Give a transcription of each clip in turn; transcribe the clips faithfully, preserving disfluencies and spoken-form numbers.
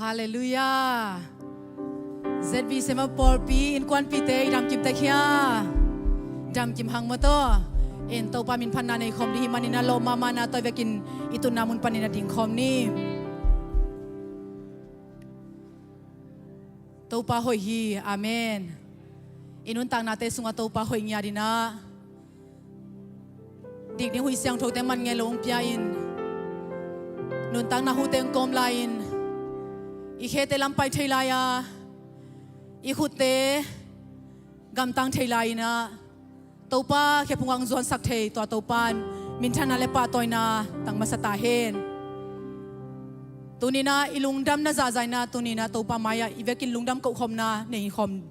Halleluiah. Z B C M pawlpi innkuanpihte i damkim tek hia? Damkim hang maw taw. In Topa min phatna nei khawm ding hih manin a lawm mahmahna tawh i vekin i tunna mun panin a ding khawm ni. Topa hoih hi. Amen. I nuntaknate sungah Topa hoih ngiat in ah, dik ding huih siangthote man ngei lo hong pia in, nuntakna huhte hong kawm lai-in, i khete lam pai thei lai-a, i khutte gamtang thei lai-in ah, Topa khe phungah hong zuansak thei tua Topa in minthanna le pahtawina tang masa ta hen. Tuni-in ah i lungdamna zahzah in ah, tuni-in ah Topa mai-ah i vekin lungdam kohkhawmna nei khawm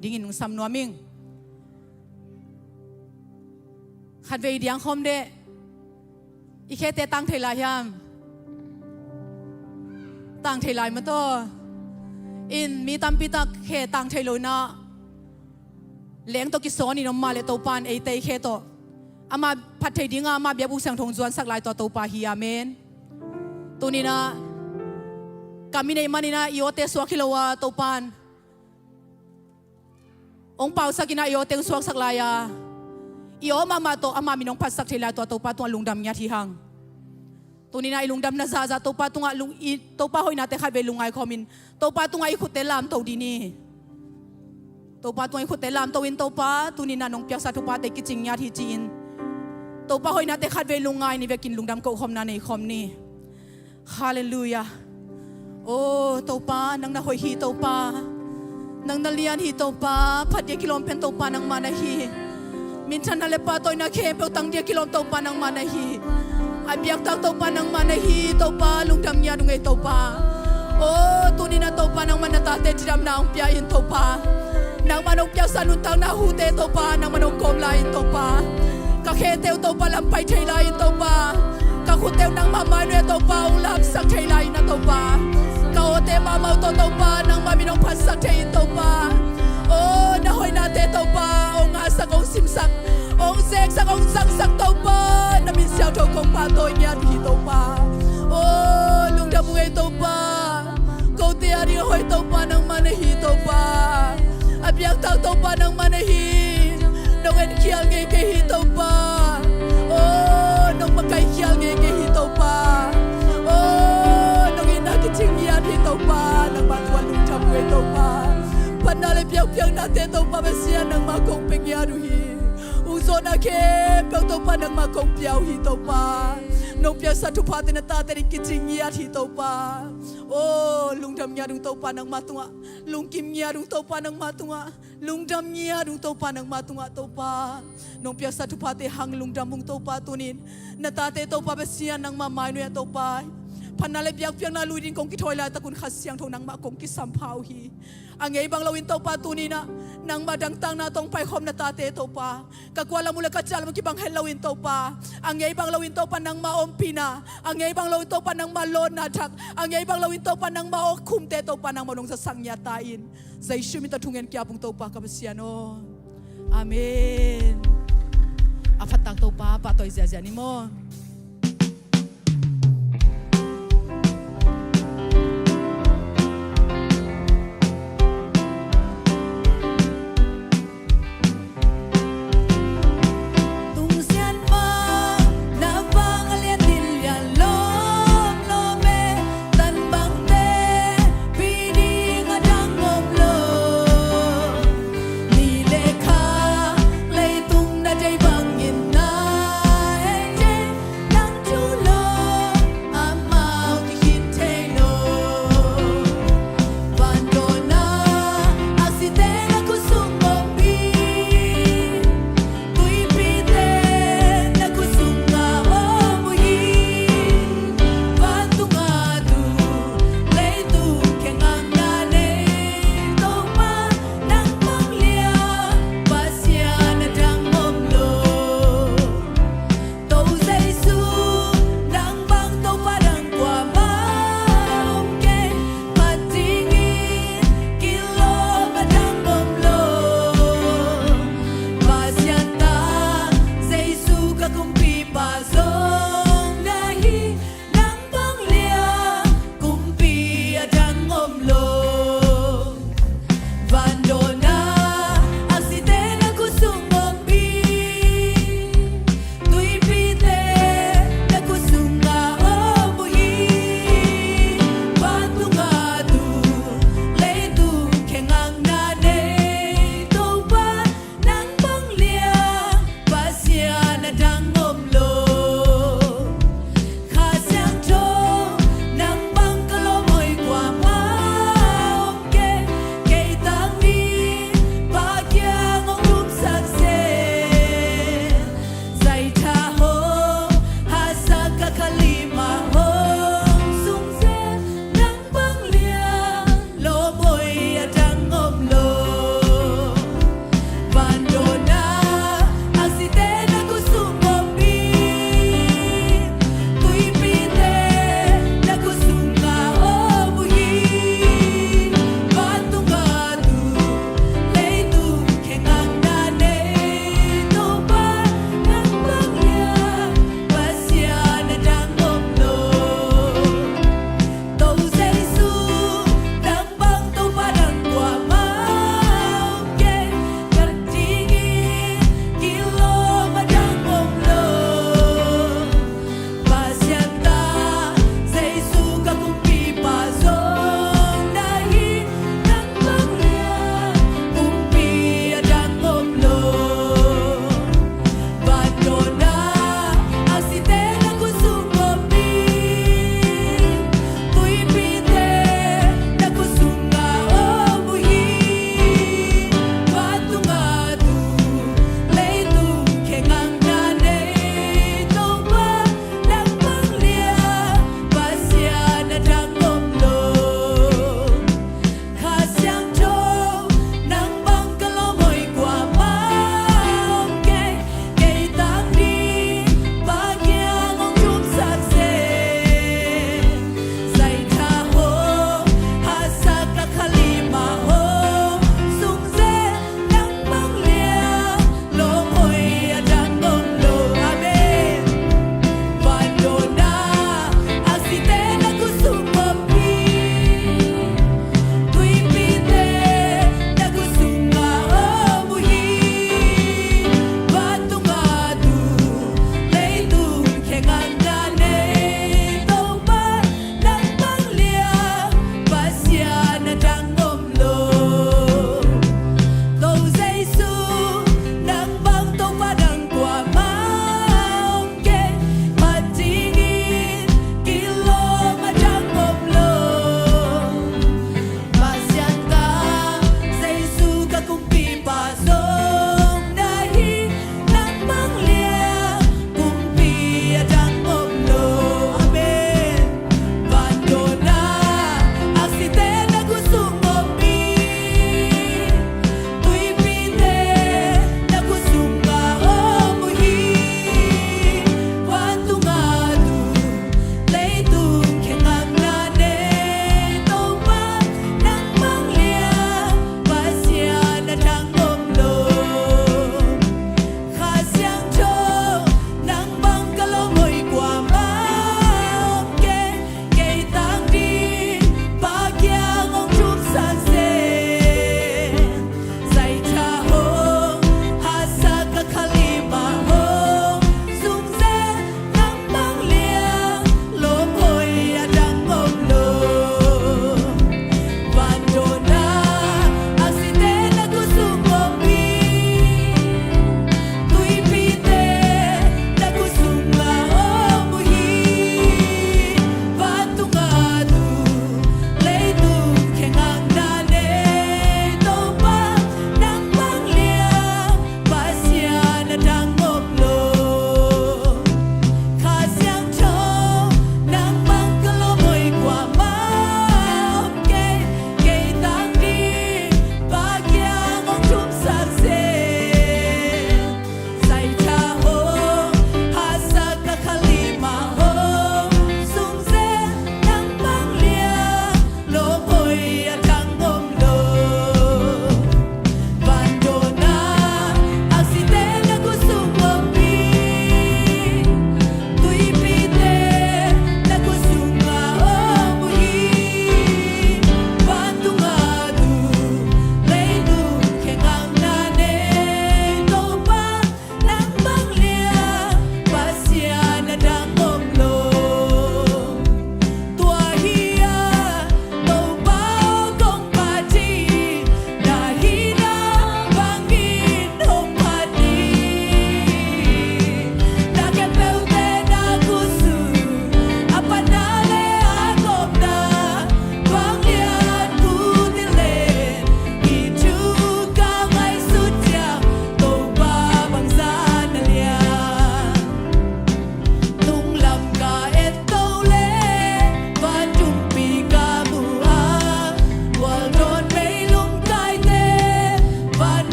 dingin hong sam nuam ing. Khatvei diang khawm deh. I khete tang thei lai hiam? Tang thei lai maw taw. In mi tampi tak khe tang thei lo in ah, leng tawh kisawn in om mah leh Topa in eite i khe tawh amah phat thei dingah amah biakbuk siangtho hong zuansak lai tua Topa hi. Amen. Tuni-in ah kam i neih manin ah i awte suak hi lo a, Topa in hong pausak in ah i awte hong suaksak lai-a, i aw mahmah tawh amah min hong phatsak thei lai tua Topa tungah lungdam ngiat hi hang. Tuni-in ah i lungdamna zahzah Topa tungah lung, i Topa hoihnate khatvei lungngai khawm in, Topa tungah i khutte lamto dih ni. Topa tungah i khutte lamto in, Topa, tuni-in ah nong piaksa thuphate kicing ngiat hi ci-in, Topa hoihnate khatvei lungngai in i vekin lungdam kohkhawmna nei khawm ni. Halleluiah. O Topa, nang na hoih hi Topa. Nang na lian hi Topa. Phat ding kilawm pen Topa nangmah na hi. Minthanna le pahtawina khempeuh tang ding kilawm Topa nangmah na hi. A biaktak Topa nangmah na hi Topa. Lungdam ngiat ung ei Topa. O tuni-in ah Topa nangmah na tate cidamna hong pia in Topa. Nangmah nong piaksa nuntakna huhte Topa nangmah nong kawm lai-in Topa, ka khete uh Topa lam pai thei lai-in Topa, ka khutte uh nangmah mai nuai-ah Topa hong lamsak thei lai-in ah Topa, ka awte mahmah uh tawh Topa nangmah min hong phatsak thei in Topa. O na hoihnate Topa hong ngahsak, hong simsak, hong zeksak, hong zangsak Topa, na min siangtho kong pahtawi ngiat uh hi Topa. O lungdam ung ei Topa. Kote ading a hoih Topa nangmah na hi Topa. A biaktak Topa nangmah na hi. Nong enkhial ngei kei hi Topa. O nong makaih khial ngei kei hi Topa. O nong itna kicing ngiat hi Topa. Nangmah tungah lungdam ung ei Topa. Phatna le biakpiaknate Topa Pasian nangmah kong pia ngiat uh hi. Hong zawhna khempeuh Topa nangmah kong pia uh hi Topa. Nong piaksa thuphate na tate ading kicing ngiat hi Topa. O lungdam ngiat ung Topa nangmah tungah. Lungkim ngiat ung Topa nangmah tungah. Lungdam ngiat ung Topa nangmah tungah Topa. Nong piaksa thuphate hang lungdam ung Topa tuni-in. Na tate Topa Pasian nangmah mai nuai-ah Topa, phatna le biakpiakna lui ding kong kithawi laitak un Kha Siangtho nangmah kong kisampha uh hi. A ngei bang loin Topa tuni-in ah nangmah dangtakna tawh hong paikhawm na tate Topa, ka kua lam uh le ka ciah lam uh kibang het loin Topa, a ngei bang loin Topa nangmah ompihna, a ngei bang loin Topa nangmah lawnna thak, a ngei bang loin Topa nangmah awkhumte Topa nangmah nong zasak ngiat ta in. Jesu min tawh thungen kiap ung Topa ka Pasian aw. Amen. A phattak Topa pahtawi ziahziah ni maw.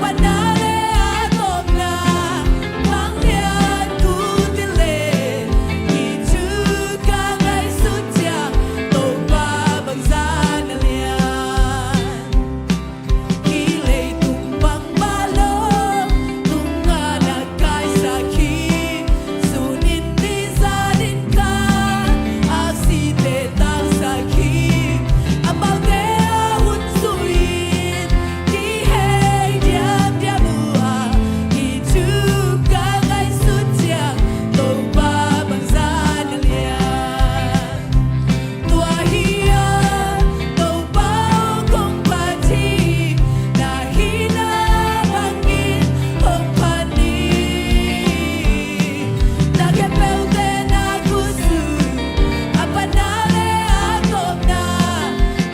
Panna le a tawpna vanglian kut in le, hih thu ka ngaihsut ciang Topa bangzah na lian. Hih leitung bangmah lo tungah na kaisak hi. Sun in ni, zan in kha, aksite tangsak hi. Amaute a hun zui in kihei diamdiam uh a, hih thu ka ngaihsut ciang Topa bangzah na lian. Tua hi a, Topa aw kong phat hi, na hihna bangin hong phat ni. Na khempeuhte na khutsung, a panna le a tawpna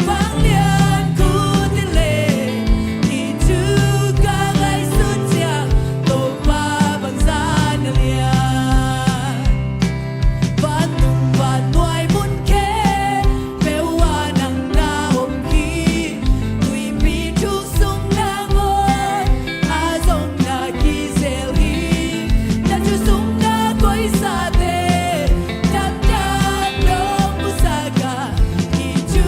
vanglian kut in le, hih thu ka ngaihsut ciang Topa bangzah na lian. Vantung vannuai mun khempeuh ah nang na om hi. Tuipi thuk sung nangawn ah zong na kizel hi. Na thu sung na koihsate damdam dong musak a, hih thu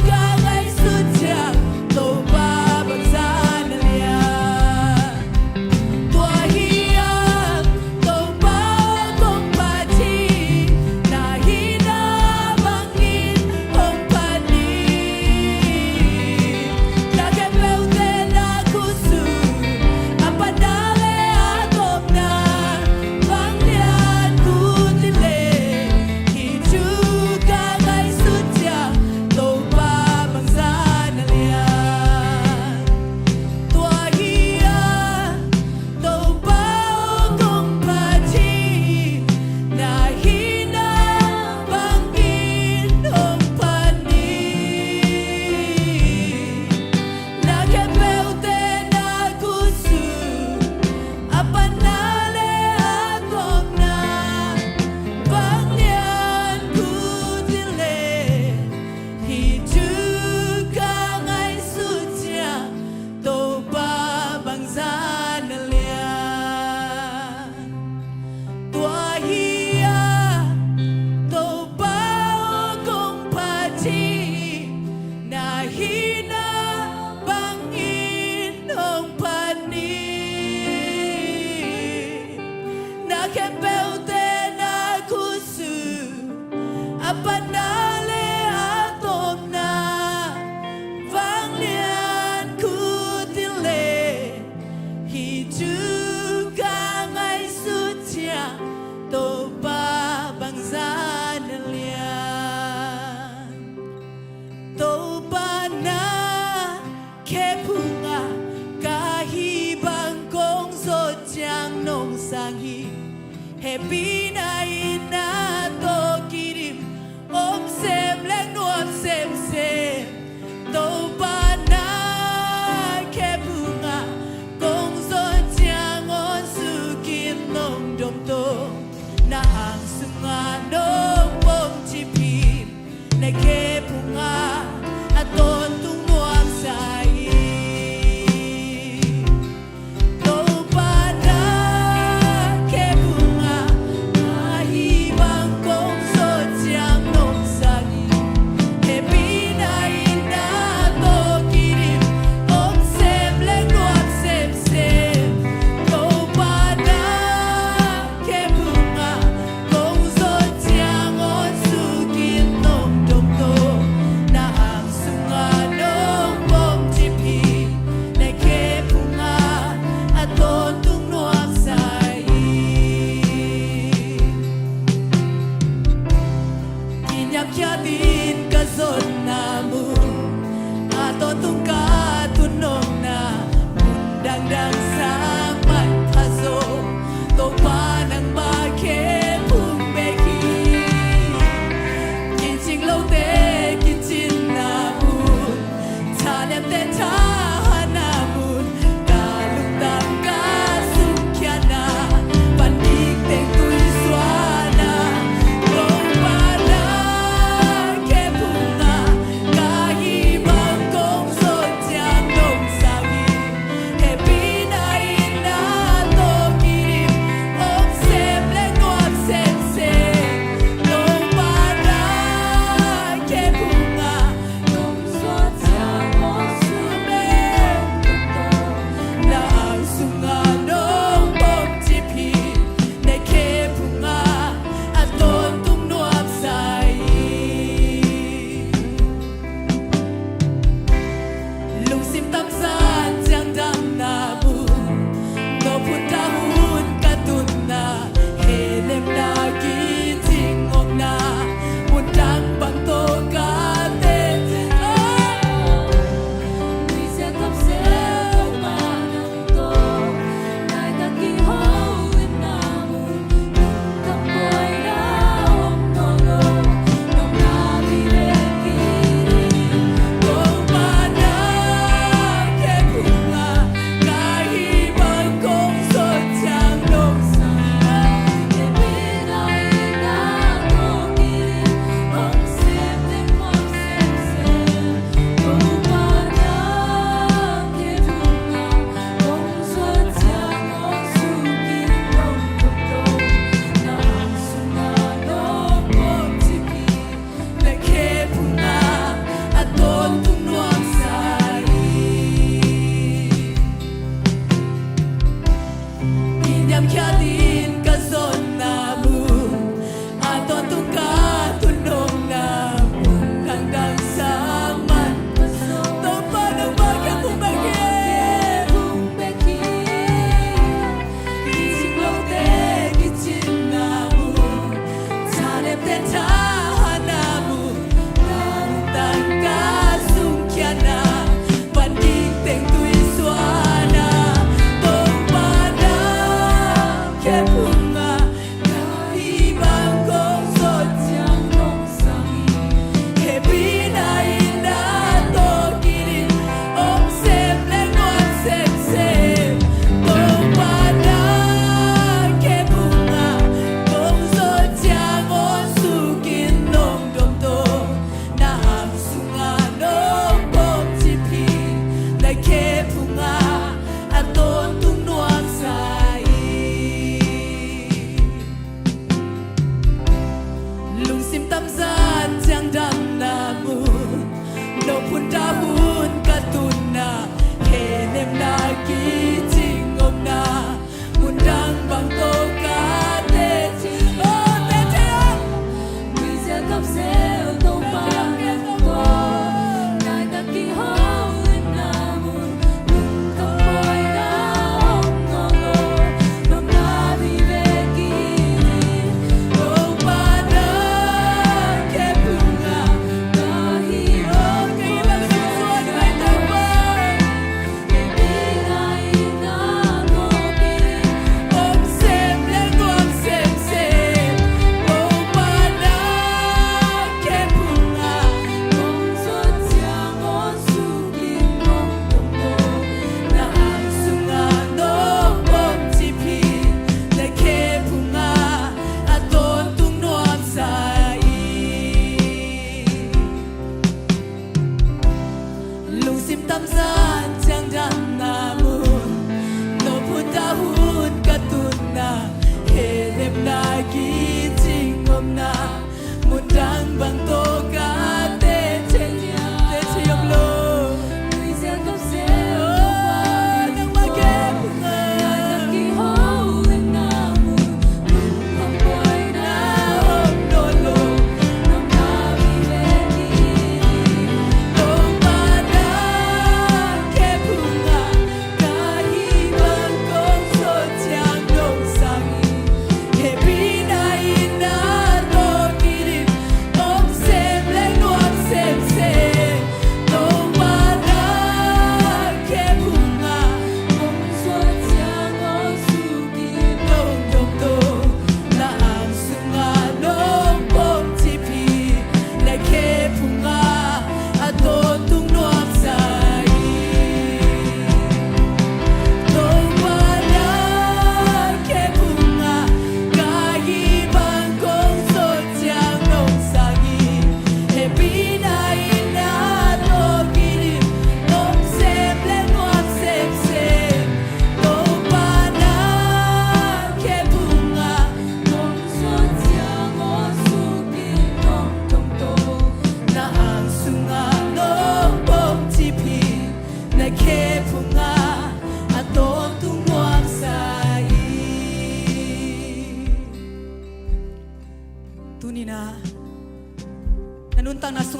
ka ngaihsut ciang Topa bangzah na lian. Tua hi a, Topa aw kong phat hi, na hihna bangin hong phat ni. Na khempeuhte na khutsung, a panna le a tawpna vanglian kut in le, hih thu ka ngaihsut ciang Topa bangzah na lian. Tua hi a, Topa aw kong phat hi, na hihna bangin hong phat ni. Na khempeuhte na khutsung, a panna le a tawpna vanglian kut in le, hih thu ka ngaihsut ciang Topa bangzah na lian. Tua hi a, Topa aw kong phat hi, na hihna bangin hong phat ni. Na khempeuhte na khutsung, a panna le a tawpna vanglian kut in le, hih thu ka ngaihsut ciang Topa bangzah na lian. Topa na khe phungah ka hih bang kong zawh ciang nong sang hi. Hehpihna in na tawh kidim, om sem leh nuam semsem. Topa na khe phungah kong zawh ciang ngawn suk in nong dom tawh, na ang sungah nong pom cip hi. Na khe phungah a tawntung nuamsa hi. Topa na khe phungah ka hih bang kong zawh ciang nong sang hi. Hehpihna in na tawh kidim, om sem leh nuam semsem. Topa na khe phungah kong zawh ciang ngawn suk in nong dom tawh, na ang sungah nong pom cip hi. Na khe phungah a tawntung nuamsa hi. Kiniamkhiat in ka zonna mun, a tawntung ka tun nopna mun dangdang sang manpha zaw, Topa nangmah khe phung bek hi. Kincing lote kincinna mun, thanemte thahatna mun, ka lungtang ka sumkhiatna, van dik teng tuisuahna, Topa na khe phungah ka hih bang kong zawh ciang nong sang hi. Hehpih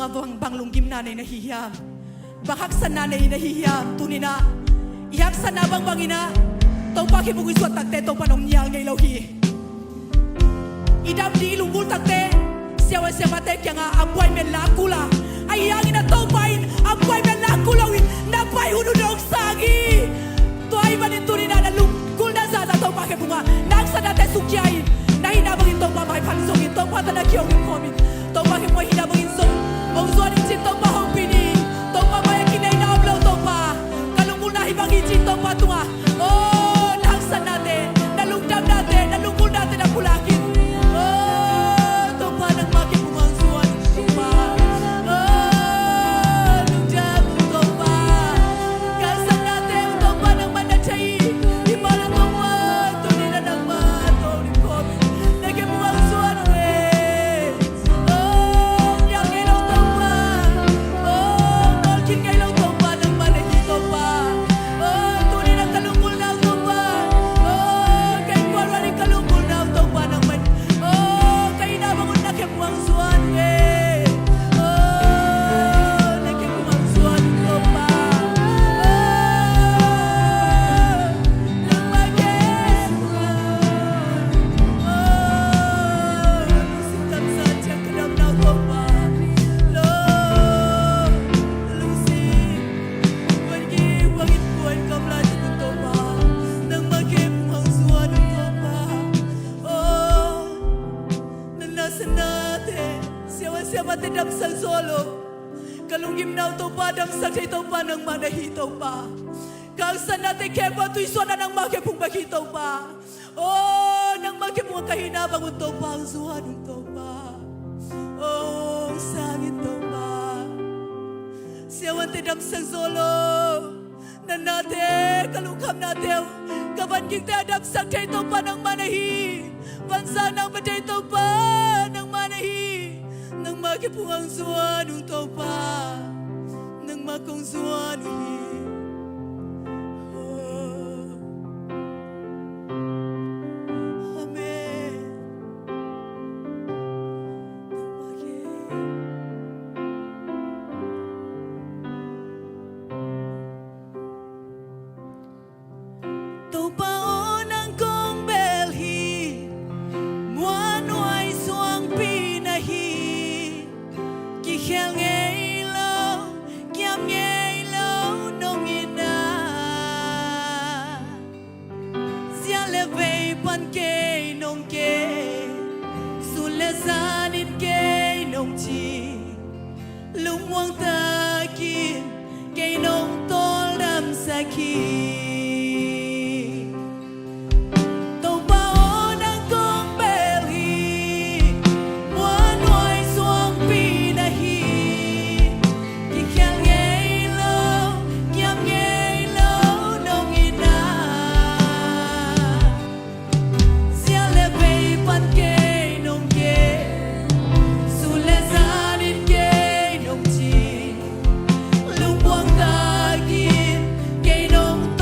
bang, bang lunggimna nei na hi hiam? Bang haksatna nei na hi hiam? Tuni-in ah i haksatna bangbang in ah Topa khe bung i zuan takte Topa in hong nial ngei lo hi. I dam ding i lunggulh takte siavuan siamahte kiangah appointment la kul a, ahi hangin ah Topa in appointment la kul loin na pai hun hun hong sang hi. Tua ahih manin tuni-in ah na lunggulhna zahzah Topa khe bungah na haksatnate sukhia in, na hihna bangin Topa maipha zongin Topa tawh na kihong khawm in, Topa khe bungah hihna bangin zong hong zuan in ci-in Topa hong pi ni. Topa mai-ah kineihna om lo Topa, ka lunggulhna hih bang hi ci-in Topa tungah, oh, na haksatnate, na lungdamnate, na lunggulhnate na pulak in. Oh, Topa nangmah khe bungah hong zuan Topa. Oh, lungdam Topa. Ka haksatnate uh Topa nangmah na thei hi. Hi mah lo Topa, tuni-in ah nangmah tawh hong lim khawm in na khe bungah hong zuan uh e. Oh, nial ngei lo Topa. Oh, nawlkhin ngei lo Topa nangmah na hi Topa. Oh, tuni-in ah ka lunggulhna uh Topa. Oh, ka innkuan uh a ding ka lunggulhna uh Topa nangmah in, oh, ka hihna bang un na khe bungah hong zuan uh e. Oh, na khe bungah hong zuan uh Topa. Oh, nangmah khe bungah. Oh, lungsim kamsang ciang ka damna uh Topa. Lord, lungsim vankim bangin puan kam lai tak un Topa, nangmah khe bungah hong zuan un Topa. Oh, na nasepnate siavuan siamahte damsak zo lo. Ka lunggimna uh Topa damsak thei Topa nangmah na hi Topa. Ka haksatnate khempeuh a tuisuahna nangmah khe phung bek hi Topa. Oh, nangmah khe phung a ka hihna bang un Topa hong zuan un Topa. Oh, hong sang in Topa. Siavuante damsak zo lo. Na nate, ka lungkhamnate uh, ka vangikte a damsak thei Topa nangmah na hi. Vanzak nang pia thei Topa nangmah na hi. Nangmah khe phung hong zuan un Topa. Nangmah kong zuan uh hi. Oh. Amen. Nangmah khe. Topa aw nang kong bel hi, muanhuai suangpi na hi. Kikhel ngei lo, kiam ngei lo nong in ah, zial le vei pan kei nong kem, sun le zan in kei nong cing. Lungmuang takin kei nong tawldamsak hi. Topa aw nang kong bel hi, muanhuai suangpi na hi. Kikhel ngei lo, kiam ngei lo nong in ah, zial le vei pan kei nong kem, sun le zan in kei nong cing. Lungmuang takin kei nong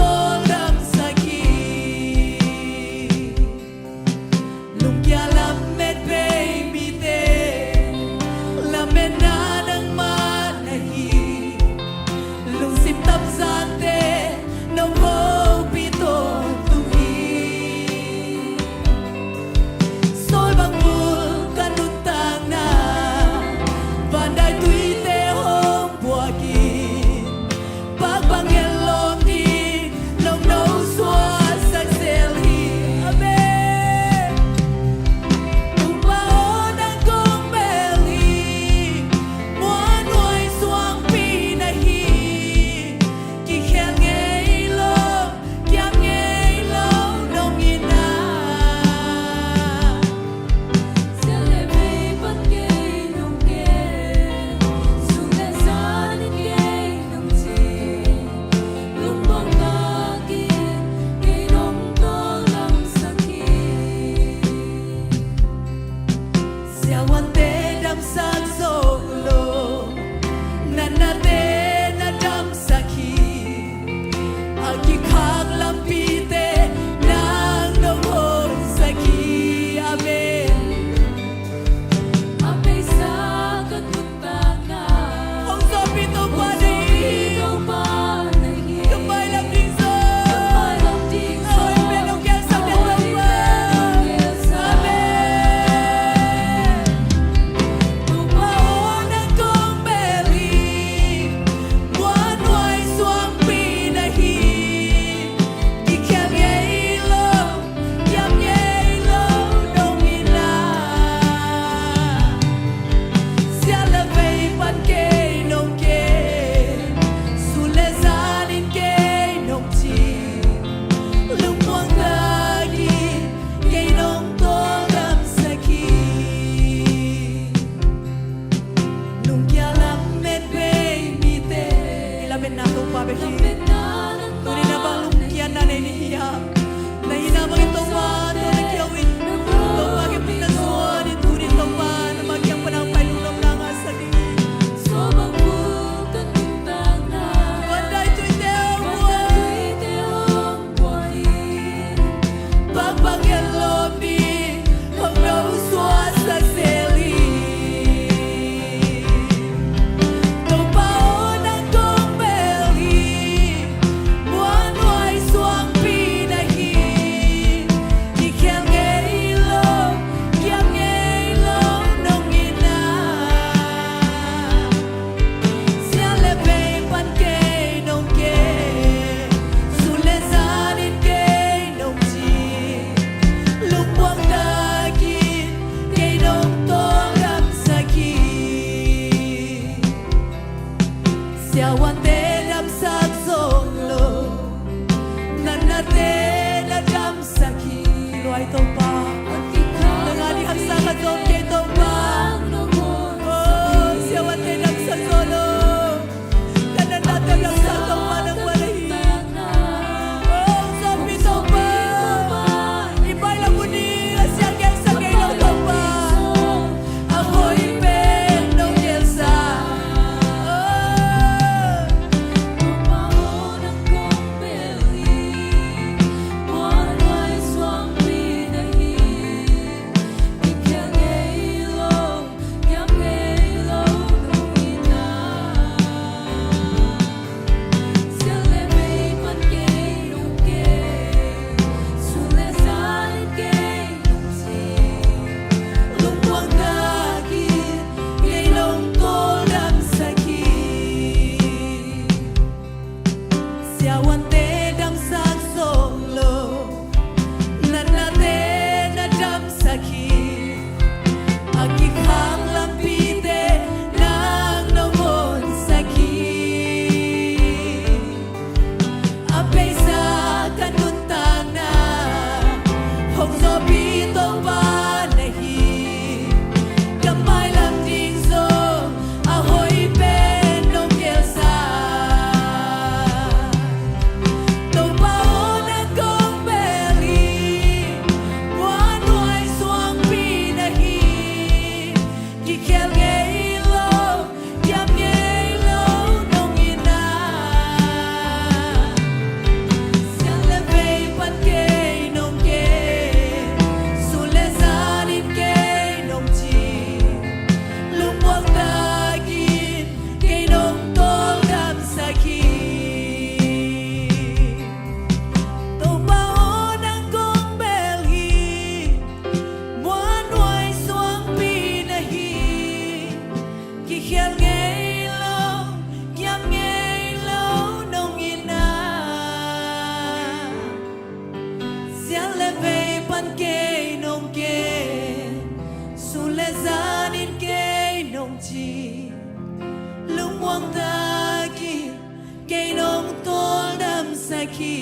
Sakhi.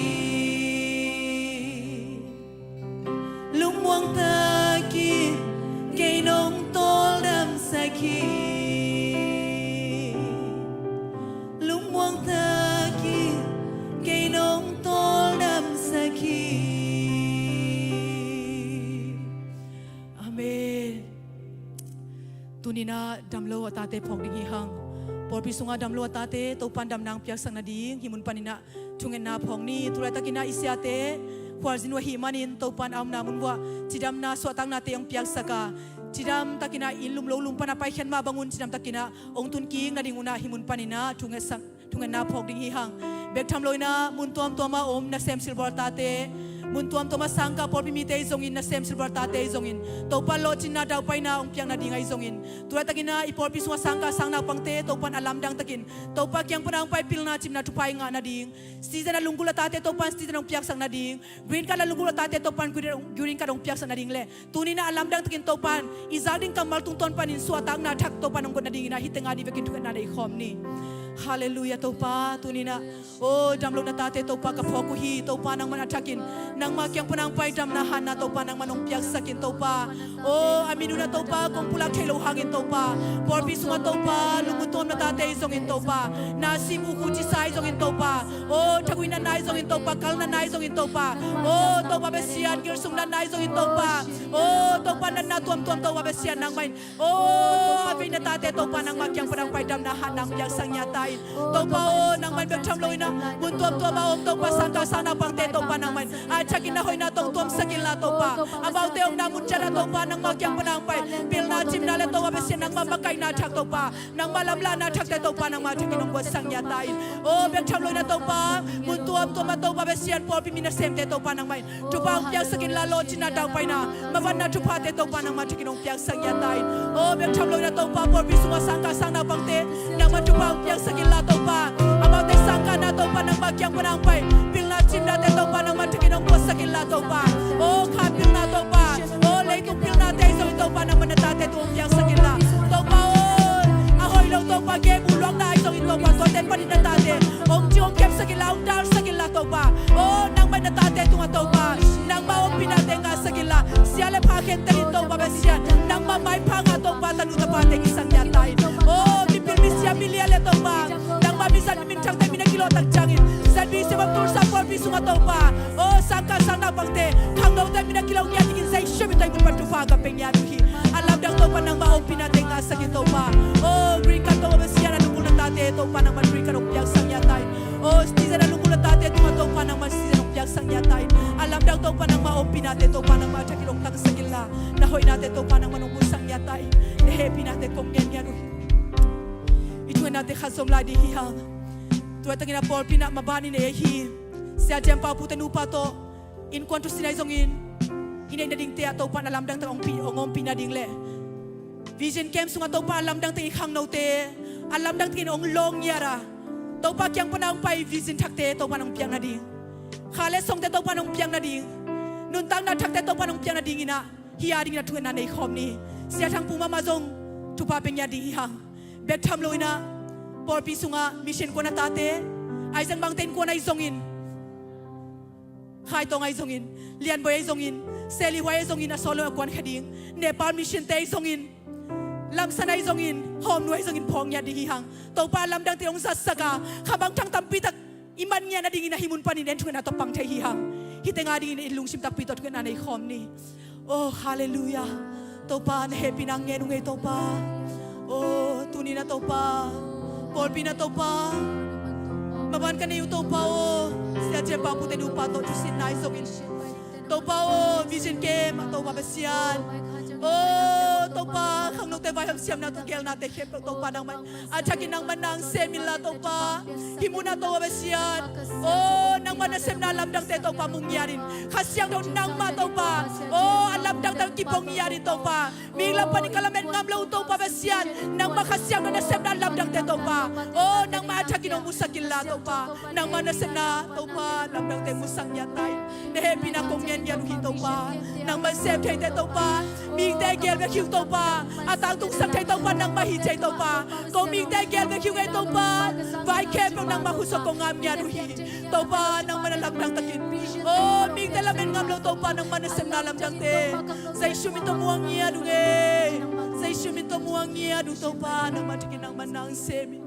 Lungmuang takin kei nong tawldam sakhi. Lungmuang takin kei nong tawldam sakhi. Amen. Tuninah damlo a tate phawk ding hi hang. Pawlpi sungah damlo a tate Topan damna hong piaksak nading hih mun paninah thungetna phawk ni. Tulaitakinah i siate khualzin uh ahih manin Topan a omna mun vuah cidamna suahtaknate hong piaksak a, cidam takinah inn lum lo lum pana paikhiat mah bangun cidam takinah hong tun kik nading unah hih mun paninah thungetsak, thungetna phawk ding hi hang. Bek tham loinah mun tuamtuama om nasem silbal tate, mun tuamtuama sangkah pawlpi mite i zongin nasem silbal tate i zongin Topan lawhcinna daupaina hong piak nading ahi zongin, tulaitakinah i pawlpi sungah sangkah sangnaupangte Topan a lamdang takin Topa kiang pana hong pai pilna cimna thupha i ngah nading, citizen a lunggulh a tate Topan citizen hong piaksak nading, green card a lunggulh a tate Topan green, green card hong piaksak nading le tuninah a lamdang takin Topan i zak ding kammal tungtawn panin suahtakna thak Topan hong got nadinginah hih tenga dih vekin thungetna nei khawm ni. Halleluiah Topa, tuninah o damlohna tate Topa ka phawk uh hi. Topa nangman a thakin nangma kiang pana hong pai damna hatna Topa nangman hong piaksakin Topa. O a min unah Topa kong pulak thei lo hangin Topa, pawlpi sungah Topa lungmuang tuamna tate i zongin Topa, na sim uh khu cisa i zongin Topa, o thagui natna i zongin Topa, kal natna i zongin Topa, o Topa Pasian gilsung natna i zongin Topa, o Topa natna tuamtuam Topa Pasian nangmah in, o a veina tate Topa nangma kiang pana hong pai damna hatna hong piaksak ngiat ta in. Topa o nangman bek tham loinah mun tuamtuama om Topa sangkah sangnaupangte Topa nangman a thakin na hoihna tawh hong tuamsak inla Topa, amaute omna mun ciatah Topa nangma kiang pana hong pai pilna cimna le Topa Pasian nangma makaihna thak Topa, nangma lamlahna thakte Topa nangma thakin hong guatsak ngiat ta in. O bek tham loinah Topa mun tuamtuama Topa Pasian pawlpi mi nasemte Topa nangmah in thupha hong piaksak inla, lawhcinna daupaina mavanna thuphate Topa nangma thakin hong piaksak ngiat ta in. O bek tham loinah Topa pawlpi sungah sangkah sangnaupangte nangma thupha hong piaksak inla Topa, amaute sangkahna Topa nangma kiang pana hong pai pilna cimnate Topa nangma thakin hong guatsak inla Topa. O kha pilna Topa, o leitung pilnate i zongin Topa nangma na tate tung hong piaksak inla Topa o, a hoih lo Topa game uh luakna i zongin Topa tuate panin na tate hong ci hong kepsak inla, hong dalsak inla Topa. O nangmah na tate tungah Topa nangmah ompihnate ngahsak inla, sia le pha khentelin Topa Pasian nangmah maipha ngah Topa tanu tapate kisang ngiat ta in. O mipil misia milia le Topa nangmah mizat mi minthangte min a kilawh tak ciangin Z B C bang Tulsa pawlpi sungah Topa, o sangkah sangnaupangte khangnote min a kilawh ngiat dingin Zeisu min tawh i mun pan thupha ka pe ngiat uh hi. A lamdang Topa nangmah ompihnate ngahsak in Topa. O green card Topa Pasian a lunggulh na tate Topa nangmah green card hong piaksak ngiat ta in. O citizen a lunggulh na tate tungah Topa nangmah citizen hong piaksak ngiat ta in. A lamdang Topa nangmah ompihnate Topa nangmah thakin hong tangsak inla, na hoihnate Topa nangmah hong musak ngiat ta in. Na hehpihnate kong ngen ngiat uh hi. I thungetnate khat zom lai ding hi hang. Tulaitakin a pawlpi nah maban i nei ahi Sia Jem Pau pute nupa tawh innkuan thusin ahi zongin i neih nadingte ah Topa in a lamdang tak hong pi, hong ompih nading le vision camp sungah Topa a lamdang tak i khangnote a lamdang takin hong lawng ngiat a Topa kiang pana hong pai vision thakte Topa in hong piak nading, kha le songte Topa in hong piak nading, nuntakna thakte Topa in hong piak nadinginah hih a dingin a thungetna nei khawm ni. Sia Thang Pu mahmah zong thupha pe ngiat ding hi hang. Bek tham loinah pawlpi sungah mission kuan a tate, Aisan Bangte innkuan ahi zongin, Khai Tawng ahi zongin, Lian Boi ahi zongin, Seli Huai ahi zongin a sawt lo a kuan kha ding, Nepal missionte ahi zongin, Lamsan ahi zongin, Hawmnu ahi zongin phawk ngiat ding hi hang. Topa lamdangte hong zatsak a kha bang thang tampi tak i man ngiat nadingin a hih mun panin en thungetna tawh pang thei hi hang. Hih tenga dingin i lungsim takpi tawh thungetna nei khawm ni. O halleluiah. Topa na hehpihna ngen uh ngei Topa. O tuninah Topa, pawlpi nah Topa, maban ka nei uh Topa o, Sia Jem Pau pute nupa tawh thusinna ahi zongin Topa o, vision camp ah Topa Pasian, o Topa khangnote vaihawm siamna tawh geelnate khempeuh Topa nangmah a thakin nangmah nang sem inla Topa. Hih munah Topa Pasian, o nangmah nasepna lamdangte Topa mu ngiatin, Kha Siangtho nangmah Topa, o a lamdang tak kipong ngiatin Topa. Mihing lam panin ka lamet ngam lo uh Topa Pasian, nangmah Kha Siangtho nasepna lamdangte Topa, o nangmah a thakin hong musak inla Topa. Nangmah nasepna Topa lamdangte musak ngiat ta in. Na hehpihna kong ngen ngiat uh hi Topa. Nangmah sem theite Topa, Mite gel bek hi uh Topa, a tangtungsak thei Topa nangmah hi ci Topa. Ko mite gel bek hi uh ngei Topa, vai khempeuh nangmah khut sung kong ngam ngiat uh hi. Topa nangmah na lamdang takin, o mite lamen ngam lo Topa nangmah nasepna lamdangte Jesu min tawh muang ngiat uh ngei. Jesu min tawh muang ngiat uh Topa nangmah takin nangmah nang sem in.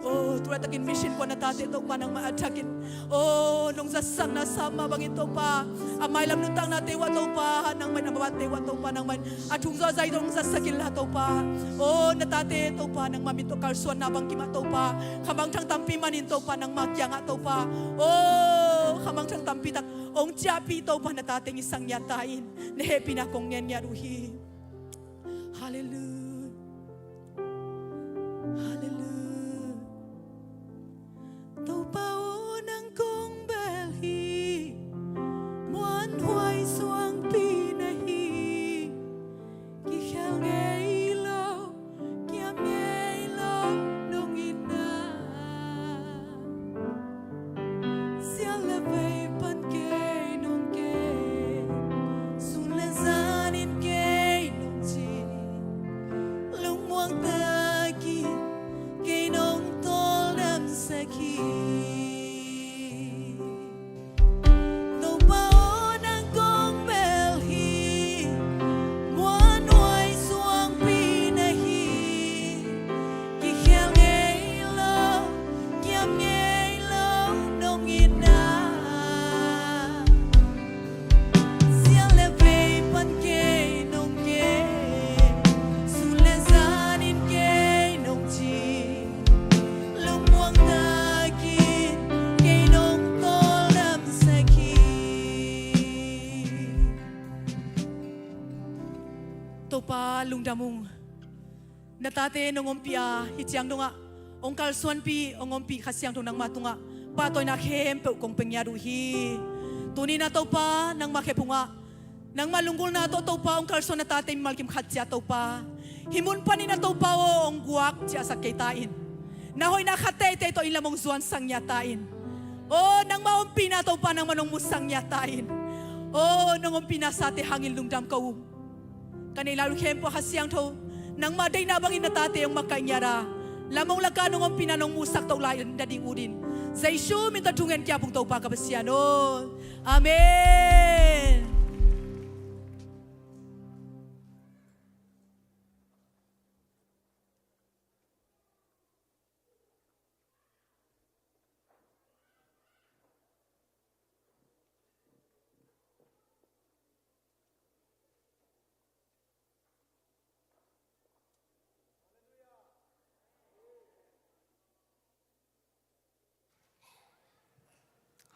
O tua takin mission kuan na tate Topa nangmah a thakin, o nong zatsakna sa mah bangin Topa, a mailam nuntaknate uh ah Topa nangmah in, a mabante uh ah Topa nangmah in, a thungzaw a zai nong zatsak inla Topa, o na tate Topa nangmah min tawh kalsuanna bang kimah Topa, khamangthang tampi manin Topa nangmah kiangah Topa, o khamangthang tampi tak hong ciahpih Topa na tate in sang ngiat ta in, na hehpihna kong ngen ngiat uh hi. Halleluia. Halleluia. Topa aw nang kong bel hi, muanhuai suangpi na hi, kikhel ngei lo, kiam ngei lo nong itna. Sial le vei pan kei nong kem, sun le zan in kei nong cih, lungmuang takin kei nong tawldamsak hi. Topa aw nang kong bel hi, muanhuai suangpi na hi, kikhel ngei lo, kiam ngei lo nong itna. Sial le vei pan kei nong kem, sun le zan in kei nong cih, lungmuang takin kei nong tawldamsak hi. Topa lungdam ung. Na tate nong ompih a, hih ciang dongah hong kalsuanpih, hong ompih Kha Siangtho nangmah tungah pahtawina khempeuh kong pia ngiat uh hi. Tuni-in ah Topa nangmah khe phungah, nangmah lunggulhna tawh Topa hong kalsuan na tate mimal kim khat ciat Topa, hih mun panin ah Topa aw hong guak ciahsak kei ta in. Na hoihna khat teitei tawh inn lam hong zuansak ngiat ta in. Aw nangmah ompihna Topa nangmah nong musak ngiat ta in. Aw nong ompihna sate hangin lungdam ko uh. Ka neih lai uh khempeuh Kha Siangtho nangmah deihna bangin na tate hong makaih ngiat a, lam hong lak a, nong ompihna nong musak toh lai nading ut in, Jesu min tawh thungen kiam ung Topa ka Pasian aw. Amen.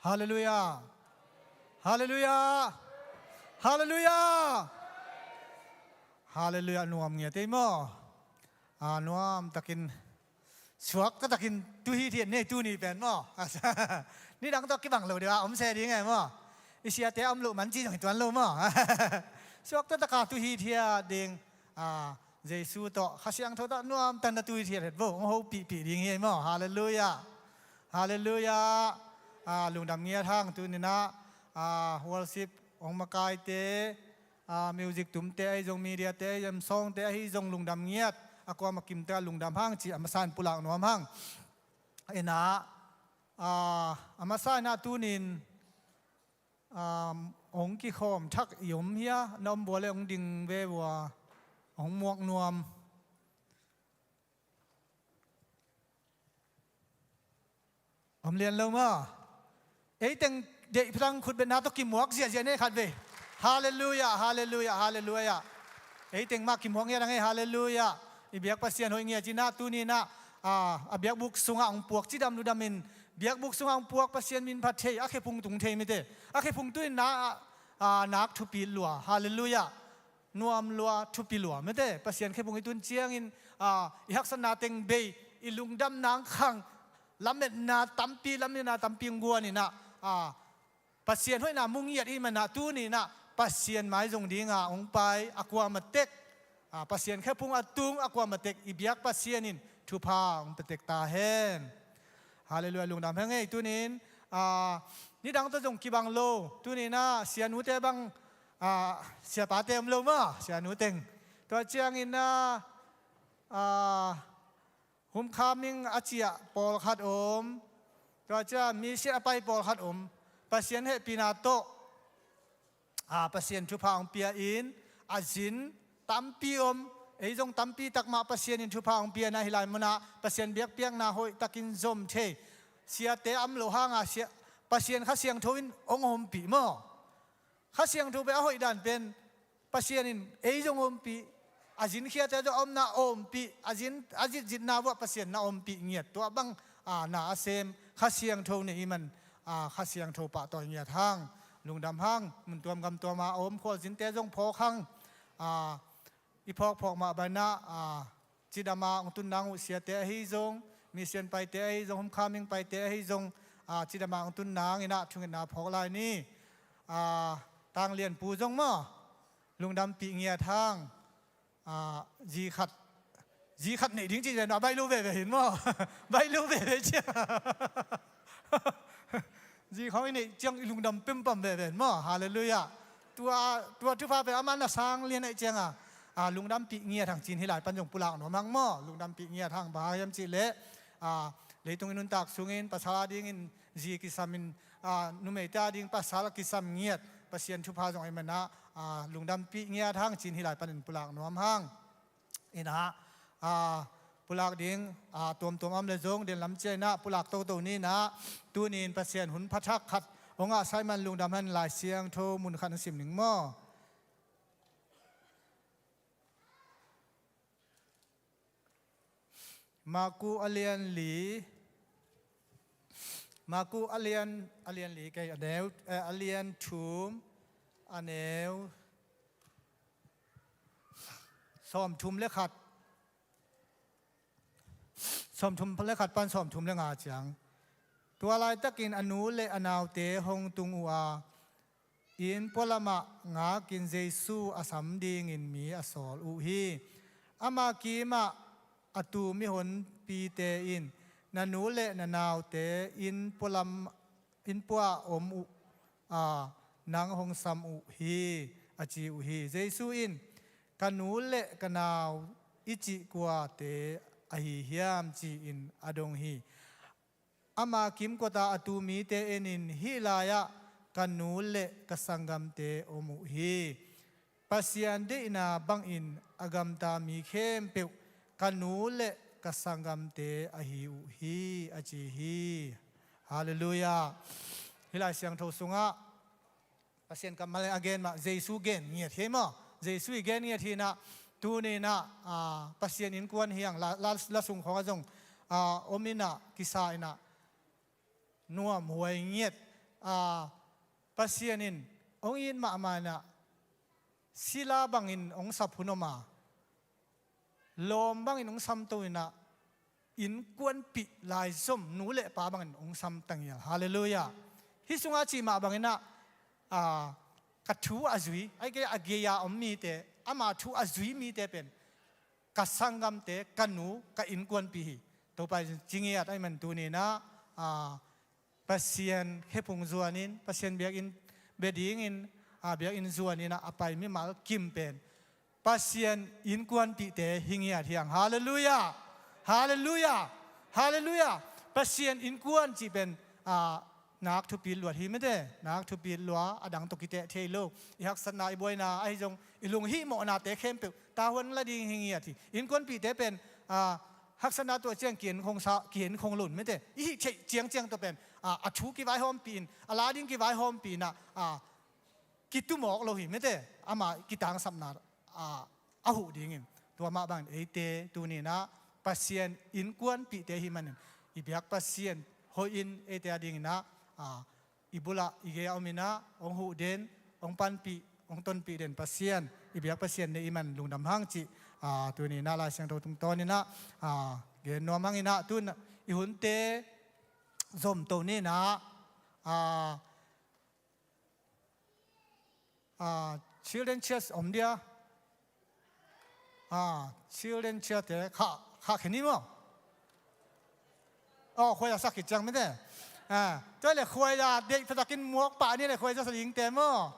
Halleluia. Halleluia. Halleluia. Halleluia. Nuam ngiat ei maw? A nuam takin, suakta takin tu hithiat ni ei tuni pen maw? Nidang tawh kibang lo deuh a om se ding ei maw? I siate a om loh man ci zong hi tuan lo maw? Suakta taka tu hithiat ding, a, Jesu tawh Kha Siangtho tawh nuam takin na tu hithiat het vo, hong hopihpih ding hi ei maw? Halleluia. Halleluia. A, lungdam ngiat hang tuni-in ah, a, worship hong makaite, a, music tumte ahi zong, mediate ahi zong, sawngte ahi zong lungdam ngiat. A kuamah kimte ah lungdam hang ci a masa in pulak nuam hang. Ina, a, a masa in ah tuni-in, a, hong kikhawm thak i om hia, na om bua le hong ding ve vua, hong muak nuam. Om lian lo maw? Ei teng deih plang khutbetna tawh kimuak ziahziah ni ei khat vei. Halleluia, halleluia, halleluia. Ei teng mah kimuak ngiat ang ei, halleluia. I biak Pasian hoih ngiat ci-in ah tuni-in ah, a, a biakbuk sungah hong puak cidam ludam in, biakbuk sungah hong puak Pasian min phat thei, a khephung tung thei mite. A khephung tu-in na, a, nak thupi lua, halleluia. Nuam lua, thupi lua mite. Pasian khephung i tun ciangin, a, i haksatna teng bei, i lungdam nang khang, lametna tampi, lametna tampi hong guan in ah, a, Pasian hoihna mu ngiat i hih man ah tuni-in ah Pasian mai zong ding a hong pai a kuamah tek, a, Pasian khephung a tung a kuamah tek i biak Pasian in thupha hong pia tek ta hen. Halleluia, lungdam hang ei tuni-in, a, nidang tawh zong kibang lo, tuni-in ah sianute bang, ah, siapate om lo maw, sianu teng. Tua ciangin ah, ah, homecoming a ciah pawlkhat om. Tua ciang mission a pai pawlkhat om. Pasian hehpihna tawh, ah, Pasian thupha hong pia in, a zin tampi om. Ei zong tampi tak mah Pasian in thupha hong pia in ah, hih lai munah Pasian biakpiakna hoih takin zom thei. Siate a om loh hangah sia-, Pasian Kha Siangtho in hong ompih maw. Kha Siangtho pen a hoih dan pen Pasian in ei zong ompih, a zinkhiate zong a omna ompih, a zin, a zitzitna vuah Pasian na ompih ngiat. Tua bang, ah, na a sem Kha Siangtho nei i man, ah, Kha Siangtho pahtawi ngiat hang, lungdam hang, mun tuam gam tuam a om khualzinte zong phawk hang, ah, i phawkphawk mah banah, ah, cidam a hong tun nang uh siate ahi zong, mission paite ahi zong, homecoming paite ahi zong, ah, cidam a hong tun nang in ah thungetna phawk lai ni. Ah, Tanglianpu zong maw, lungdampih ngiat hang, ah, zi khat, zi khat neih ding cih zen a baih lo veve hin maw. Baih lo veve ciang zi khawng i neih ciang i lungdam pempam veve maw. Halleluiah. Tua, tua thupha pen amah na sang lian ahih ciangin, ah, lungdampih ngiat hang ci-in hih lai pan zong pulak nuam hang maw. Lungdampih ngiat hang, bang hang hiam cih leh, ah, leitung i nuntak sungin pasal a dingin zi kisam in, ah, numeite a ding pasal kisam ngiat Pasian thupha zong ahih manin ah, lungdampih ngiat hang ci-in hih lai panin pulak nuam hang. In ah, ah, pulak ding, ah, tuamtuam a om leh zong den lam ciang in ah pulak toto ni in ah, tuni in Pasian hun pha thak khat hong ngahsak ahih manin lungdam hang. Lai Siangtho mun khat hong sim ning maw. Marku a lian li, Marku a lian, a lian li kei, a neu, eh, a lian thum, a neu sawmthum le khat, sawmthum le khat pan sawmthum le nga ciang. Tua laitakin a nu le a naute hong tung uh a, inn pualamah ngakin Jesu a sam dingin mi a sawl uh hi. Ama kimah a tu mihonpite in, "Na nu le na naute inn pualam, inn puah om uh a, nang hong sam uh hi," a ci uh hi. Jesu in, "Ka nu le ka nau i cih kuate ahi hiam?" ci-in a dong hi. Ama kimkuata a tu mite enin, "Hih lai-ah ka nu le ka sanggamte om uh hi. Pasian deihna bangin a gamta mi khempeuh ka nu le ka sanggamte ahi uh hi," a ci hi. Halleluiah. Hih Lai Siangtho sungah Pasian kammal a gen mah, Jesu gen ngiat hi maw. Jesu i gen ngiat hi in ah, tuni in ah, ah, Pasian innkuan hi hang, la, la, la sung khawngah zong, ah, om in ah, kisa in ah, nuamhuai ngiat, ah, Pasian in hong it mahmah in ah, sila bangin hong sap hun om a, lawm bangin hong samto in ah, innkuanpih laizom nu le pa bangin hong sam ta ngial. Halleluiah. Hih sungah cih mah bangin ah, ah, ka thu a zui, ahih kei leh a gei-a om mite, ama thu a zui mite pen ka sanggamte, ka nu, ka innkuanpih hi. Topa in ci ngiat ahih man tuni in ah, ah, Pasian khephung zuanin, Pasian biakinn bia dingin, ah, biakinn zuanin ah a pai mimal kim pen Pasian innkuanpihte hi ngiat hi hang. Halleluiah. Halleluiah. Halleluiah. Pasian innkuan cih pen, ah, nak thupi luat hi mete. Nak thupi lua, a dang tawh kiteh thei lo. I haksatna, i buaina, ahi zong i lunghihmawhnate khempeuh tavuan la ding hi ngiat hi. Innkuanpihte pen, ah, haksatna tuah ciang ki-en khong sa, ki-en khong lo mete. I hih theih ciangciang tawh pen, ah, a thu kivaihawmpih in, a la ding kivaihawmpih in ah, ah, kitumawk lo hi mete. Ama kitangsapna, ah, a huh dingin. Tua mah bangin eite tuni in ah Pasian innkuanpihte hi manin, i biak Pasian hoih in eite a dingin ah, ah, i bulah i gei-ah om in ah hong huh den, hong panpih, hong tonpih den Pasian, i biak Pasian nei i man lungdam hang cih, ah, tuni in ah Lai Siangtho tungtawn in ah, ah, gen nuam hang in ah, tun i hunte zomto ni in ah, ah, ah, children church om dia. Ah, children chair te khah, khah khe ni maw. Oh, khuaia sak khit ciang mete. Ah, tua le khuaia deih pha takin muak pah ni le khuaia sa dingte maw.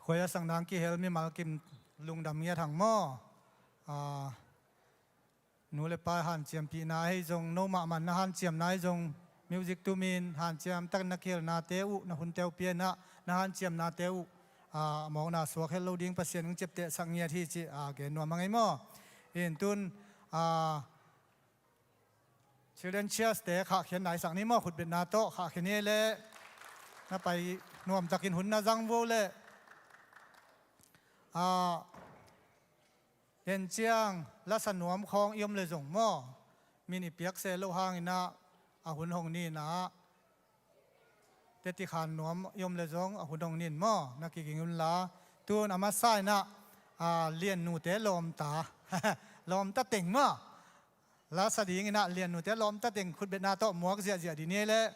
Khuai a sang nang kihel mimal kim lungdam ngiat hang maw. A, nu le pa hanciampihna ahi zong, no mahmah na hanciamna ahi zong, music tumin hanciam takin na kihelnate uh, na hunte uh pianah na hanciamnate uh, a, mawkna suak het lo ding Pasian hong ciaptehsak ngiat hi ci, a, gen nuam a ngei maw. In tun, a, Children Chairs te khahkhian naisak ni maw, khutbetna tawh khahkhian ni leh na pai nuamtakin hun na zang vo leh. A, en ciang lasa nuam khawng i om le zong maw, min i piak se lo hanginah a hun hong ninah teti khan nuam i om le zong a hun hong nin maw, na kiging unla. Tun a masa inah, a, Liannute lawmta, lawmta teng maw, lasa dinginah Liannute lawmta teng khutbetna tawh muak ziahziah dih ni leh.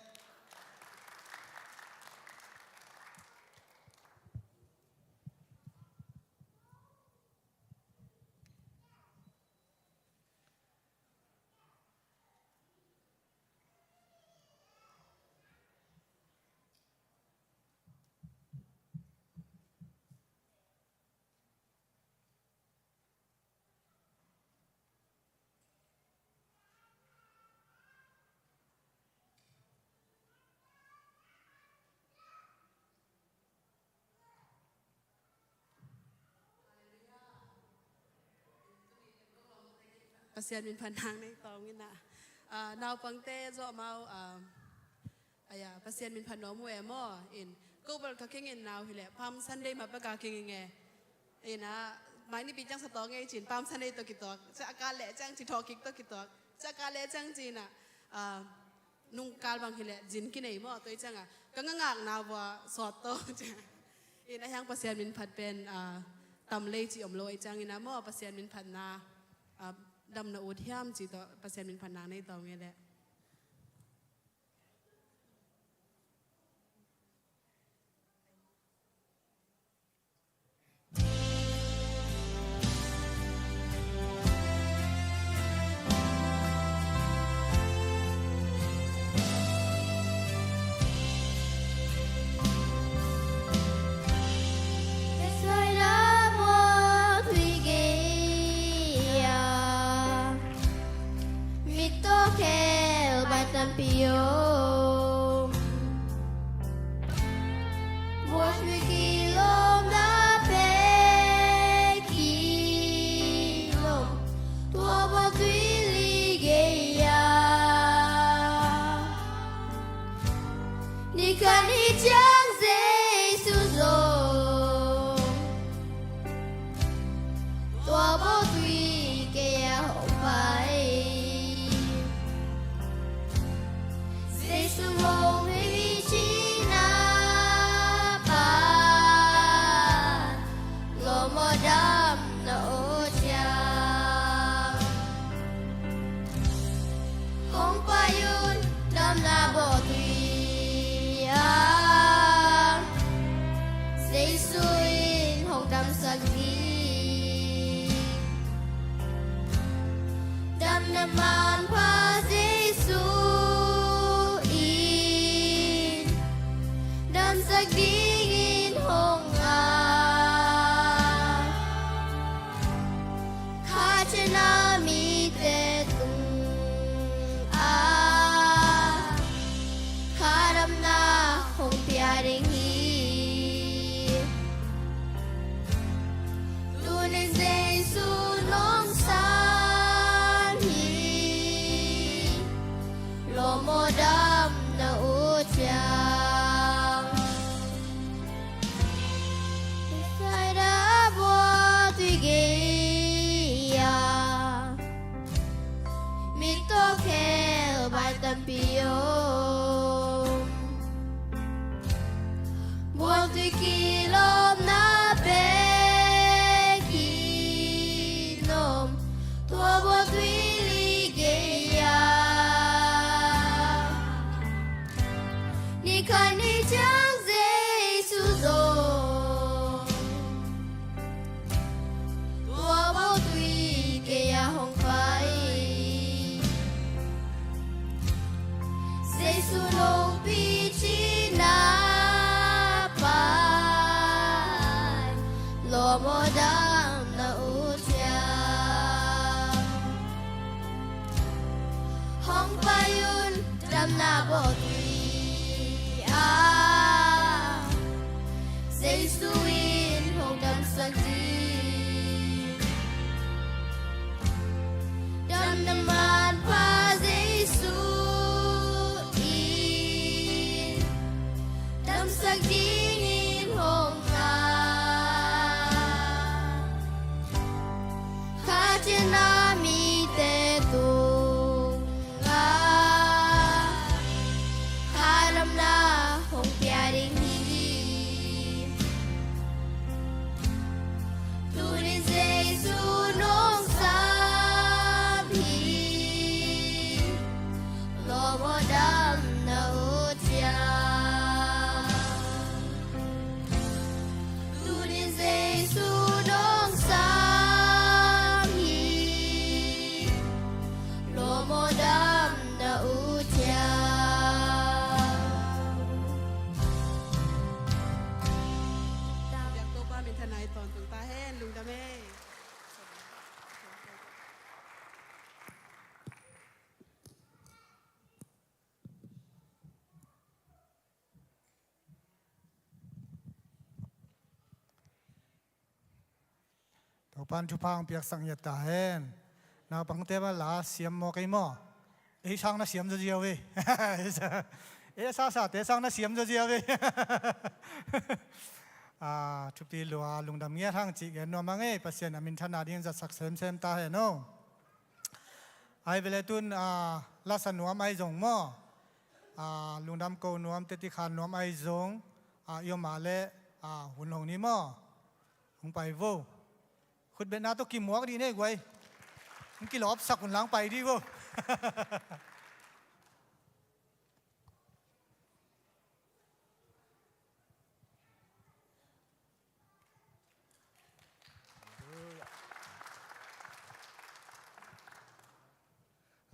Pasian min phat nang nei tawng inah, a, naupangte zawh mau, a, aya, Pasian min phat nuam uh e maw. In ko bel ka kingin nau hileh Palm Sunday mah peka kingin e. Inah mai nipi ciang sa tawng e cin Palm Sunday tawh kituak, ciah a kal leh ciang ci thawhkik tawh kituak, ciah a kal leh ciang cinah, a, nungkal bang hileh zin kinei maw, tua i ciangah ka ngangakna vua sawt tawh. In a hiang Pasian min phat pen, a, tam lei ci om lo i ciangin a maw, Pasian min phatna, a, damna ut hiam ci tawh Pasian min phatna nei tawng e leh. Mit tawh khel bai tampi om. Buaitui kilawmna pek kilawm, tua buaitui li gei-a. Ni khat ni ciang Jesu zong tua buaitui gei-a hong pai. Jesu hong pai cihna pan lawm aw damna aw ciang hong pai un damna buaitui ah. Jesu in hong damsak ding, damna manpha Jesu in damsak dingin hong ngai. Kha ciangin mite tungah kha damna hong pia ding hi. Tuni-in Jesu nong sang hi, lawm aw damna uh ciang. Bethsaida buaitui gei-a mit tawh khel bai tampi om. Buaitui kilawmna pek kilawm, tua buaitui li gei-a. Ni khat ni ciang Jesu zong tua buaitui gei-a hong pai. Jesu hong pai cihna pan Tawh tui ah Jesu in hong damsak ding. Damna manpha Jesu in damsak dingin hong ngah. Kha ciangin a mite tungah kha damna hong pia ding hi. Tuni Jesu nong sam hi. Lawm aw, damna ut ciang. Tuni Jesu nong sam hi. Lawm aw, damna ut ciang. Biak Topa minthanna i tawntung ta hen, lungdam e. Topa'n thupha hong piaksak ngiat ta hen. Naupangte bang la siam maw kei maw? Ei sang na siam zaw ziau e. Ei a sasate sang na siam zaw ziau e. Ah, thupi lua, lungdam ngiat hang cih gen nuam hang e, Pasian a minthanna dingin zatsak semsem ta hen aw. Ai vele tun, ah, lasa nuam ai zong maw? Ah, lungdam ko nuam, teti khan nuam ai zong, ah, i om a leh, ah, hun hong ni maw? Hong pai vo. Khutbetna tawh kimuak dih nei guai. Hong kilawpsak hun lang pai dih vo.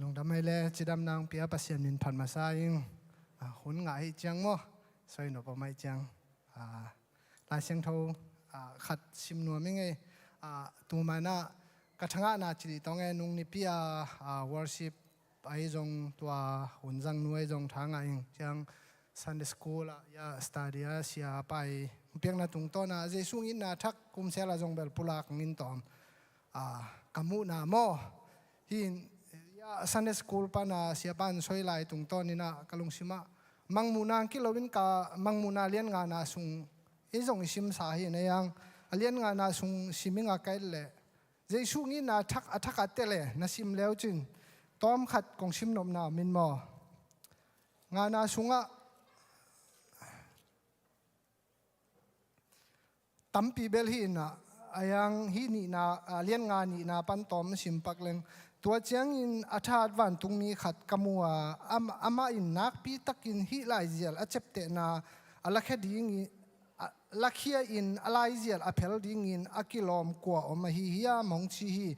Lungdam ai le cidamna hong pia Pasian min phat masa ing. Ah, hun ngah hi ciang maw? Soi nop om ai ciang. Ah, Lai Siangtho, ah, khat sim nuam ing ei. Ah, tu manah ka thangahna cili tawng e, nung nipi a, ah, worship ai zong, tua hun zang nu ai zong thangah ing. Ciang Sunday school ah, ya, study a sia pai. Piakna tungtawn a Jesu ngitna thak kumsel a zong bel pulak ngin tawm. Ah, ka muhna maw? Hi in, ya, Sunday school pan a siapa in soi lai tungtawn in ah ka lungsim ah mangmuhna ang kiloin ka mangmuhna lian ngana sung i zong i simsa hi in ei ang. A lian ngana sung sim ing a ka et leh Jesu ngitna thak a thak a tel e, na sim leu cin tawm khat kong sim nopna om in maw? Ngana sungah tampi bel hi in ah, a yang hih nihna, a lian nga nihna pan tawm sim pak leng. Tua ciangin a thahat vantungmi khat ka mu a, am-, amah in nakpi takin hih laizial a ciaptehna a lakhia ding i, a, lakhia in a laizial a phel dingin a kilawm kua om ahi hiam hong ci hi.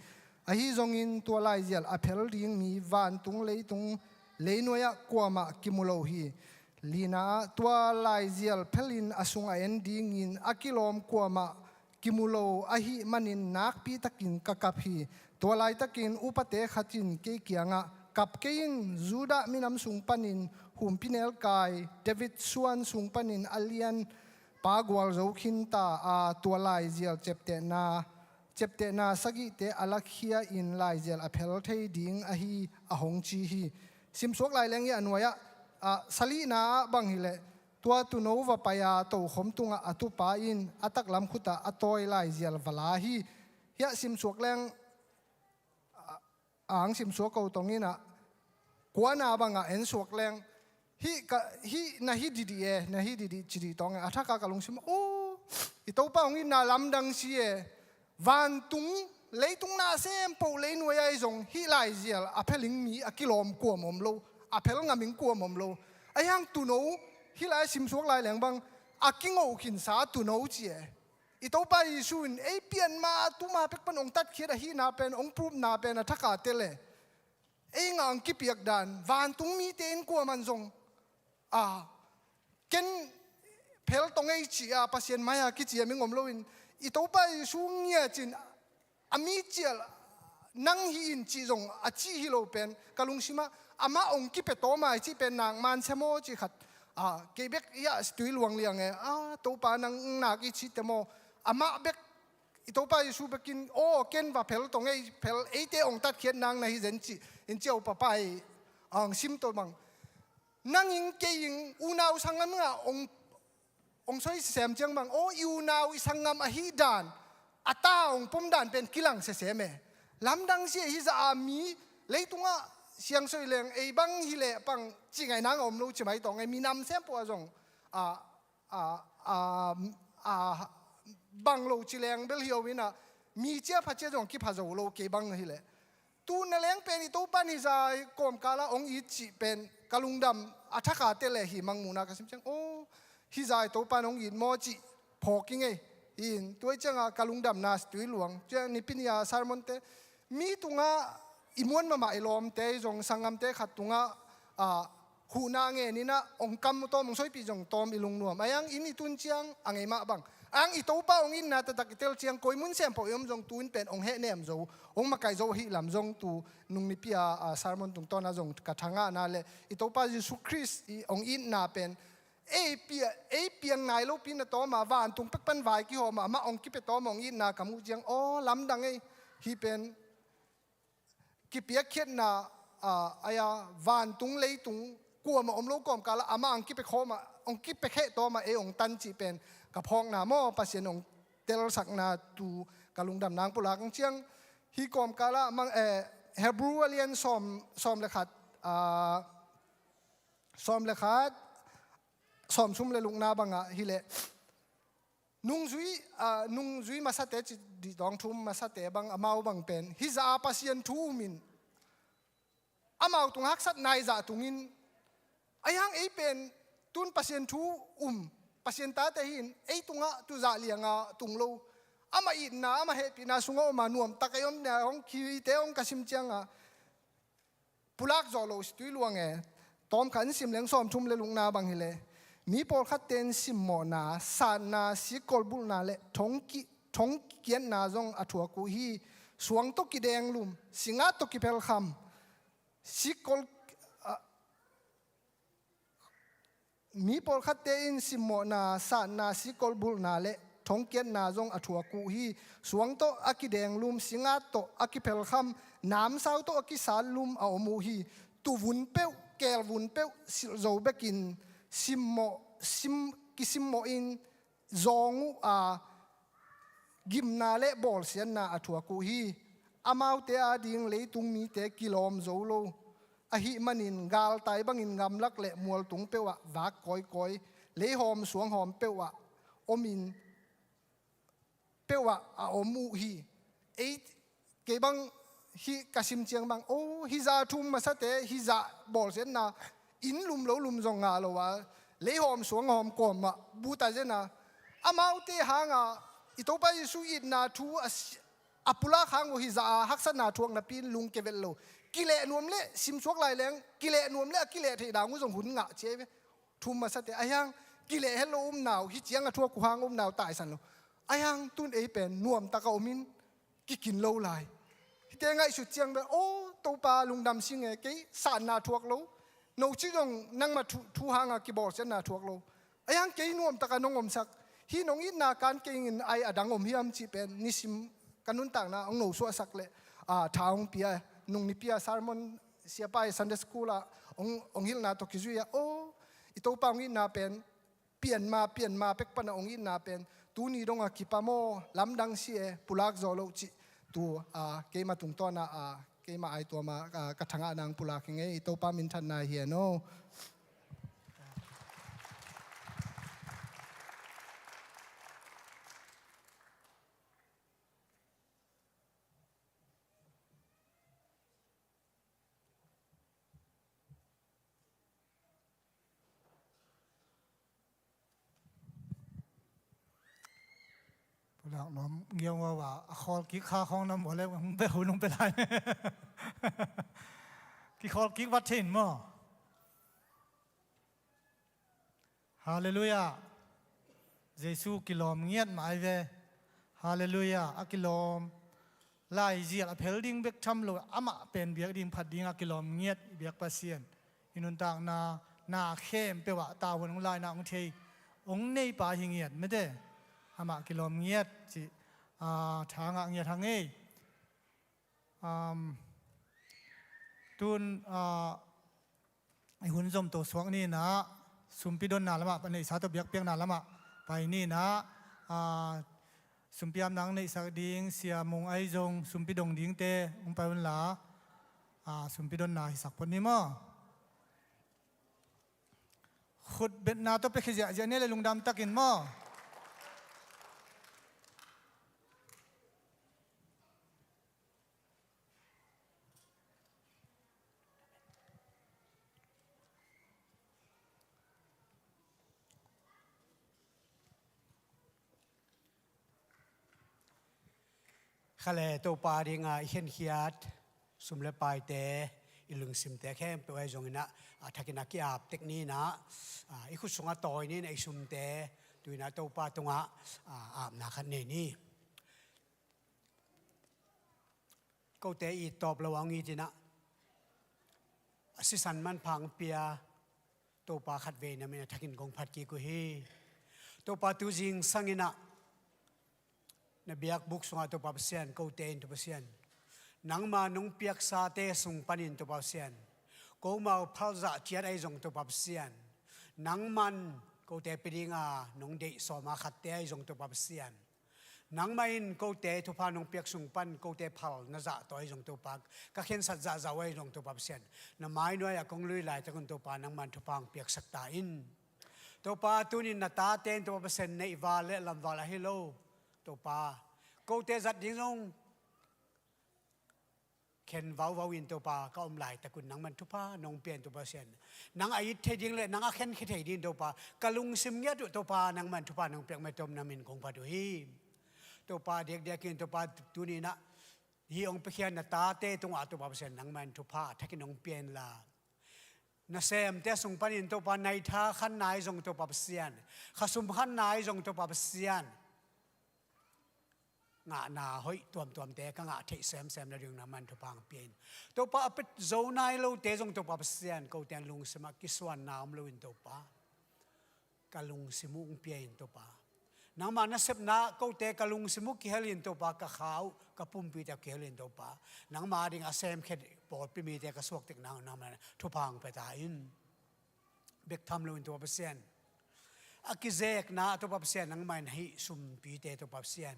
Ahi zongin tua laizial a phel ding mi vantung leitung leinuai ah kuamah kimu lo hi. Lina ah tua laizial phelin a sung a en dingin a kilawm kuamah kimu lo ahih manin nakpi takin ka kap hi. Tua laitakin upate khat in kei kiangah, "Kap kei in, Judah minam sung panin humpinelkai David suan sung panin a lian pa gualzo khinta a tua laizial ciaptehna, ciaptehna sagihte a lakhia in laizial a phel thei ding ahi," a hong ci hi. Simsuak lai leng hi a nuai ah, ah, salihna ah bang hileh tua tuuno va pai a tokhom tungah a tupa in a taklam khutah a tawi laizial va la hi. Hiah simsuak leng, a, ang simsuak ko tong in ah, kuana bangah en suak leng, hih ka, hih na hi didih e, na hi didih ci dih tong e, a thaka ka lungsim, "Oh, i Topa hong itna lamdang si e, vantung, leitung na sem poh leinuai ai zong hih laizial a pheling mi a kilawm kuam om lo, a phel ngaming kuam om lo." A hiang tuuno, hih lai simsuak lai leng bang, a kingoh khinsa tuuno ci e. I Topa Jesu in ei pianma tuma pek pan hong tatkhiat ahihna pen, hong pupna pen a thaka tel e. Ei ngah hong kipiak dan, vantung mite in kuaman zong, a, ken phel tong ei ci a, Pasian mai-a kiciaming om loin, i Topa Jesu ngiat in a mi cial, nang hi in cih zong a cih hi lo pen ka lungsimah amah hong kipia tawm a i cih pen nak man sia maw cih khat. A, kei bek i ah situi luang liang e, a, Topa nang nak i cih te maw, amah bek, i Topa Jesu bekin, aw, ken va phel tong ei, phel eite hong tatkhiat nang na hi zen cih, in ciau papai, ang sim tawh bang. Nang ing kei ing unau sanggam ngah hong, hong soi sisem ciang bang, aw, i unau i sanggam ahi dan, a ta hong pom dan pen kilang sisem e. Lamdang sia hi za a mi, leitungah siang soi leng, ei bang hi leh pang, ci ngai nang a om lo ci mai tawng e, minam sem pua zong, a, a, a, a, bang lo ci leng bel hi o in a, mi cia pha cia zong kipha zo lo kei bang hi leh. Tu na leng pen i Topa in hi zai kawmkala hong it cih pen ka lungdam a thakha te le hi mangmuhna ka sim ciang. Aw, hi zai Topa in hong it maw cih phawk i ngei. In, tua i cianga ka lungdamna situi luang. Ciang nipi ni a sermon te, mi tungah i muan mahmah i lawmte, i zong sanggamte khat tungah, a, huhna ngen in a, hong kam tawm, hong soipih zong tawm i lungnuam. A yang in i tun ciang, a ngei mah bang. A yang i Topa hong itna taktak i tel ciang, koi mun sem pawh i om zong tu in pen, hong hehnem zo, hong makaih zo ahi lam zong tu, nung nipi a, a, sermon tungtawn a zong ka thangahna le, i Topa Jesu Khrist i hong itna pen, ei pia, ei piang nai lopi na tawm a, vantung pek pan vai kihawm a, amah hong kipia tawm a, hong itna ka muh ciang, aw, lamdang ei, hi pen, kipiakkhiatna, a, aia, vantung leitung, kuamah om lo kawmkala, amah ang kipiakhawm a, ang kipiakheh tawm a, ei ong tan cih pen, ka phawkna maw, Pasian ong telsakna tu, ka lungdamna ang pulak ang ciang, hi kawmkala, mang, eh, Hebrew a lian sawm, sawm le khat, a, sawm le khat, sawm sum le lukna bangah, hi leh, Nungzui, a, nungzui masate ci dih dawng thum masate bang amau bang pen. Hi zah a Pasian thu um in. Amau tung haksat nai zah tungin. Ahi hang ei pen tun Pasian thu um. Pasian tate hi in. Ei tungah tu zah lianga tung lo. Amah itna, amah hehpihna sungah om a nuamtak ei om nia hong khite hong ka sim cianga. Pulak zawh loh situi luang e. Tawmkhat in sim leng sawm thum le lukna bang hi le. Mi pawlkhatte in simmawhna, satna, sikkol bulhna le thongki-, thongkiatna zong a thuak uh hi. Suang tawh kidenglum, singat tawh kiphelkham, sikkol, a, Mi pawlkhatte in simmawhna, satna, sikkol bulhna le thongkiatna zong a thuak uh hi. Suang tawh a kidenglum, singat tawh a kiphelkham, namsau tawh a kisatlum a om uh hi. Tuvun peuh, kelvun peuh, silhzo bekin simmawh, sim, kisimmawh in zawng uh a, gimna le bawlsiatna a thuak uh hi. Amaute ading leitung mite kilawm zo lo ahih manin galtai bangin gamlak le mualtung peuhah vak kawikawi, leihawm suanghawm peuhah omin peuhah a om uh hi. Ei, kei bang hih ka sim ciang bang, oh, hih zah thum masate, hih zah bawlsiatna, inn lum lo lum zong ngah lo a, leihawm suanghawm kawmah buta zena, amaute hanga, i Topa Jesu itna thu a si-, a pulak hang uh hih zah a haksatna thuak napi in lungkia vet lo. Kileh nuam le, simsuak lai leng, kileh nuam le, a kileh theih dang uh zong hun ngah cia hi ve. Thum masate, ahi hang, kileh het lo umna uh, hih ciang a thuak uh hang umna uh taisan lo. Ahi hang, tun ei pen, nuamtak a om in, kikin lo lai. Hihte ngaihsut ciang bel, oh, Topa lungdam sing e, kei satna thuak lo. No ci zong nangmah thu, thu hanga kibawlsiatna thuak lo. Ahi hang kei nuamtaka nong omsak. Hih nong itna kan kei in ai a dang om hiam cih pen, nisim ka nuntakna hong nosuahsak le, a, tha hong pia. Nung nipi a sermon siapa i Sunday school ah hong, hong hilhna tawh kizui a, oh, i Topa hong itna pen, pianma, pianma pek pana hong itna pen, tuni donga kipa maw, lamdang si e, pulak zawh loh cih, tu, a, keima tungtawna, a, keima aituama, a, ka thangah nang pulak hi ngei, i Topa minthanna hi e no. Pulak nuam ngiau a, a khawl kik kha khawng nam ua le hong beh hu nong pe lai. Ki khawl kik vat thein maw? Halleluiah. Jesu kilawm ngiat mai ve. Halleluiah. A kilawm. laizial a phel ding bek tham lo, amah pen biak ding phat dingah kilawm ngiat i biak Pasian, i nuntakna na khempeuh ah tavuan hong laina hong thei, hong neipa hi ngiat mete. Amah kilawm ngiat cih, ah, tha ngah ngiat hang ei. Um, tun, ah, i hun zom to suak ninah sumpi donna lamah, neihsa tawh biakpiakna lamah pai ninah, ah, sumpi apna hong neihsak ding Sia Mung ahi zong sumpi dong dingte hong pai unla, ah, sumpi donna hisak phot ni maw? Khut betna tawh piakhia ziahziah ni le lungdam takin maw? Khale Topa dinga i khenkhiat sum le paite, i lungsimte khempeuh ahi zonginah, a thakin a ki-ap tek ninah, a, i khut sungah tawi ninah i sumte tuinah Topa tungah, a, apna khat nei ni. Kote it tawp lo a hong itinah a sisan manpha hong pia Topa khatvei na min a thakin kong phat kik uh hi. Topa tu zingsanginah na biakbuk sungah Topa Pasian, kote in Topa Pasian, nangma nong piaksate sung panin Topa Pasian, komau phalzah ciat ahi zong Topa Pasian, nangman kote pia dinga nong deih sawma khatte ahi zong Topa Pasian, nangmah in kote thupha nong piak sung pan kote phal na zah tawh ahi zong Topa, ka khensat zahzah uh ahi zong Topa Pasian, na mainuai-ah kong lui laitakun Topa nangman thupha hong piaksak ta in. Topa tunin na tate in Topa Pasian neihval le lamval ahi lo Topa, kote zat ding zong khen vauvau in Topa ka om laitakun nangman thupha nong pia in Topa Pasian, nang a it thei ding le nang a khenkhia thei ding Topa, ka lungsim ngiat uh Topa nangman thupha nong piak mah tawh na min kong phat uh hi. Topa diakdiakin Topa tuninah hih hong piakhia na tate tungah Topa Pasian nangman thupha a thakin hong pia inla, nasemte sung panin Topa naitha khanna ahi zong Topa Pasian, khasum khanna ahi zong Topa Pasian, ngahna hoih tuamtuamte ka ngah theih semsem nading nangman thupha hong pia in. Topa a pia zo nai lote zong Topa Pasian, kote in lungsimah kisuanna om loin Topa, ka lungsim uh hong pia in Topa. Nangma nasepna kote ka lungsim uh kihelin Topa, ka kha uh ka pumpite uh kihelin Topa, nangma ding a semkhiat pawlpi mite ka suaktekna uh nangman thupha hong pia ta in. Bek tham loin Topa Pasian, a kizekna Topa Pasian, nangma in hih sumpite Topa Pasian,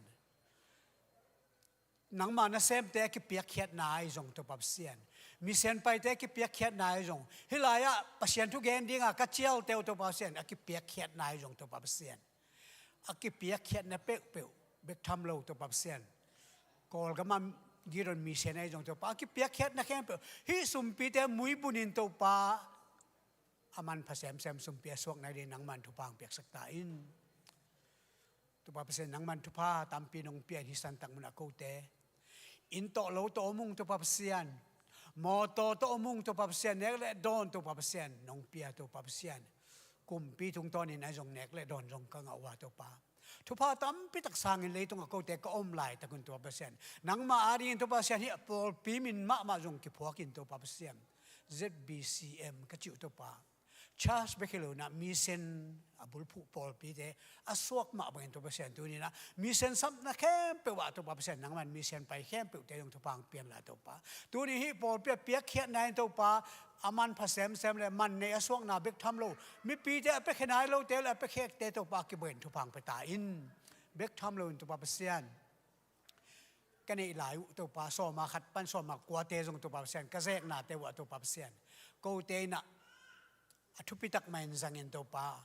nangma nasemte a kipiakkhiatna ahi zong Topa Pasian, mission paite a kipiakkhiatna ahi zong, hih lai-ah Pasian thugen dinga ka cialte uh Topa Pasian, a kipiakkhiatna ahi zong Topa Pasian, a kipiakkhiatna peuhpeuh, bek tham lo Topa Pasian, Kawlgama Giron mission ahi zong Topa, a kipiakkhiatna khempeuh hih sumpite muibunin Topa, a manpha semsem sumpi a suak nading nangman thupha hong piaksak ta in. Topa Pasian, nangman thupha tampi nong pia in hih santak munah kote, inn tawh lo tawh om ung Topa Pasian, mawtaw tawh om ung Topa Pasian, nek le dawn Topa Pasian nong pia Topa Pasian, kumpi tungtawnin ahi zong nek le dawn zong ka ngah uh a Topa, thupha tampi tak sangin leitungah kote ka om laitakun Topa Pasian, nangma adingin Topa Pasian, hih a pawlpi min mahmah zong kiphuakin Topa Pasian, Z B C M ka cih uh Topa, church bek hi lo inah mission a bulphuh pawlpite a suak mah bangin Topa Pasian, tuninah mission sapna khempeuh ah Topa Pasian, nangman mission pai khempeuhte zong thupha hong pia inla Topa, tuni hih pawlpi a piakkhiatna in Topa, a manpha semsem le man nei a suakna bek tham lo, mipite a piakhia nai lote le a piakhekte Topa, a kibangin thupha hong pia ta in. Bek tham loin Topa Pasian, ka neih lai uh Topa, sawma khat pan sawma kuate zong Topa Pasian, ka zeknate uh ah Topa Pasian, kote inah a thupitak mahin zangin Topa,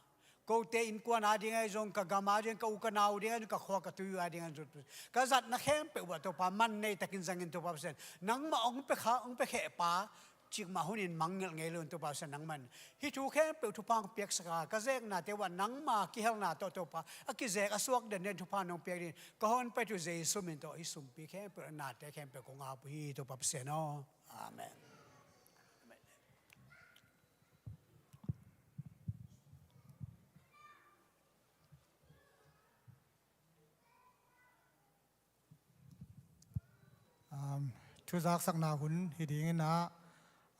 kote innkuan ading ahi zong, ka gam ading, ka u ka nau ding ahi zong, ka khua ka tui uh ading ahi zong, ka zatna khempeuh uh ah Topa, man nei takin zangin Topa Pasian, nangmah hong pia kha, hong piakhehpa cikmah hunin mangngilh ngei loin Topa Pasian, nangman hih thu khempeuh thupha hong piaksak a, ka zeknate uh ah nangma kihelna tawh Topa, a kizek a suak denden thupha nong piak dingin ka hong pai uh Jesu min tawh hih sumpi khempeuh, nate khempeuh kong ap uh hi Topa Pasian aw. Amen. thuzaksakna hun hi dingin ah,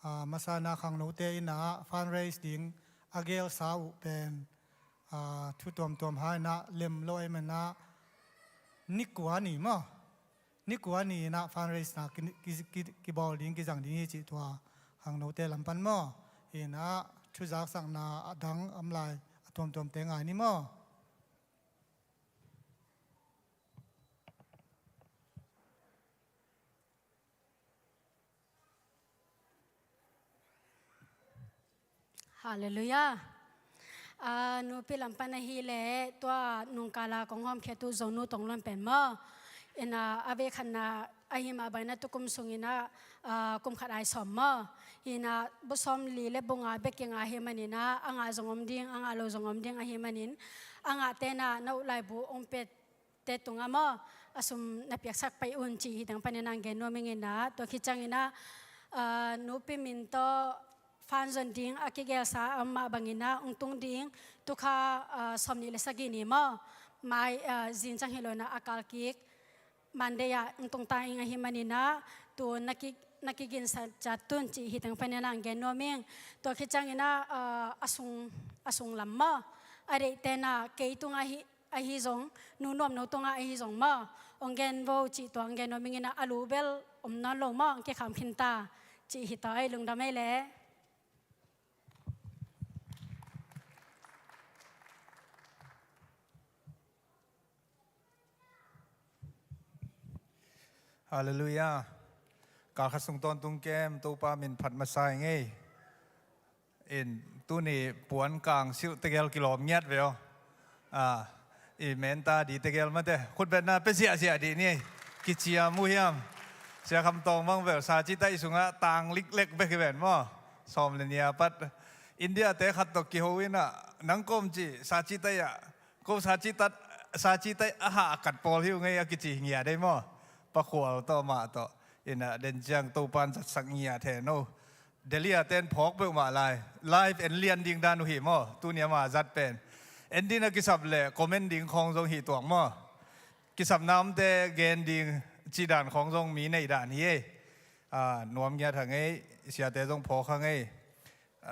ah, masa in ah khangnote in ah fundraise ding a gelsa uh pen, ah, thu tuamtuam hai in ah lem lo ahih manin ah ni kua ni maw, ni kua ni in ah fundraise na ki, ki, ki, kibawl ding, kizang ding hi cih tua khangnote lam pan maw. Hi in ah thuzaksakna a dang om lai a tuamtuamte ngai ni maw. Halleluiah. Ah, nupi lam pan ahih leh tua nungkal a kong hawmkhiat uh Zonu Tong Luan pen maw. In ah a vei khatna ahih mah bangin ah tukum sungin ah, ah, kum khat ai sawm maw. Hi in ah bu sawmli le bu nga bek kingah ahih manin ah a ngah zong om ding, a ngah lo zong om ding ahih manin a ngahte in ah na ut laibu hong pia te tungah maw, a sum na piaksak pai un cih hi ding panin ah gen nuam ing in ah, tua khit ciangin ah, ah, nupi min tawh fund zon ding a kigelsa a om mah bangin ah hong tung ding, tu kha, ah, sawmnih le sagih ni maw, mai, ah, zing ciang hi lo in ah a kal kik Monday ah hong tung ta ing ahih manin ah tu na ki, na kiginsa ciat un cih hi ding panin ah gen nuam ing. Tua khit ciangin ah, ah, a sung, a sung lam maw, a deihte in ah kei tungah hi ahi zong, nu nuamno tungah ahi zong maw, hong gen vo cih tua hong gen nuam ing in ah, a lu bel om nawn lo maw, hong kikham khin ta cih hi ta ei, lungdam ei leh. Halleluiah. Kal khat sung tawntung kem Topa min phat masa ing ei. In, tuni puan kang silh tegel kilawm ngiat ve aw. Ah, i menta di tegel mate. Khutbetna pia ziahziah dih ni. Kiciam uh hiam. Sia Kham Tawng bang vel, sa ci taih sungah tang liklek bek hi ven maw. Sawm le nia pat. India te khat tawh kiho in ah, nang kawm ci, sa ci taih ah. Ko sa ci tat, sa ci taih a hah a kat pawl hi uh ngei a kici ngiat ei maw. Pa Khual tawh mah tawh. In ah, den ciang Topan zatsak ngiat hen aw. Delhi a ten phawk peuhmah lai. Live en lian ding dan uh hi maw. Tuni ama zat pen. En ding a kisap le comment ding khawng zong hi tuak maw. Kisapna omte gen ding cih dan khawng zong mi neih dan hi ei. Ah, nuam ngiat hang ei, siate zong phawk hang ei.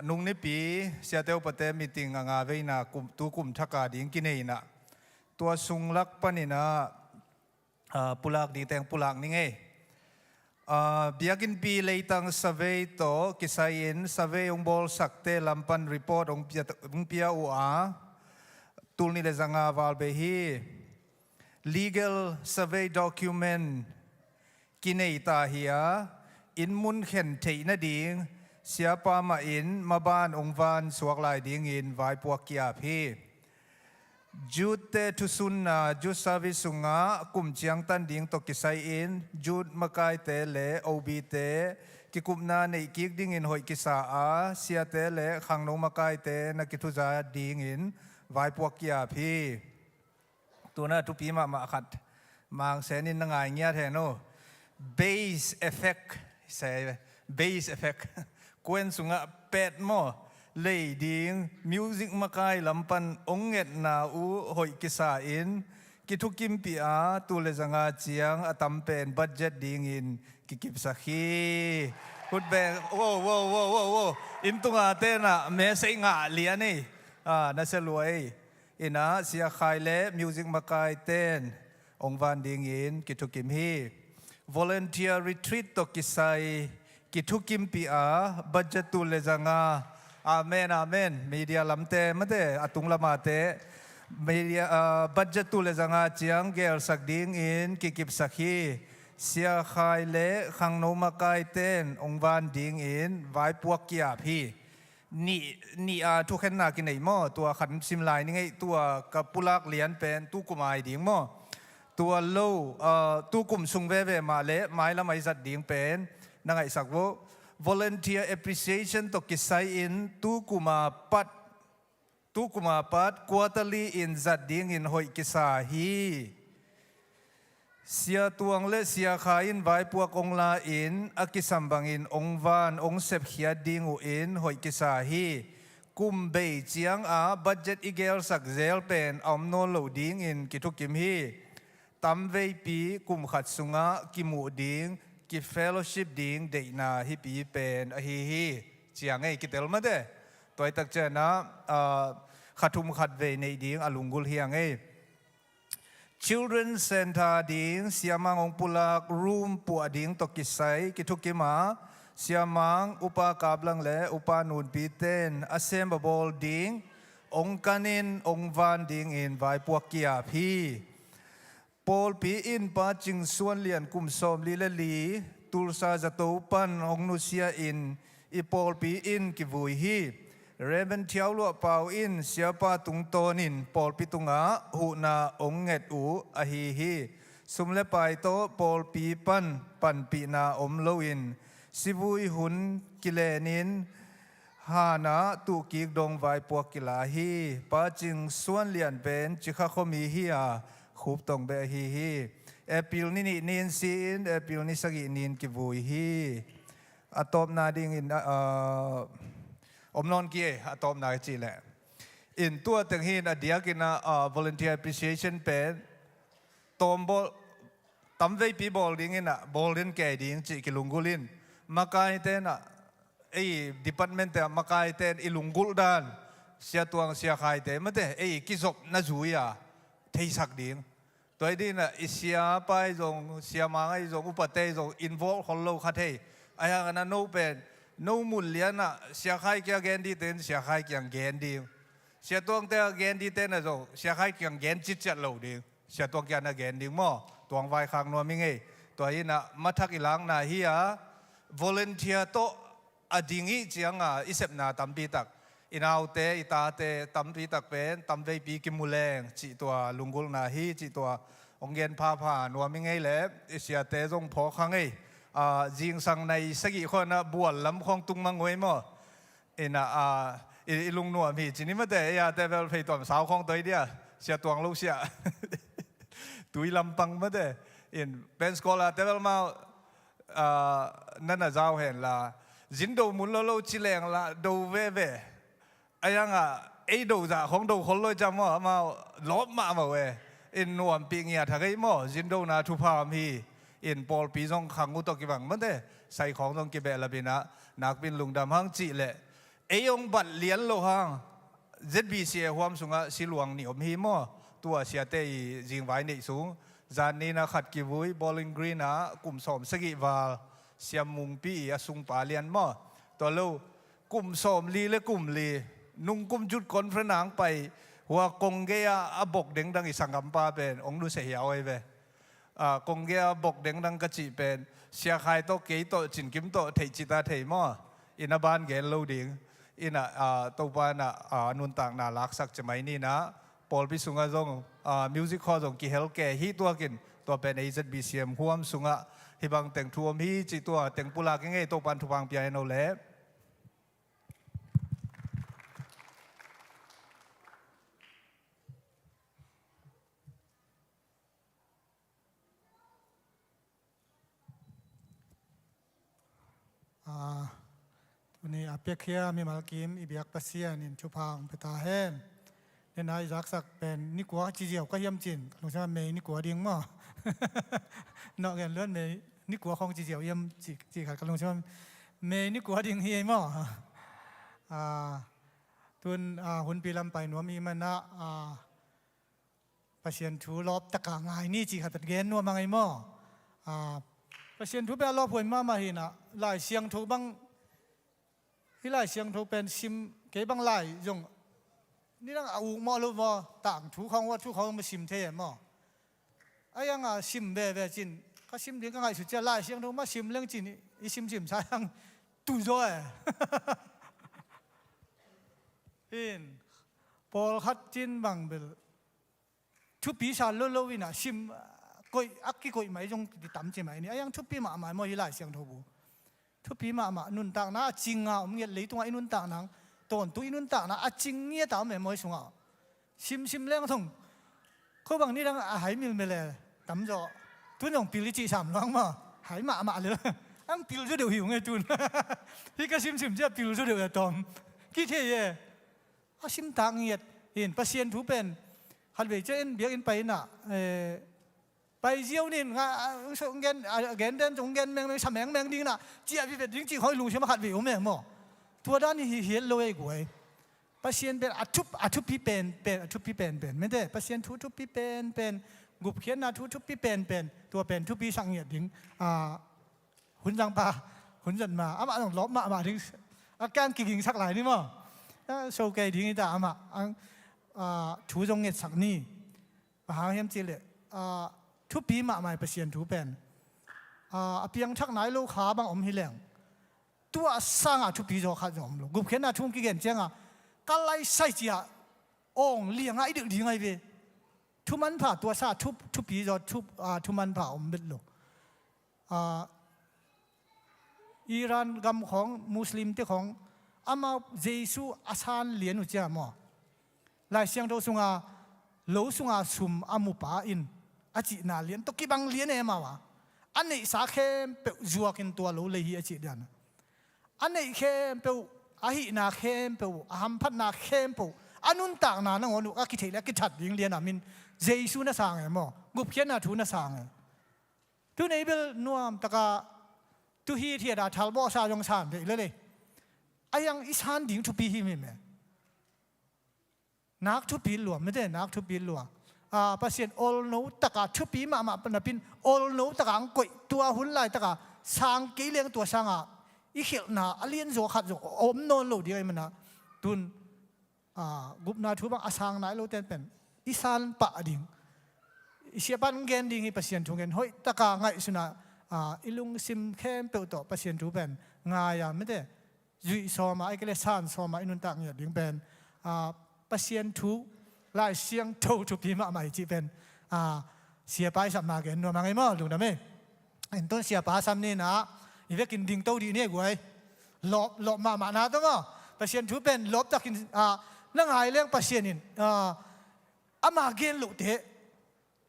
Nung nipi, siate upate meeting a nga veina kum, tu kum thak a ding kinei in ah. Tua sung lak panin ah, ah, pulak ding teng pulak ning ei. Ah, biakinnpi leitang survey tawh kisai-in survey hong bawlsakte lam pan report hong pia, hong pia uh a, tul nih le zanga val bei hi. Legal survey document kinei ta hi a, inn mun khen theih nading siapa mah in maban hong van suak lai dingin vaipuak ki-ap hi. Jute thusunna, Jute Service sungah kum ciangtan ding tawh kisai-in Jute makaite le O B te kikupna neih kik dingin hoih kisa a, siate le khangno makaite na kithuza dingin vaipuak ki-ap hi. Tuna thupi mahmah khat Mangsen in na ngai ngiat hen aw. Bass effect, se, bass effect. Kuen sungah pet maw, lei ding, music makai lam pan hong ngetna uh hoih kisa in kithukimpih a, tul le zanga ciang a tam pen budget dingin kikipsak hi. Khut beng, wow, wow, wow, wow, wow. Inn tunga tenah message ngah lian ei. Ah, na sia lua ei. Inah Sia Khai le music makai ten hong van dingin kithukim hi. Volunteer retreat tawh kisai kithukimpih a, budget tul le zanga. Amen, amen. Media lamte mate, a tung lamate. Media, ah, budget tul le zanga ciang gelsak dingin kikipsak hi. Sia Khai le khangno makai ten hong van dingin vaipuak ki-ap hi. Nih, nih a thukhenna kinei maw? Tua khat sim lai ning ei, tua ka pulak lian pen tukum ai ding maw? Tua lo, ah, tukum sung veve mah le mailam ai zat ding pen na ngaihsak vo. Volunteer appreciation tawh kisai-in tukum a pat, tukum a pat quarterly in zat dingin hoih kisa hi. Sia Tuang le Sia Khai in vaipuak hong la-in a kisam bangin hong van hong sepkhiat ding uh in hoih kisa hi. Kum bei ciang a budget i gelsak zel pen a om nawn lo dingin kithukim hi. Tamveipi kum khat sungah kimuh ding kifellowship ding deihna hih pi pen ahi hi. Ciang ei kitel mate. Tua hi tak ciangin ah, ah, kha thum khat vei neih ding a lunggulh hi ang ei. Children Center ding siamang hong pulak room puah ding tawh kisai kithukim a, siamang Upa Kap Lang le Upa Nunpi ten a sem a bawl ding hong kanin hong van dingin vaipuak ki-ap hi. Pawlpi in Pa Cing Suan Lian kum sawmli le li, Tulsa zato pan hong nusia in i pawlpi in kivui hi. Reverend Thiau Luah Pau in siapa tungtawnin pawlpi tungah huhna hong nget uh ahi hi. Sum le pai tawh pawlpi pan panpihna om loin sivui hun kilenin hanah tuhkik dong vaipuak kila hi. Pa Cing Suan Lian pen Cikha khuami hi a, Khup Tong beh ahi hi. April ni nih ni in si in, April ni sagih ni in kivui hi. A tawpna dingin, ah, ah, om nawn kei, a tawpna cih leh. In tua teng hi in a diakin ah, ah, volunteer appreciation pen tawm bawl, tamveipi bawl dingin ah, bawl den kei ding cih kilunggulh in. Makaite in ah, ei department te ah makaite in i lunggulh dan, Sia Tuang, Sia Khai te mate, ei kizopna zui a, theisak ding. Tua hi dingin ah, i siapa i zong, siamang i zong, upate i zong, involve khol lo kha thei. Ahi hangin ah no pen, no mun lian ah, Sia Khai kiang gen ding te in, Sia Khai kiang gen ding. Sia Tuang te a gen ding te in ah zong, Sia Khai kiang gen citciat lo ding. Sia Tuang kiang a gen ding maw, tuang vaikhak nuam i ngei. Tua hi in ah, mathak i lakna hi a, volunteer tawh a ding i ciang a, i sepna tampi tak, i naute, i tate, tampi tak pen, tamveipi kimu leng, cih tua lunggulhna hi, cih tua hong gen phapha nuam i ngei leh, i siate zong phawk kha ngei. Ah, zingsang nai sagih khawng in ah bual lam khawng tung mang uh ei maw. In ah, ah, i, i lungnuam hi, ci ni mate, ei a te bel phei tuam sau khawng toi dia, Sia Tuang lo sia. Tui lampang mate, in pen scholar te bel mau, ah, na na zau hen la, zin do mun lo lo ci leng la, do veve. Ahi hangin ah, ei do zah khawng do khol lo i ciang maw, amau lawp mahmah uh e. In nuampih ngiat hak ei maw, zin dona thupha om hi. In pawlpi zong khang uh tawh kibang mate, sai khawng zong kibehlap in ah, nakpi in lungdam hang cih leh. Ei hong bat lian lo hang, Z B C A huam sungah siluang nih om hi maw, tua siate i zingvai neih sung. Zan ni in ah khat kivui, Bowling Green ah kum sawm sagih val, Siam Mungpi i a sungpa lian maw. Tua lo, kum sawmli le kum li, nung kum youth conference ah hong pai, hua kong gei ah a bok dengdang i sanggampa pen hong nusia hi a, oi ve. Ah, kong gei ah bok dengdang ka cih pen, Sia Khai tawh, kei tawh, Cin Kim tawh, theih cita thei maw. In a ban gen lo ding. In ah, ah, Topa in ah, ah, nuntakna laksak ci mai ni in ah, pawlpi sungah zong, ah, music khaw zong kihel kei hi tuak in, tua pen ei Z B C M huam sungah hih bang teng thu om hi cih tua teng pulak i ngei. Topa in thupha hong pia hen aw leh. Ah, tuni a piakhia mimal kim i biak Pasian in thupha hong pia ta hen. Nena i zaksak pen ni kua ci ziau ka hiam cin, ka lungsim ah May ni kua ding maw. Nawh gen luat May ni kua khawng ci ziau hiam ci, ci khat ka lungsim ah May ni kua ding hi ei maw. Ah, tun, ah, hunpi lam pai nuam i hih man ah, ah, Pasian thu lawp taka ngai ni ci khat gen nuam hang ei maw. Ah, Pasian thu pen a lawphuai mahmah hi in ah, Lai Siangtho bang, hih Lai Siangtho pen sim, kei bang lai zong nidang a uk mawh lo maw, tangthu khawng, uah thu khawng mah sim thei e maw. Ahi hangin ah sim veve cin, ka sim ding ka ngaihsut ciang Lai Siangtho mah sim leng cin, i simsim sa hang tu zaw e. In, pawlkhat cin bang bel thupi sa lo lo in ah sim, ah, koih, a kikoih mai zong kitam ci mai ni. Ahi hang thupi mahmah maw hih Lai Siangtho bu. Thupi mahmah, nuntakna a cing a om ngiat, leitungah i nuntakna, tawntung i nuntakna a cing ngiat a om e maw hih sungah. Simsim leng thong, ko bang nidang a hai milmil e, tamzaw. Tun zong pil i cih sam luang maw, hai mahmah lel. Ang pil zaw deuh hi ung e tun. Hih ka simsim ciang pil zaw deuh e tawm. Kithei e. A simtak ngiat in Pasian thu pen, khatvei ciang in biakinn pai in ah, eh, Pai ziau nin, nga, a, so, gen, a, gen den zong gen mengmeng, sa mengmeng ding na, ciah vivet ding cih khawng i lungsim ah khat vei om e maw. Tua dan hi hiat lo ei guai. Pasian pen a thup, a thupi penpen, a thupi penpen. Mete, Pasian thu thupi penpen, gupkhiatna thu thupi penpen, tua pen thupi sak ngiat ding. A, hun zang pa, hun zat ma, amah zong lawp mahmah ding. A kiang kiging sak lai ni maw. A, so kei ding hi ta amah, ang, a, thu zong ngetsak ni. Bang hang hiam cih leh, a, thupi mahmah hi Pasian thu pen. A, a piangthak nai lo kha bang om hi leng. Tua sangah thupi zaw khat zong om lo. Gupkhiatna thu kigen ciangah, ka laisai ciah awng liangah i delh ding ahi ve. Thumanpha tua sa thu, thupi zaw, thu, a, thumanpha om bet lo. A, Iran gam khawng, Muslim te khawng, amau Jesu a san lian uh cia maw. Lai Siangtho sunga, lo sunga sum a mupa in, a cihna lian tawh kibang lian e amau a. A neihsa khempeuh zuakin tua lo lei hi a cih lian. A neih khempeuh, a hihna khempeuh, a hamphatna khempeuh, a nuntakna nangawn uh, a kitheih le a kithat ding lian a min, Jesu na sang e maw. Gupkhiatna thu na sang e. Tu nei bel nuam taka tu hithiat a thalbawhsa zong san theih lele. A hiang i san ding thupi himhim e. Nak thupi lua, mete nak thupi lua. A, Pasian olno taka thupi mahmah napin olno taka ang koih tua hun lai taka sang kei leng tua sanga i khelhna a lianzaw khat zong om nawn lo ding ahi mana. Tun a, gupna thu bang a sang nai lo ten pen i san pah ding. I siapan gen ding hi Pasian thu gen hoih taka ngaihsuna, a, i lungsim khempeuh tawh Pasian thu pen ngai a mete zuih sawma ai kele san sawma i nuntak ngiat ding pen, a, Pasian thu Lai Siangtho thupi mahmah hi cih pen, a, siapa i sapna gen nuam hang ei maw lungdam ei. Entun siapa sam ni na, i vekin dingto dih ni guai. Lawp, lawp mahmah na tawh maw. Pasian thu pen lawp takin, a, na ngai leng Pasian in, a, ama gen loh te.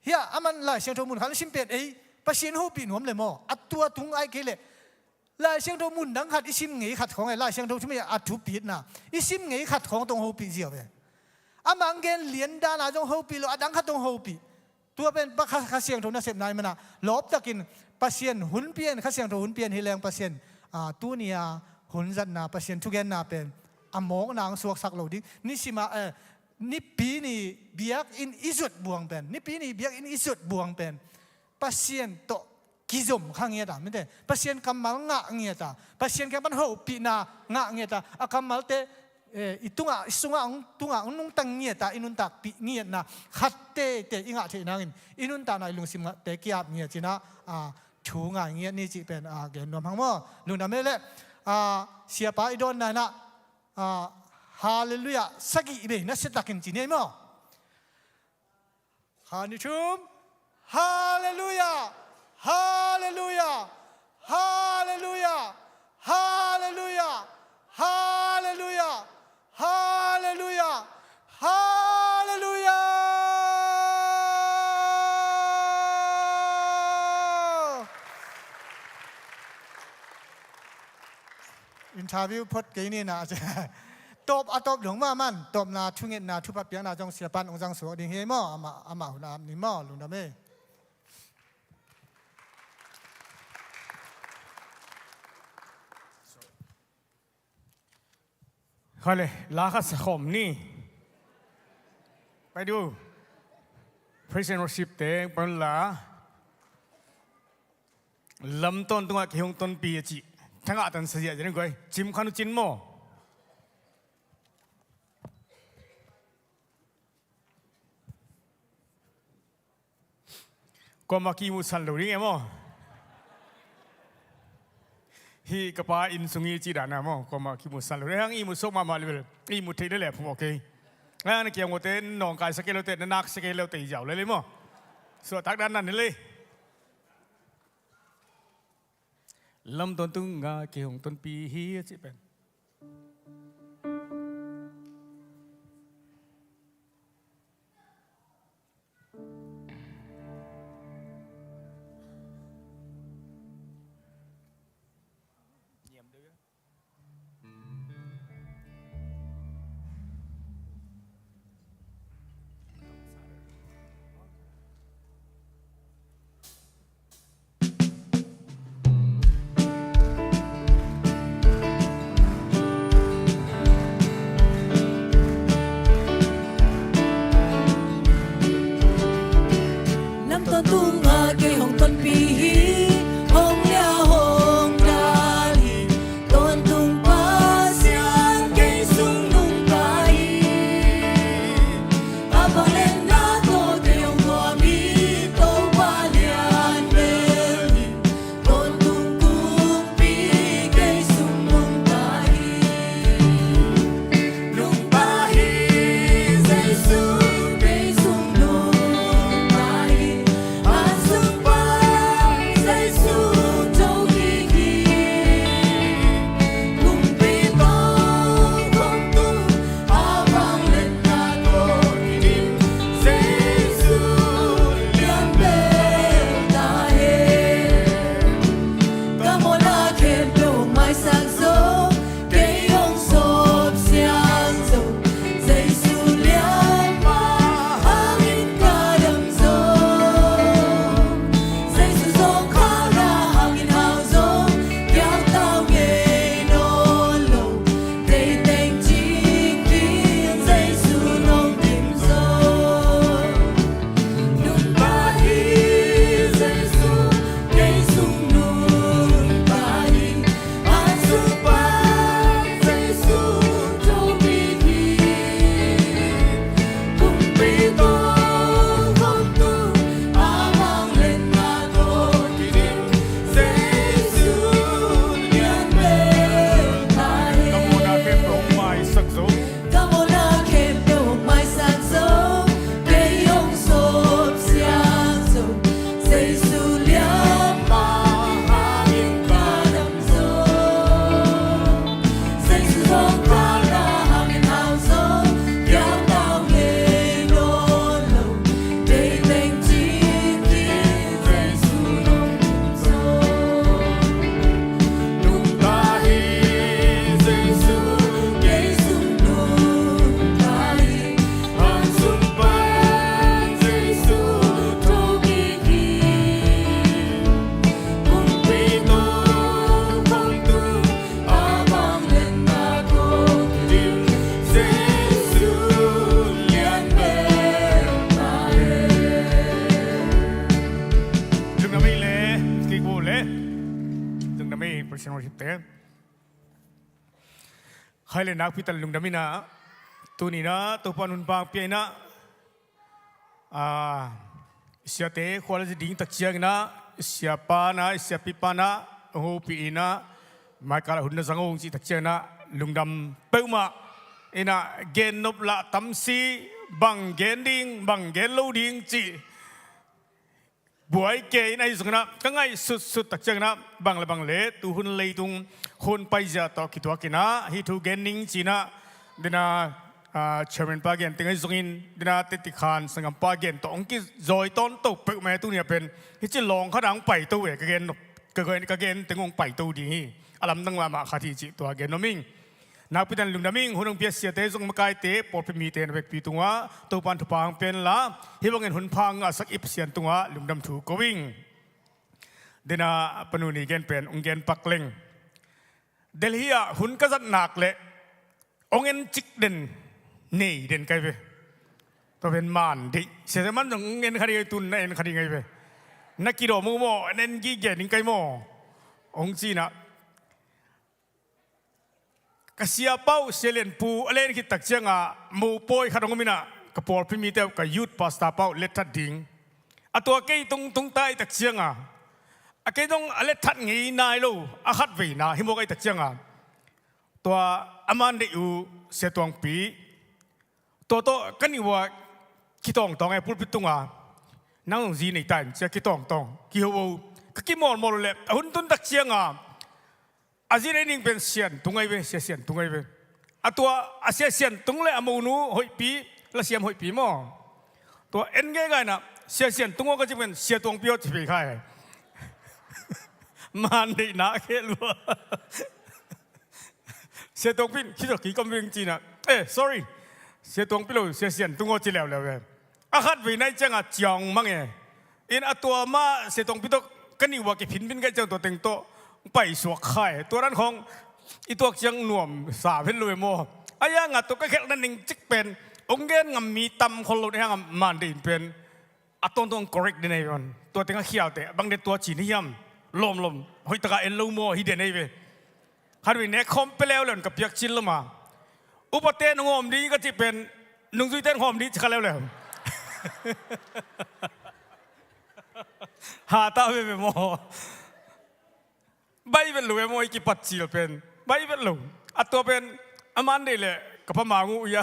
Hia, aman Lai Siangtho mun khat na sim pen ei, Pasian hopih nuam le maw. A tua tung ai kei le. Lai Siangtho mun dang khat i sim ngei khat khawng ei, Lai Siangtho thu mi a thupitna. I sim ngei khat khawng tong hopih ziau ve. Ama ang gen lian dana zong hopih lo, a dang khat tong hopih. Tua pen pa Kha, Kha Siangtho nasepna i mana lawptakin Pasian hun pian, Kha Siangtho hun pian hi leng Pasian, a, tunia hun zatna Pasian thugenna pen a mawkna ang suaksak lo ding. Nisima, eh, nipi ni biakinn i zuat buang pen, nipi ni biakinn i zuat buang pen Pasian tawh kizom kha ngiat a, mite Pasian kammal ngah ngiat a, Pasian kiang pan hopihna ngah ngiat a, a kammalte, eh, i tungah, i sungah, hong, tungah hong nungta ngiat a, i nuntakpih ngiatna khat teitei i ngah theih nangin i nuntakna i lungsim ngahte ki-ap ngiat cih na, a, thu ngai ngiat ni cih pen, a, gen nuam hang maw. Lungdam ei leh, a, siapa i dawnna inah, a, Halleluiah sagih bei nasiatakin ci ni ei maw. Kha ni thum. Halleluiah! Halleluiah! Halleluiah! Halleluiah! Halleluiah! Halleluiah! Halleluiah! Interview phot kei ni na. Tawp a tawp dong mahmah in tawpna thungetna thupha piakna zong siapan hong zang suak ding hi ei maw. Amah, amah hun a ap ni maw. Lungdam ei. Hale, la khat sa khawm ni. Pai du. Praise and worship te pan la. Lam tawntungah kei hong tonpi a cih thangah tan saziah zia ning guai. Cim khan uh cin maw. Kuamah kimuhsan lo ding e maw. Hih ka pa inn sung hi cih dan a maw, kuamah kimuhsan lo ding. Hang ihmu suak mahmah leh bel ihmu theih leh leh phu maw kei. Hang na kiang uh te nawngkai sa kei lo te, na nak sa kei lo te i ziau leh leh maw. Suahtak dan nan hi leh. Lam tawntungah kei hong tonpi hi a cih pen. Tawntung a kei hong tonpih hi, hong liah hong dal hi. Tawntung Pasian kei sung nungta hi. A vangliatna tawh kei hong nuam hi, Topa lian bel hi. Tawntung kumpi kei sung nungta hi. Nungta hi, Jesu kei sung nungta hi. A sung pan Jesu thokik hi. Kumpi tawh khawmtu a vangliatna tawh kidim Jesu lian bel ta hen. Ka mawhna khempeuh maisak zo, kei hong sawp siang zo. Jesu lian mah hangin ka dam zo. Jesu zawngkhal na hangin hau zo. Kiangtau ngei nawn lo. Deih teng cik in Jesu nong dim zo. Nungta hi Jesu, kei sung nungta hi. A sung pan Jesu thokik hi. Kumpi tawh khawmtu a vangliatna tawh kidim Jesu lian bel ta hi. Ka mawhna khempeuh hong maisak zo. Ka mawhna khempeuh hong maisak zo. Kei hong sawp siang zo. Jesu lian mah hangin ka dam zo. Jesu zawngkhal na hangin hau zo. Kiangtau ngei nawn lo. Deih teng cik in Jesu nong dim zo. Nungta hi Jesu, kei sung nungta hi. A sung pan Jesu thokik hi. Kumpi tawh khawmtu a vangliatna tawh kidim Jesu lian bel ta hen. Lungdam ei le, kik uh le. Lungdam ei, President Worship te. Khai le nakpi tak lungdam in ah, tuni in ah Topa in hun pha pia in ah, ah, siate khua le ding tak ciangin ah, siapa in ah, siapipa in ah, hong hopih in ah, mai kal ah hun na zang hong cih tak ciangin ah, lungdam peuhmah in ah, gen nop lah tam si, bang gen ding, bang gen lo ding cih buai kei in ahi zongin ah, ka ngaihsutsut tak ciangin ah, bang le bang le, tu hun leitung hun paizia tawh kituak in ah, hih thu gen ning ci-in ah, den a, ah, chairman pa gen teng ahi zongin, den a tetikhan sanggampa gen tawh hong kizawi tawnto peuhmah e. Tuni a pen hih ci lawng khat ah hong paito e, ka gen, ka gen, ka gen teng hong paito ding hi. A lamdang mahmah khat hi cih tua gen nuam ing. Nakpi tak lungdam ing, hun hong pia siate zong, makaite, pawlpi mite na vekpi tungah Topa in thupha hong pia inla, hih bangin hun pha hong ngahsak i Pasian tungah lungdam thu ko ing. Den a panu ni gen pen hong gen pak leng. Delhi ah hun ka zat nak leh hong en cik den, nei den kai ve. Tua pen man deih. Sia man zong hong en kha ding ai, tun na en kha ding ai ve. Na kidawm uh maw, en en gige ding kai maw, hong ci-in ah. Ka siapa uh, Sia Lian Pu, a len khit tak ciangah mopawi khat hong om in ah, ka pawlpi mite uh, ka youth pastor pa uh letthat ding. A tua kei tung tung ta i tak ciangah, a kei dong a letthat ngei nai lo, a khatveina hi mawk a i tak ciangah, tua a man deih uh Sia Tuangpi, tua tawh ka nih uh a kitawngtawng e, pulpit tungah, nang zong zi nei ta in ci-a kitawngtawng, kiho uh, ka kimawlmawl uh leh, a hun tun tak ciangah, a zi nei ding pen Sian Tung ai ve, Sia Sian Tung ai ve. A tua, a Sia Sian Tung le a monu hoihpi, lasiam hoihpi maw. Tua en geigai in ah, Sia Sian Tung aw ka cih pen Sia Tuangpi aw ci pei khai. Man deihna khel uh a. Sia Tuangpi in, "Khitawh kikom veng," ci-in ah, "Eh, sorry, Sia Tuangpi lo, Sia Sian Tung aw," ci leuleu ve. A khatveina i ciangah ciang mang e. In a tua mah Sia Tuangpi tawh ka nih uh a kiphinphin ka i ciang tua teng tawh paisuak khai. Tua dan khawng i tuak ciang nuam sa ven lo e maw. A hiangah tua ka khelhna ning cik pen hong gen ngam mi tam khol lo na hiangah man deih in pen A tawntung correct den ei ve. Tua teng a khialte bang den tua ci ni hiam? Lawmlawm hoih taka en lo maw hi den ei ve. Khan vei nek khawm pia leuleu in ka piak cil lo ma. Upate nong hawm ding ka cih pen nungzuite nong hawm ding ci kha leuleu. Ha ta veve maw? Baih vet lo e maw i kipat cil pen? Baih vet lo. A tua pen a man deih leh ka pa mang uh ia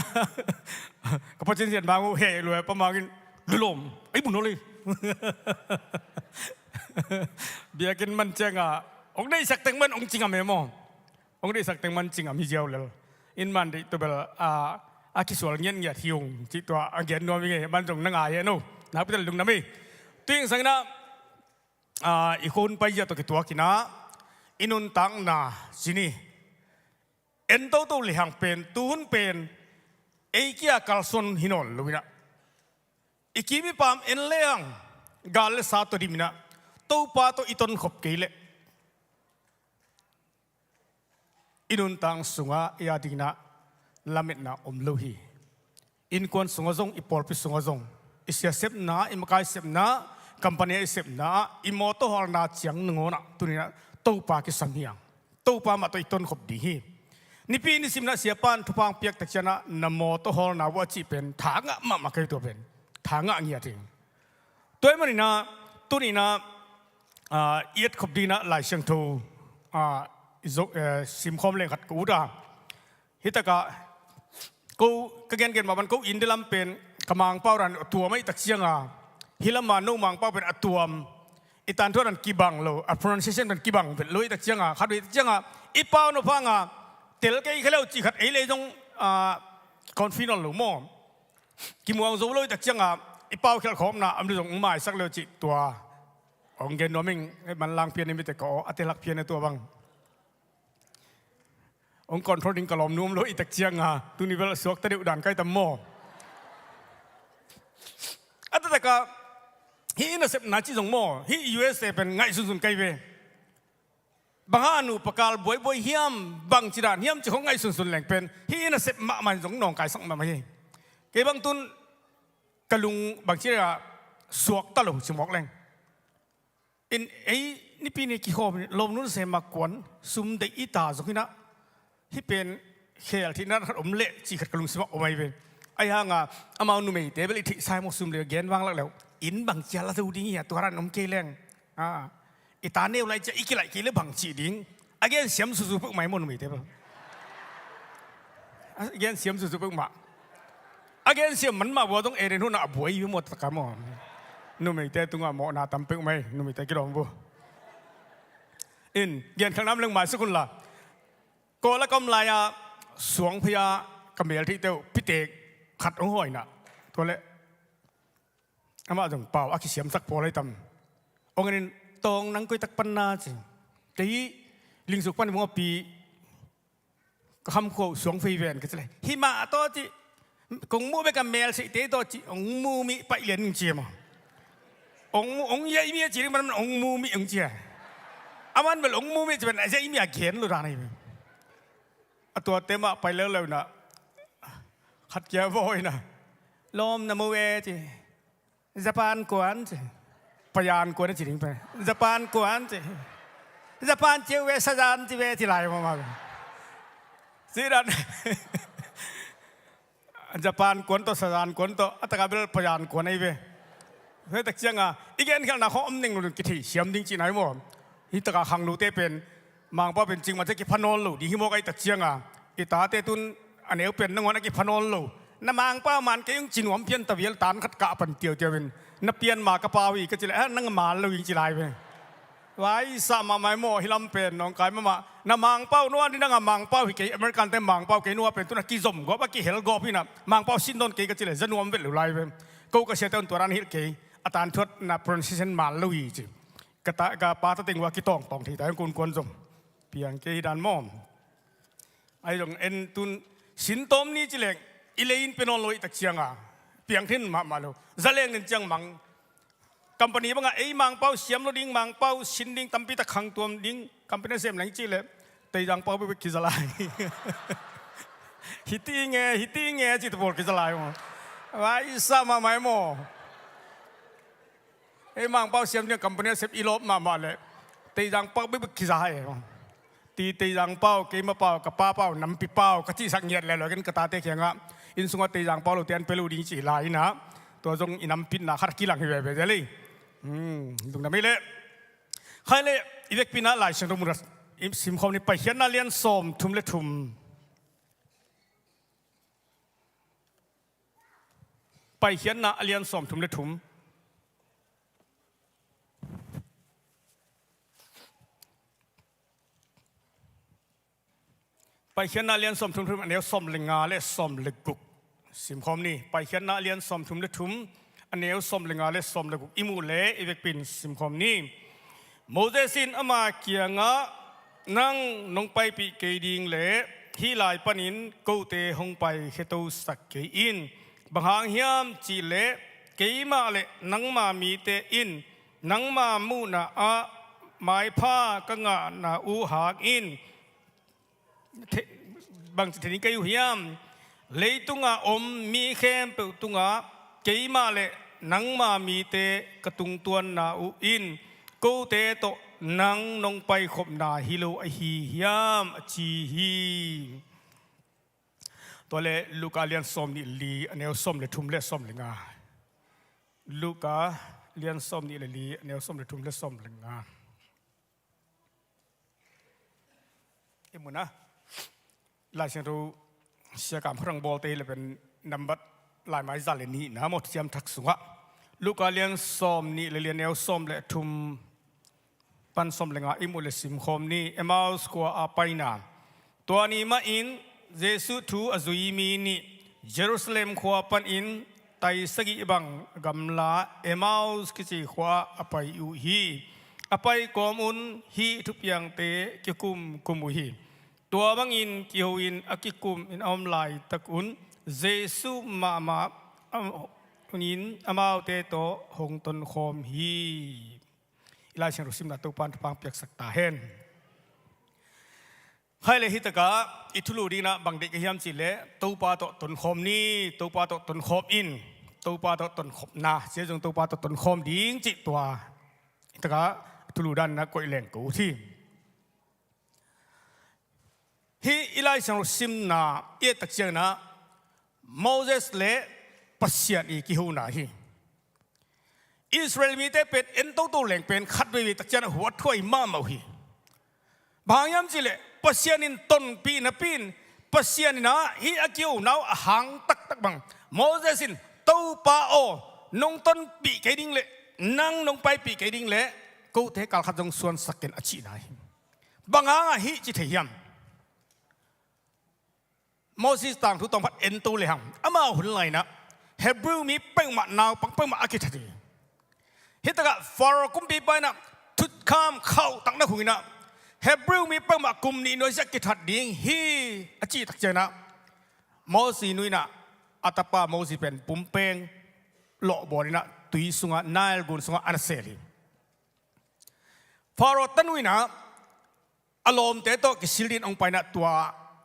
ka pa ciansian mang uh heh lo e, pa mang in lulawm ei bu nawl ei. Biakinn man cianga hong deihsak teng man hong cingam e maw? Hong deihsak teng man cingam hi ziau lel. In man deih tua bel a kisual ngiatngiat hi ung cih tua a gen nuam i ngei man zong na ngai e no. Nakpi tel lungdam ei. Tuing sanginah i khun paizia tawh kituak inah i nuntakna sini en toto lehang pen tuhun pen ei kia kalsuan hi nawn lo inah i kim i pam en lehang gal le sa tawh dim inah Topa tawh i tonkhop kei leh i nuntak sungah i a dinginah lametna om lo hi. Innkuan sungah zong, i pawlpi sungah zong, i siasepna, i makaisepna, company a i sepna, i mawtaw hawlna ciang nangawnah tuninah Topa kisam hiang. Topa mah tawh i tonkhop ding hi. Nipi nisiminah siapan thupha piak tak cianah na mawtaw hawlna uh a cih pen tha ngah mahmah kei tua pen. Tha ngah ngiat hi. Tua ahih maninah tuninah i etkhop dinginah Lai Siangtho simkhawm leng khat ka ut a. Hitakah ko ka gengen mah ban ko India lam pen ka mangpau dan a tuam ahih tak cianga hih lama no mangpau pen a tuam i tanthuah dan kibang lo, a pronunciation dan kibang vet lo ahih tak cianga khat vei tak cianga i pau no phanga tel kei kha leu cih khat ei lei zong confi nawn lo maw? Kimuang zo lo i tak cianga i pau khialh khawmna am zong maisak lo cih tua hong gen nuam ing. Manlang pian i mite ka aw a telak pian a tua bang hong control ding ka lawm nuam lo i tak cianga tuni bel suakta deuh dan kai tam maw? A taktakah hih i nasepna cih zong maw hih U S A pen ngaihsunsun kai ve. Bang hang a nupa kal buaibuai hiam bangci dan hiam ci khong ngaihsunsun leng pen hih i nasep mahmah in zong nawngkaisak mahmah hi. Kei bang tun ka lung bangci dan a suakta lo ci mawk leng in ei nipi ni kikhawm in lawmnun sema kuan sum deih i ta zong inah hih pen khel thihna khat om leh cih khat ka lungsimah om ahi ve. Ahi hanga amau numeite bel i theihsa hi maw sum le gen vanglak leu in bangcia la zo ding hi a tua ran om kei leng. I ta neu lai cia i kilaih kei le bang cih ding. A gen siam susu peuhmah i maw numeite bel. A gen siam susu peuhmah. A gen siam man mah bua zong eren hunah a buai i maw taka maw? Numeite tungah mawhna tam peuhmah i numeite kidawm bu. In gen khalhnam leng maisak unla. Kawla ka om lai-ah suangphei-ah ka mel theihte uh pitek khat hong hawina. Tua leh amah zong pau a kisiamsak pawl ahi tam. Hong enin tawng nang koitak panna ci. Kei hi lingsuk pan i mawpi ka hamkhuah uh suangphei ven ka ci leh himah tawh ci. Kong muh bek a melseihte tawh ci hong mumih paih lian ning ci maw? Hong yaih mi a ci ding man hong mumih hong ci a. A man bel hong mumih ci pen a yaih mi a gen lo dan ahi. A tuate mah pai leuleu inah khat kia vaw inah lawm na mu e ci. Japan kuan ci. Payan kuan a ci ding pen Japan kuan ci. Japan ciu ve sajan ci ve ci lai mawmah ve. Ci dan Japan kuan tawh sajan kuan tawh a taka bel payan kuan ahi ve. Hei tak cianga i genkhelhna khawng om neng lo ding kithei siam ding cihna hi maw? Hih taka khanglute pen Mangpau pen cingmah cia kipha nawn lo ding hi mawk ahih tak cianga i tate tun a neu pen nangawn a kipha nawn lo. Na Mangpau man kei ung ci nuam pian ta vial tan khat kah pan tiautiau in na pian ma ka pau hi ka ci leh nang man lo ing ci lai ve. Vai sah mahmah hi maw hih lam pen nawngkai mahmah. Na Mangpau nuan ding nanga Mangpau hi kei American te Mangpau kei nua pen tun a kizom gawp a kihel gawp hinah Mangpau sin dawn kei ka ci leh za nuam vet lo lai ve. Ko ka siate un tua dan hilh kei a tanthuatna pronunciation man lo hi ci. Ka pata teng uh a kitawngtawng thei ta hong kunkuan zong piang kei hi dan maw? Ahi zong en tun sin tawm ni ci leng i lei in pia nawn lo i tak cianga piang thin mahmah lo. Za leng nin ciang mang company bangah ei Mangpau siam lo ding Mangpau sin ding tampi tak khangtuam ding company sem leng ci leh Teizang pau bek kiza lai. Hiti nge hiti nge ci ta pawl kiza lai maw? Vai sah mahmah hi maw? Ei Mangpau siam ding company a sep i lawp mahmah leh Teizang pau bikbik kiza hi. Ti Teizang pau, keima pau, ka pa pau, nampi pau ka cihsak ngiat leh lo ken ka tate kiangah inn sungah Teizang pau lote an pia lo ding cih lai inah tua zong i nampitna khat a kilang hi veve zel hi. Lungdam hi leh. Khai leh i vekpi inah Lai Siangtho mun ah simkhawm ni. Paikhiatna lian sawm thum le thum. Paikhiatna a lian sawm thum le thum. Paikhiatna a lian sawm thum le thum, a neu sawm le nga le sawm le guk simkhawm ni. Paikhiatna a lian sawm thum le thum, a neu sawm le nga le sawm le guk i muh leh i vekpi in simkhawm ni. Moses in ama kiangah, "Nang nong paipih kei ding leh hih lai panin kote hong pai khetosak kei in. Bang hang hiam cih leh keimah le nangma mite in nangma muhna ah maipha ka ngahna uh hangin, the-, bangci thei ding ka hi uh hiam? Leitunga om mi khempeuh tungah keimah le nangma mite ka tungtuanna uh in kote tawh nang nong paikhopna hi lo ahi hiam?" a ci hi. Tua leh Luka lian sawm nih li, a neu sawm le thum le sawm le nga. Luka lian sawm nih le li, a neu sawm le thum le sawm le nga. I muh na, Lai Siangtho siakam khuarang bawlte hi leh pen nambat laimai za le nihna maw, Thuciam Thak sungah. Luka lian sawm nih le li, a neu sawm le thum pan sawm le nga i muh leh simkhawm ni. Emmaus khua a paina. Tua ni mahin Jesuh thu a zui mi nih Jerusalem khua panin tai sagih bang gamla Emmaus kici khua ah a pai uh hi. A pai kawm un hih thupiangte kikumkum uh hi. Tua bangin kiho in a kikum in a om laitak un Jesuh mahmah a, in amaute tawh hong tonkhawm hi. I Lai Siangtho simna Topa'n thupha piaksak ta hen. Khai leh hih takah i thulu ding inah bang deih ka hiam cih leh Topa tawh tonkhawm ni, Topa tawh tonkhawm in, Topa tawh tonkhawmna, sia zong Topa tawh tonkhawm ding cih tua hih takah thulu dan inah koih leng ko uh hi. Hih i Lai Siangtho simna i et tak ciangin ah Moses le Pasian i kihona hi. Israel mite pen en toto leng pen khat veivei tak ciangin ah huathuai mahmah uh hi. Bang hang hiam cih leh Pasian in tonpih napi in Pasian in ah hih a kihona uh a hang taktak bang Moses in, "Topa aw, nong tonpih kei ding leh nang nong paipih kei ding leh kote kalkhat zong suansak ken," a cihna hi. Bang hangah hih ci thei hiam? Moses tangthu tawm khat en to lehang, amau hun lai-in ah Hebrew mi peuhmah, naupang peuhmah a kithat hi. Hih takah Pharaoh kumpipa in ah thukham khauhtak na khungin ah Hebrew mi peuhmah kum nih nuai sia kithat ding hi a cih tak ciangin ah Moses nu in ah a tapa Moses pen pumpeng lawhbawl in ah tui sungah, Nile gun sungah a na sel hi. Pharaoh tanu in ah a lawmte tawh kisil dingin hong pai in ah tua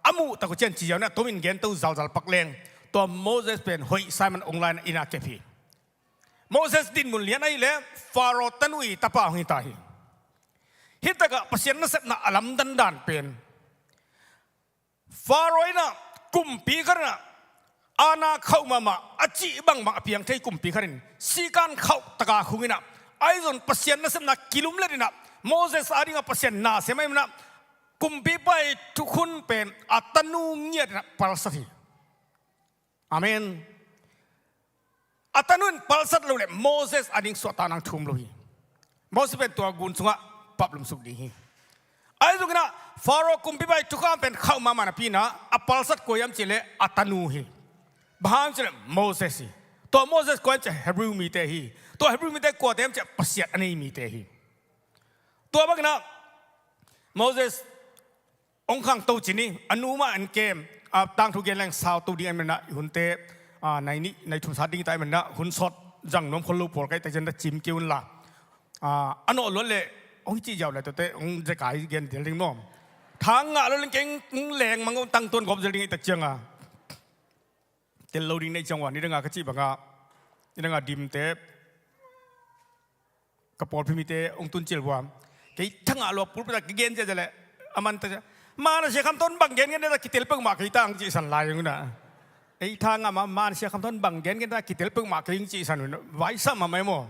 a muh tak uh ciang ci ziau in ah tomin gen to zalzal pak leng, tua Moses pen hoih sa in ah hong la in ah inn ah kep hi. Moses dinmun lian ahih leh Pharaoh tanu i tapa hong hi ta hi. Hih takah Pasian nasepna a lamdang dan pen Pharaoh in ah kumpi khat in ah aana khauh mahmah, a cih bangbang a piang thei kumpi khat in sikan khauh taka khung in ah, ahi zong Pasian nasepna kilumlet in ah, Moses adingah Pasian na sem ahih manin ah kumpipa i thukhun pen a tanu ngiat in ah palsat hi. Amen. A tanu in palsat lo leh Moses ading suahtakna thu om lo hi. Moses pen tua gun sungah pap lumsuk ding hi. Ahi zongin ah Pharaoh kumpipa i thukham pen khauh mahmah napi in ah a palsat kua hiam cih leh a tanu hi. Bang hang hiam cih leh Moses hi. Tua Moses kua hiam cih leh Hebrew mite hi. Tua Hebrew mite kuate hiam cih leh Pasian a nei mite hi. Tua bangin ah Moses hong khangto ci ni, a nu mah an kem, a tangthu gen leng sau to ding ahih manin ah i hunte, a, nai nih, nai thum sat ding i ta ahih manin ah hun sawt zang nuam khol lo pawl ka hih tak ciang na cim kei un la. A, a nawh luat leh hong cih ziau leh tuate hong zekai gen tel ding maw. Thang ngah lo leng kei hong leng mang hong tangtuan gawp zel ding i tak ciang a. Tel lo ding na hih ciang ua, nidang a ka cih bangah, nidang a dimte ka pawlpi mite hong tun cil vua. Kei thangah lua pulpit ah ka gen ciah ciah leh a man ta ciah, "Mana siakham tawh bang gen gen ta, kitel peuhmah kei ta ang," cihsan lai ung na. Ei thangah ma, "Mana siakham tawh bang gen gen ta, kitel peuhmah kei ing," cihsan un vaisam mahmah e maw.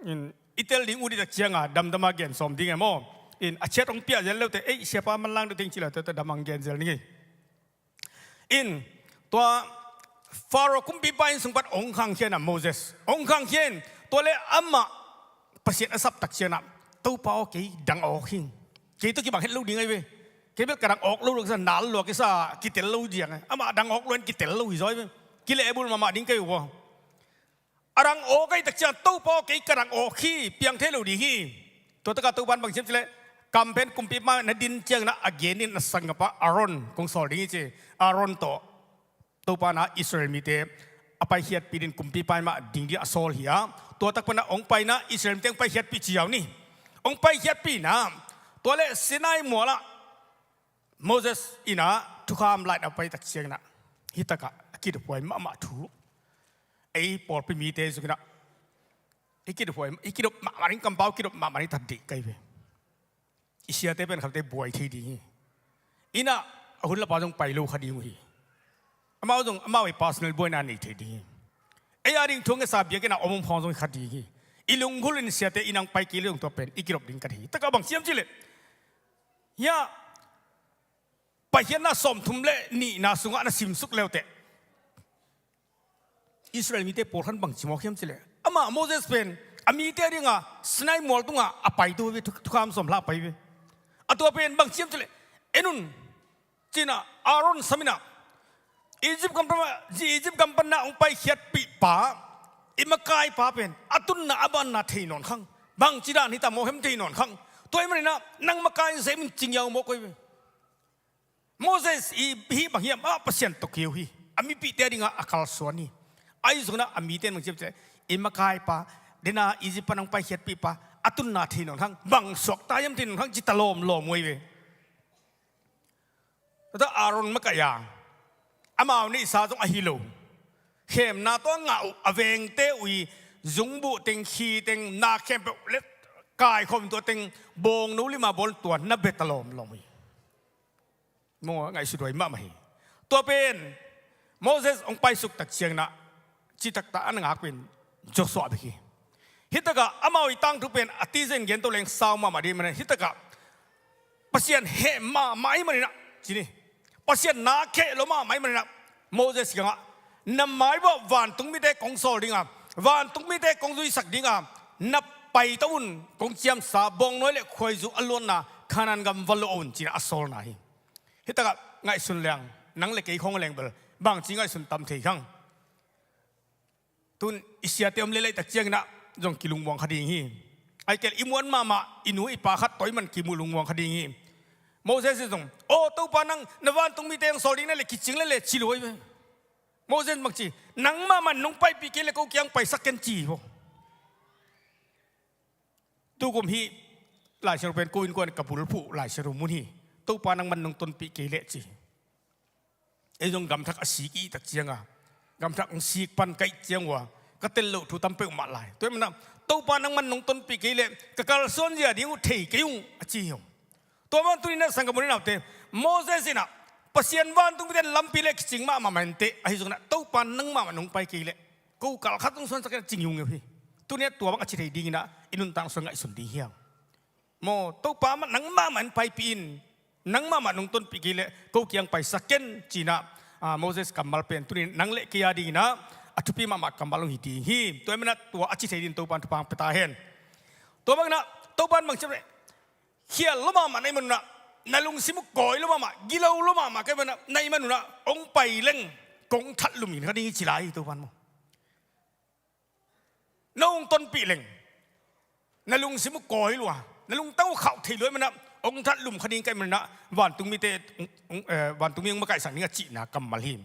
In, i tel ding uh dih tak cianga damdama gen sawm ding e maw. In, a chiat hong piah zel leute, "Ei, siapa manlang deuh teng," ci leute, tua dam ang gen zel ning ei. In, tua Pharaoh kumpipa inn sung pan hong khangkhia in ah Moses. Hong khangkhia in, tua leh amah Pasian a sap tak ciangin ah, "Topa aw, kei dang awk hing. Kei tawh kibang het lo ding ahi ve. Kei bel ka dang awk lo lua kisa, nal lua kisa, kitel lo diang ahi. Amah dang awk lua in kitel lo hi zaw ahi ve. Kilehbulh mahmah ding kei uh aw. A dang awk ahi tak ciang, Topa aw, kei ka dang awk hi, piang thei lo ding hi." Tua takah Topa in bang ci hiam cih leh, kam pen kumpipa na din ciangin ah a gen in, "Na sanggam pa Aaron kong sawl ding hi," ci. Aaron tawh Topa in ah Israel mite a paikhiatpih ding kumpipa in mah ding ding a sawl hi a. Tua tak pan ah hong pai in ah Israel mite hong paikhiatpih ci ziau ni. Hong paikhiatpih in ah, tua leh Sinai mual ah Moses in ah thukham laih in a pai tak ciangin ah, hih takah a kidophuai mahmah thu. Ei pawlpi mite zong in ah, i kidophuai, i kidop mahmah ding, kampau kidop mahmah ding, tat dih kai ve. I siate pen khatte buai thei ding hi. In ah a hun lapa zong pai lo kha ding uh hi. Amau zong amau i personal buaina nei thei ding hi. Ei a ding thu ngetsa biakinn ah om om khawng zong hi kha ding hi. I lunggulh in siate in hong pai kei leh zong tua pen i kidop ding ka hi. Takah bang ci hiam cih leh, hiah Paikhiatna sawmthum le nihna sungah na simsuk leuteh, Israel mite pawlkhat bang ci mawk hiam cih leh, amah Moses pen a mite a dinga Sinai mual tungah a pai tu ve, thu-, thukham sawm hla a pai ve. A tua pen bang ci hiam cih leh, en un, ci-in ah Aaron sam in ah, Egypt gam pan, Egypt gam pan na hong paikhiatpih pa, i makaipa pen a tunna a banna thei nawn khang. Bangci dan hi ta mawk hiam thei nawn khang. Tua ahih manin ah nang makai in sem in, ci ngiau mawk uh hi ve. Moses i hih bang hiam, ah, Pasian tawh keu hi. A mipihte a dingah a kalsuan hi. Ahi zongin ah a mite in bang ci hiam cih leh, i makaipa, dena Egypt pan hong paikhiatpihpa a tunna thei nawn khang, bang suakta hiam thei nawn khang, ci ta lawmlawm uh hi ve. Tua Aaron makaih a, amau neihsa zong ahi lo, khemna tawh a ngah uh, a vengte uh i zungbuh teng, khi teng, na khempeuh le kaikhawm, tua teng bawngno lima bawl, tua na bia ta lawmlawm uh hi. Maw, ngaihsut huai mahmah hi. Tua pen Moses hong paisuk tak ciangin ah citak ta a na ngak pen Joshua bek hi. Hih takah amau i tangthu pen a tizen gen to leng sau mahmah ding manin, hih takah Pasian heh mahmah ahih manin ah, ci ni, Pasian na kheh lo mahmah ahih manin ah, Moses kiangah, na maibuah vantung mite kong sawl dinga, vantung mite kong zuisak dinga na paito un, kong ciamsa bawngnawi le khuaizu a luanna Kanaan gam va luah un, ci-in ah a sawlna hi. Hih takah ngaihsun leng, nang le kei khawng leng bel bangci ngaihsun tam thei khang. Tun i siate om leh laih tak ciangin ah zong kilungmuang kha ding hi. Ahih kei leh i muan mahmah i nu i pa khat tawh i man kimu lungmuang kha ding hi. Moses in zong, "Aw Topa, nang na vantung mite hong sawl ding na leh kicing lel e," ci lo hi ve. Moses bang ci, "Nang mahmah nong paipih kei leh ko kiang paisak ken," ci hi vaw. Tukum hih Lai Siangtho pen ko innkuan ka bulphuh Lai Siangtho mun hi. "Topa, nangman nong tonpih kei leh," ci. Ei zong gamthak a sik i hih tak cianga, gamthak hong sik pan ka hih ciang uh a, ka tel loh thu tam peuhmah lai. Tua ahih manin ah, "Topa, nangman nong tonpih kei leh ka kalsuan zia ding uh thei kei ung," a ci hi ung. Tua man tuni-in ah sanggam u le naute, Moses in ah Pasian vantung mite in lampi leh kicing mahmah mah inteh, ahi zongin ah, "Topa, nang mahmah nong pai kei leh ko kal khat zong suansak ken," ci ngiungeu hi. Tuni-in ah tua bang a ci thei dingin ah i nuntakna sung ngaihsun ding hi hang. Maw, "Topa, nang mahmah in paipih in, nang mahmah nong tonpih kei leh ko kiang paisak ken," ci-in ah, ah, Moses kammal pen tuni-in nang le kei a dingin ah a thupi mahmah kammal hong hi ding hi. Tua ahih manin ah tua a ci thei dingin Topa in thupha hong pia ta hen. Tua bangin ah Topa in bang ci hiam leh, khial lua mahmah na hih manun ah, na lungsim uh kawi lua mahmah, gilo lua mahmah ka hih manin ah, na hih manun ah hong pai leng kong thatlum khin kha ding hi, ci lai hi Topa in maw. Nong tonpih leng na lungsim uh kawi lua, na lungtang uh khauh thei lua ahih manin ah, hong thatlum kha ding ka hih manin ah vantung mite, eh, vantung mi hong makaihsak ding a cihna kammal hi.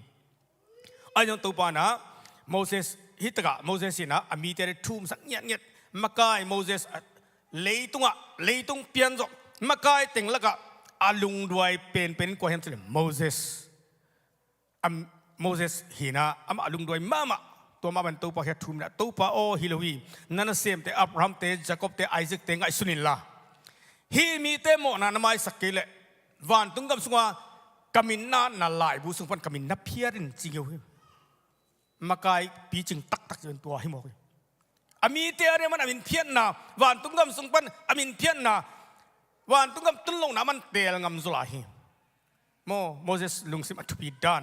Ahi zong Topa in ah Moses, hih takah Moses in ah a mite a thumsak ngiatngiat, makai Moses, ah, leitungah, leitung pianzawh makai teng lakah a lungduai penpen kua hiam cih leh Moses. Am, Moses hi-in ah amah a lungduai mahmah Tua mah bang Topa kiang thum inah, Topa aw, hi lo hi. Na nasemte, Abrahamte, Jakobte, Isaakte ngaihsun inla, hih mite mawhna na maisak kei leh vantung gam sunga ka min na, na laibu sung pan ka min na phiat in, ci ngeu hi. Makai picing taktak ci pen tua hi mawk hi. A mite a diaman a min phiatna, vantung gam sung pan a min phiatna, vantung gam tun lohna man teel ngam zaw lai hi. Maw, Moses lungsim a thupi dan.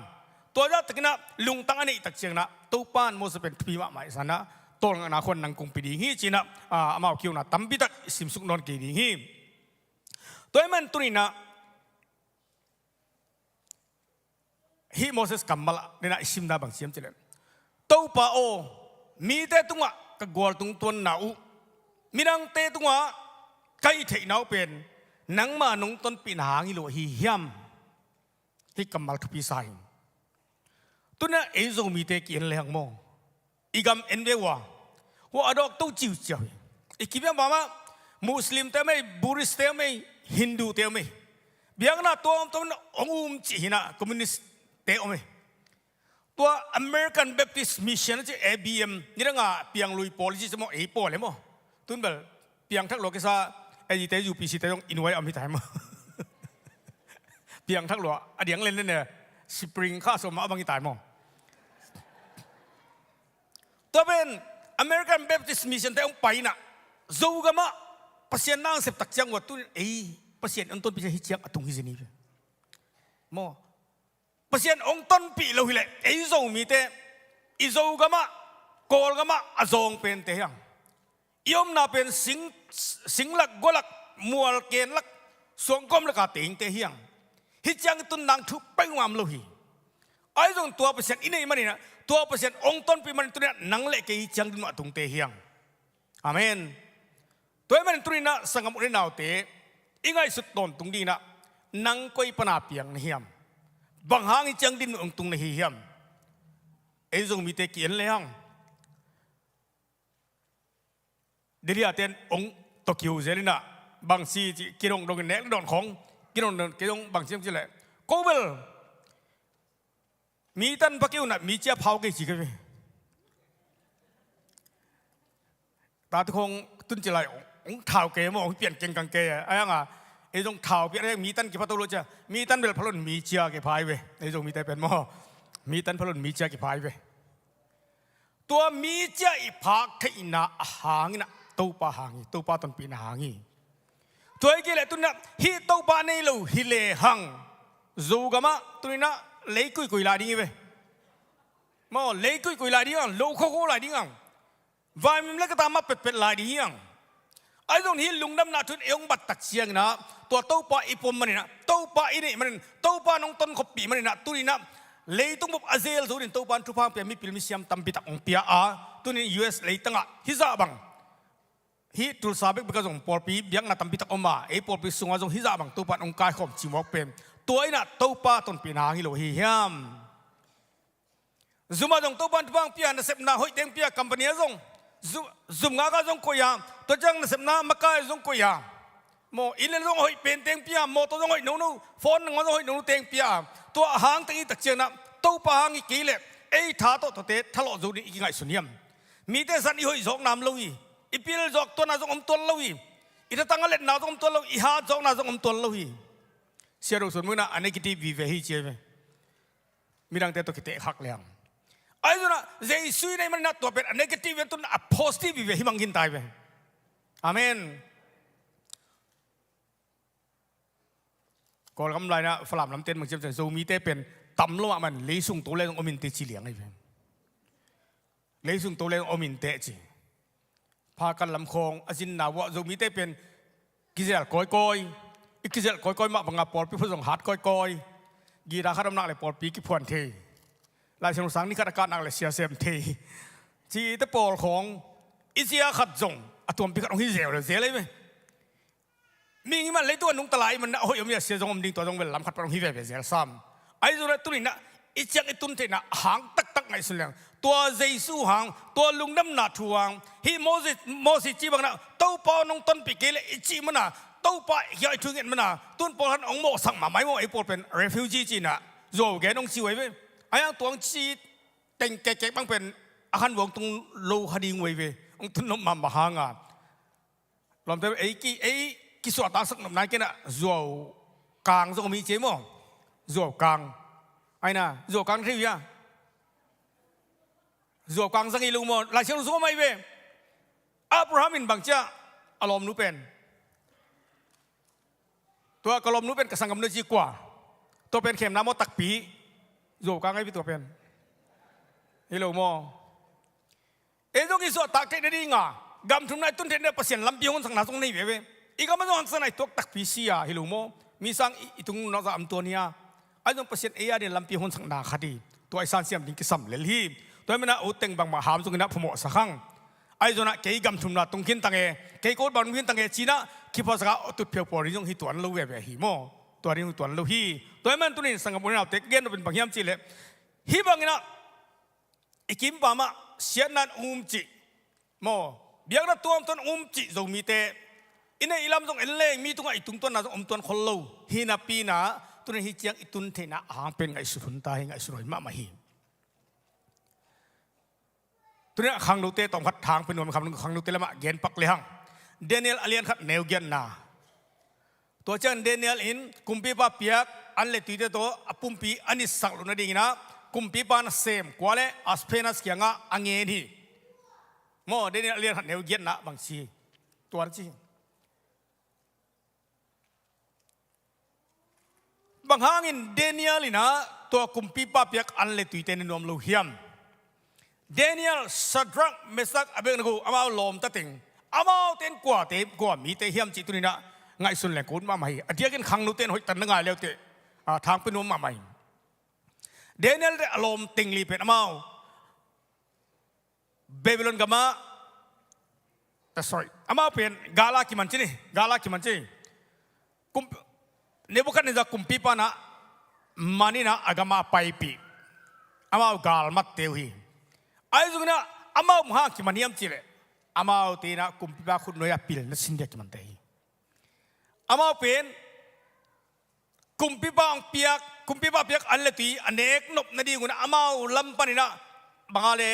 Tua zah takinah lungtang a neih tak cianginah Topa in Moses pen thupi mahmah i sanah, tawlngakna khuan nang kong pia ding hi, cinah, a, amau kiuna tampi tak i simsuk nawn kei ding hi. Tua ahih man tuninah hih Moses kammal ah ninah i simna bang ci hiam cih leh, Topa aw, mite tungah ka gualtung tuanna uh, midangte tungah ka hih theihna uh pen nangma nong tonpihna hang hi lo ahi hiam? Hih kammal thupi sa hi. Tunah ei Zomite ki-en lehang maw, i gam en ve ua, hua a dawk to ciuciau hi. I kipiang bangmah Muslimte om ei, Buddhistte om ei, Hindute om ei. Biakna tuamtuam hong um cih hinah, Communistte om ei. Tua American Baptist Mission a ci, A B M, nidanga pianglui pawl i ci maw, ei pawl e maw. Tun bel piangthak lua kisa, ei te U P C te zong i nuai a om hi tai maw. Piangthak lua a diang lenlen e, spring kha sawm mah a bang hi tai maw. Tua pen American Baptist Mission te hong pai inah, Zogamah Pasian na hong sep tak ciang ua tun ei Pasian hong tonpih ciang hih ciang a tung hi zen hi ve. Maw, Pasian hong tonpih lo hileh ei Zomite i Zogamah, Kawlgamah a zawng pente hiang. I omna pen sing, singlak, gualak, mualkenlak, suangkomlaka tengte hiang. Hih ciang i tun nang thu peuhmah om lo hi. Ahi zong tua Pasian i neih maninah, tua Pasian hong tonpih manin tuninah nang le kei hih ciang dinmah tungte hiang. Amen. Tua ahih manin tuninah sanggam u le naute, i ngaihsut tawntung dinginah nang koi pana piang na hiam? Bang hang hih ciang dinmah hong tung na hi hiam? Ei Zomite ki-en lehang Delhi a ten hong tawh kiho zel inah, bangci ci kidongdong in nek le dawn khong, kidongdong kidong bangci hong ci leh, ko bel mi tan pha kei unah mi cia phau kei ci kei ve. Tate khong tun ci lai hong thau kei maw, hong pian kengkang kei a, a hianga ei zong thau pian, mi tan kipha to lo cia, mi tan bel pha lo in mi cia kipha hi ve. Ei Zomite pen maw, mi tan pha lo in mi cia kipha hi ve. Tua mi cia i phak theihna a hanginah Topa hang hi, Topa tonpihna hang hi. Tua hi kei leh tuninah hih Topa nei lo hi lehang Zogamah tuninah lei kuikui lai ding hi ve. Maw, lei kuikui lai ding ang, lo khokho lai ding ang. Vaimim le ka ta mah petpet lai ding hi ang. Ahi zong hih lungdamna thu in ei hong bat tak cianginah tua Topa i pom maninah, Topa i neih manin, Topa nong tonkhoppih maninah tuninah leitung bup a zel zo dingin Topa in thupha hong pia, mipil misiam tampi tak hong pia a, tunin U S leitangah hih zah bang, hih Tulsa bekbek ah zong pawlpi biakna tampi tak om a, ei pawlpi sungah zong hih zah bang Topa in hong kaikhawm cimawk pen tua innah Topa tonpihna hang hi lo hi hiam? Zum ah zong Topa in thupha hong pia, nasepna hoih teng pia, company ah zong, zum, zum ngak ah zong koih a, tua ciang nasepna makai ah zong koih a, maw, inn le zong hoih pen teng pia, mawtaw zong hoih nono, phone nangawn zong hoih nono teng pia a, tua a hang teng i tak cianginah Topa hang hi kei leh ei tha tawhtawhte thalawh zo ding i kingaihsun hiam? Mite san i hoih zawk nam lo hi. I pil zawk tuanna zong om tuan lo hi. I thatang a letna zong om tuan lo hi. I hat zawkna zong om tuan lo hi. Sia Do Suan Mu inah a negative vive hi ci hi ve. Midangte tawh kiteh khak leng. Ahi zongah Jesu i neih maninah tua pen a negative ve, tun a positive ve hi mang khin tai ve. Amen. Kawlgam lainah Falam lamte in bang ciam ciang, Zomite pen tam lo ah man leisung to le zong om inteh ci liang ahi ve. Leisung to le zong om inteh ci. Phakan lam khawng a zinna uah Zomite pen kizel kawikawi. I kizel kawikawi mah banga pawlpi phut zong hat kawikawi. Gita khat om nak le pawlpi kiphuan thei. Laisiangtho sang ni khat a kah nak le sia sem thei. Cihte pawl khawng i zia khat zong a tuampi khat hong hi zel zel ahi ve. Mihing i man leitung a nungta lai i man a hoih om i a sia zong om ding, tua zong bel lam khat pan hong hi veve zel sam. Ahi zongin tuninah i ciang i tun theihna hang taktak ngaihsun leng, tua Jesu hang, tua lungdamna thu hang, hih Moses, Moses ci banginah Topa aw nong tonpih kei leh i cih mana, Topa hiah i thu nget mana, tun pawl han hong mawhsak mahmah i maw, ei pawl pen refugee cinah zuau gen hong ci uh ahi ve. Ahi hang tua hong ci teng kekkek bang pen a khan vua hong tung lo kha ding uh ei ve. Hong tun nop mahmah hanga lawmte ei ki, ei kisuahtaksak nopna kei inah zuau kang zong om hi ci ei maw? Zuau kang. Aina zuau kang thei uh hia? Zuau kang zang hi lo maw? Laisiangtho sung om ahi ve. Abraham in bang ci a, a lawmnu pen, tua ka lawmnu pen ka sanggamnu ci kua? Tua pen khemna maw takpi? Zuau kang ahi ve tua pen. Hi lo maw? Ei zong i suahtak theih nadinga gam thumna i tun theih nadinga Pasian lampi hong honsakna zong nei veve. I gam a zong haksatna i tuak takpi si a, hi lo maw? Mi sang i, i tung nawkzah om tuan hi a, ahi zong Pasian ei a ding lampi hong honsakna khat hi. Tua i sansiam ding kisam lel hi. Tua hi mana u teng bangmah ham zong inah phamawhsak hang. Ahi zong inah kei gam thumna tung khin tang e, kei kotbang tung khin tang e ci inah kiphasak a, a tutphio pawl ding zong hi tuan lo veve hi maw? Tua ding hi tuan lo hi. Tua hi mana tunin sanggam u le naute ka gen nop in bang hiam cih leh, hih bang inah i kimpam ah siatna in um cih maw, biakna tuamtuam in um cih Zomite i neih i lam zong en leng mi tungah i tungtuanna zong om tuan khol lo. Hi napi inah tunin hih ciang i tun theihna a hang pen ngaihsut hun ta hi, ngaihsut huai mahmah hi. Tunin a khangnote tawm khat thang pen nuam kham, khangnote lamah gen pak le hang. Daniel a lian khat neu giatna. Tua ciang Daniel in kumpipa piak an le tuite tawh a pumpi a nitsak loh nadingin ah kumpipa nasem kua le Aspenas kiangah a ngen hi. Maw, Daniel a lian khat neu giatna bang ci hi? Tua na ci hi. Bang hangin Daniel in ah tua kumpipa piak an le tuite ne nuam lo hiam? Daniel, Shadrach, Meshach, Abednego amau lawmta teng, amaute in kuate, kua mite hiam cih tuninah ngaihsun leng kut mahmah hi. A diakin khangnote in hoihtan na ngai leute, a, thangpi nuam mahmah hi. Daniel te a lawm teng li pen amau Babylon gamah, ah, sorry, amau pen gala kiman ci ni, gala kiman ci. Kum, Nebuchadnezzar kumpipa na maninah a gamah a paipih. Amau galmatte uh hi. Ahi zongin ah amau bang hang kiman hiam cih leh, amaute inah kumpipa khutnuai-ah pilna sin dia kimante hi. Amau pen kumpipa hong piak, kumpipa piak an le tui a nek nop nadingun amau lam paninah banga le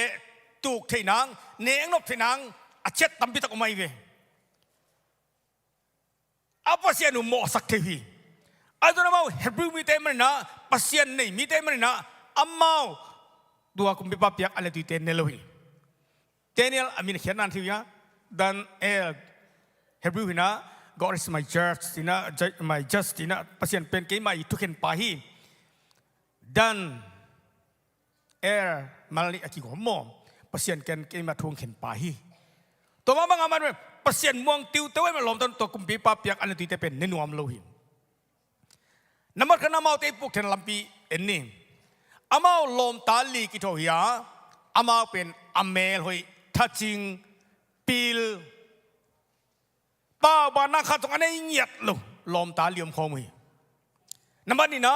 tuk theih nang, nek nop theih nang a ciat tampi tak om ahi ve. A Pasian uh mawhsak thei uh hi. Ahi zongin amau Hebrew mite maninah, Pasian nei mite maninah amau tua kumpipa piak an le tuite ne lo hi. Daniel a min khiatna thei uh hia? Daniel, Hebrew hinah, God is my judge tinah, ju-, my judge tinah, Pasian pen keimah i thukhenpa hi. Daniel, mal nih a kigawm maw? Pasian ken keimah thu hong khenpa hi. Tua mah bangah man Pasian muang tiuteu ahi mah lawmta in tua kumpipa piak an le tuite pen ne nuam lo hi. Nambat khatna amaute i puk theihna lampi en ni. Amau lawmta li kithawi hi a, amau pen a mel hoih, thacing, pil, paubanna khat zong a nei ngiat lo lawmta li om khawm uh hi. Nambat nihna,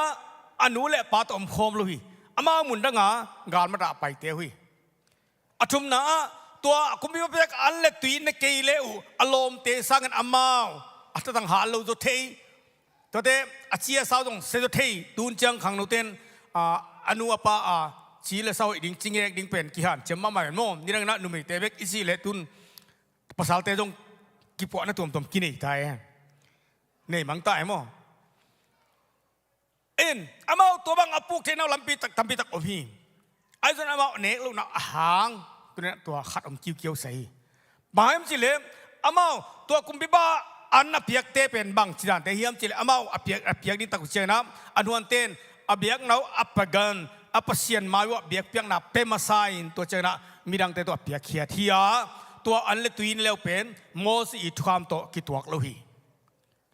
a nu le a pa tawh om khawm lo hi. Amau mundanga galmat ah a paite uh hi. A thumna ah, tua kumpipa piak an le tui ne kei le uh a lawmte sangin amau a thatang hal lo zaw thei. Tuate a ci a sau zong sia zaw thei. Tun ciang khangnote in, a, a nu a pa a ci le sa hoih ding, ci ngek ding pen kihanciam mahmah maw? Nidangin ah numeite bek i cih leh tun pasalte zong kipuahna tuamtuam kinei ta e. Nei mang ta e maw? In, amau tua bang a puk theihna uh lampi tak, tampi tak om hi. Ahi zongin amau a nek lohna a hang, tuninah tua khat om kiukiau sa hi. Bang hiam cih leh, amau tua kumpipa an a piakte pen bang ci dante hiam cih leh, amau a piak, a piak ding tak uh ciangin ah, a nuante in a biakna uh a pagan, a Pasian mai uh ah biakpiakna pia masa in, tua ciangin ah midangte tawh a piakkhiat hi a, tua an le tui ne le uh pen Moses i thukham tawh kituak lo hi.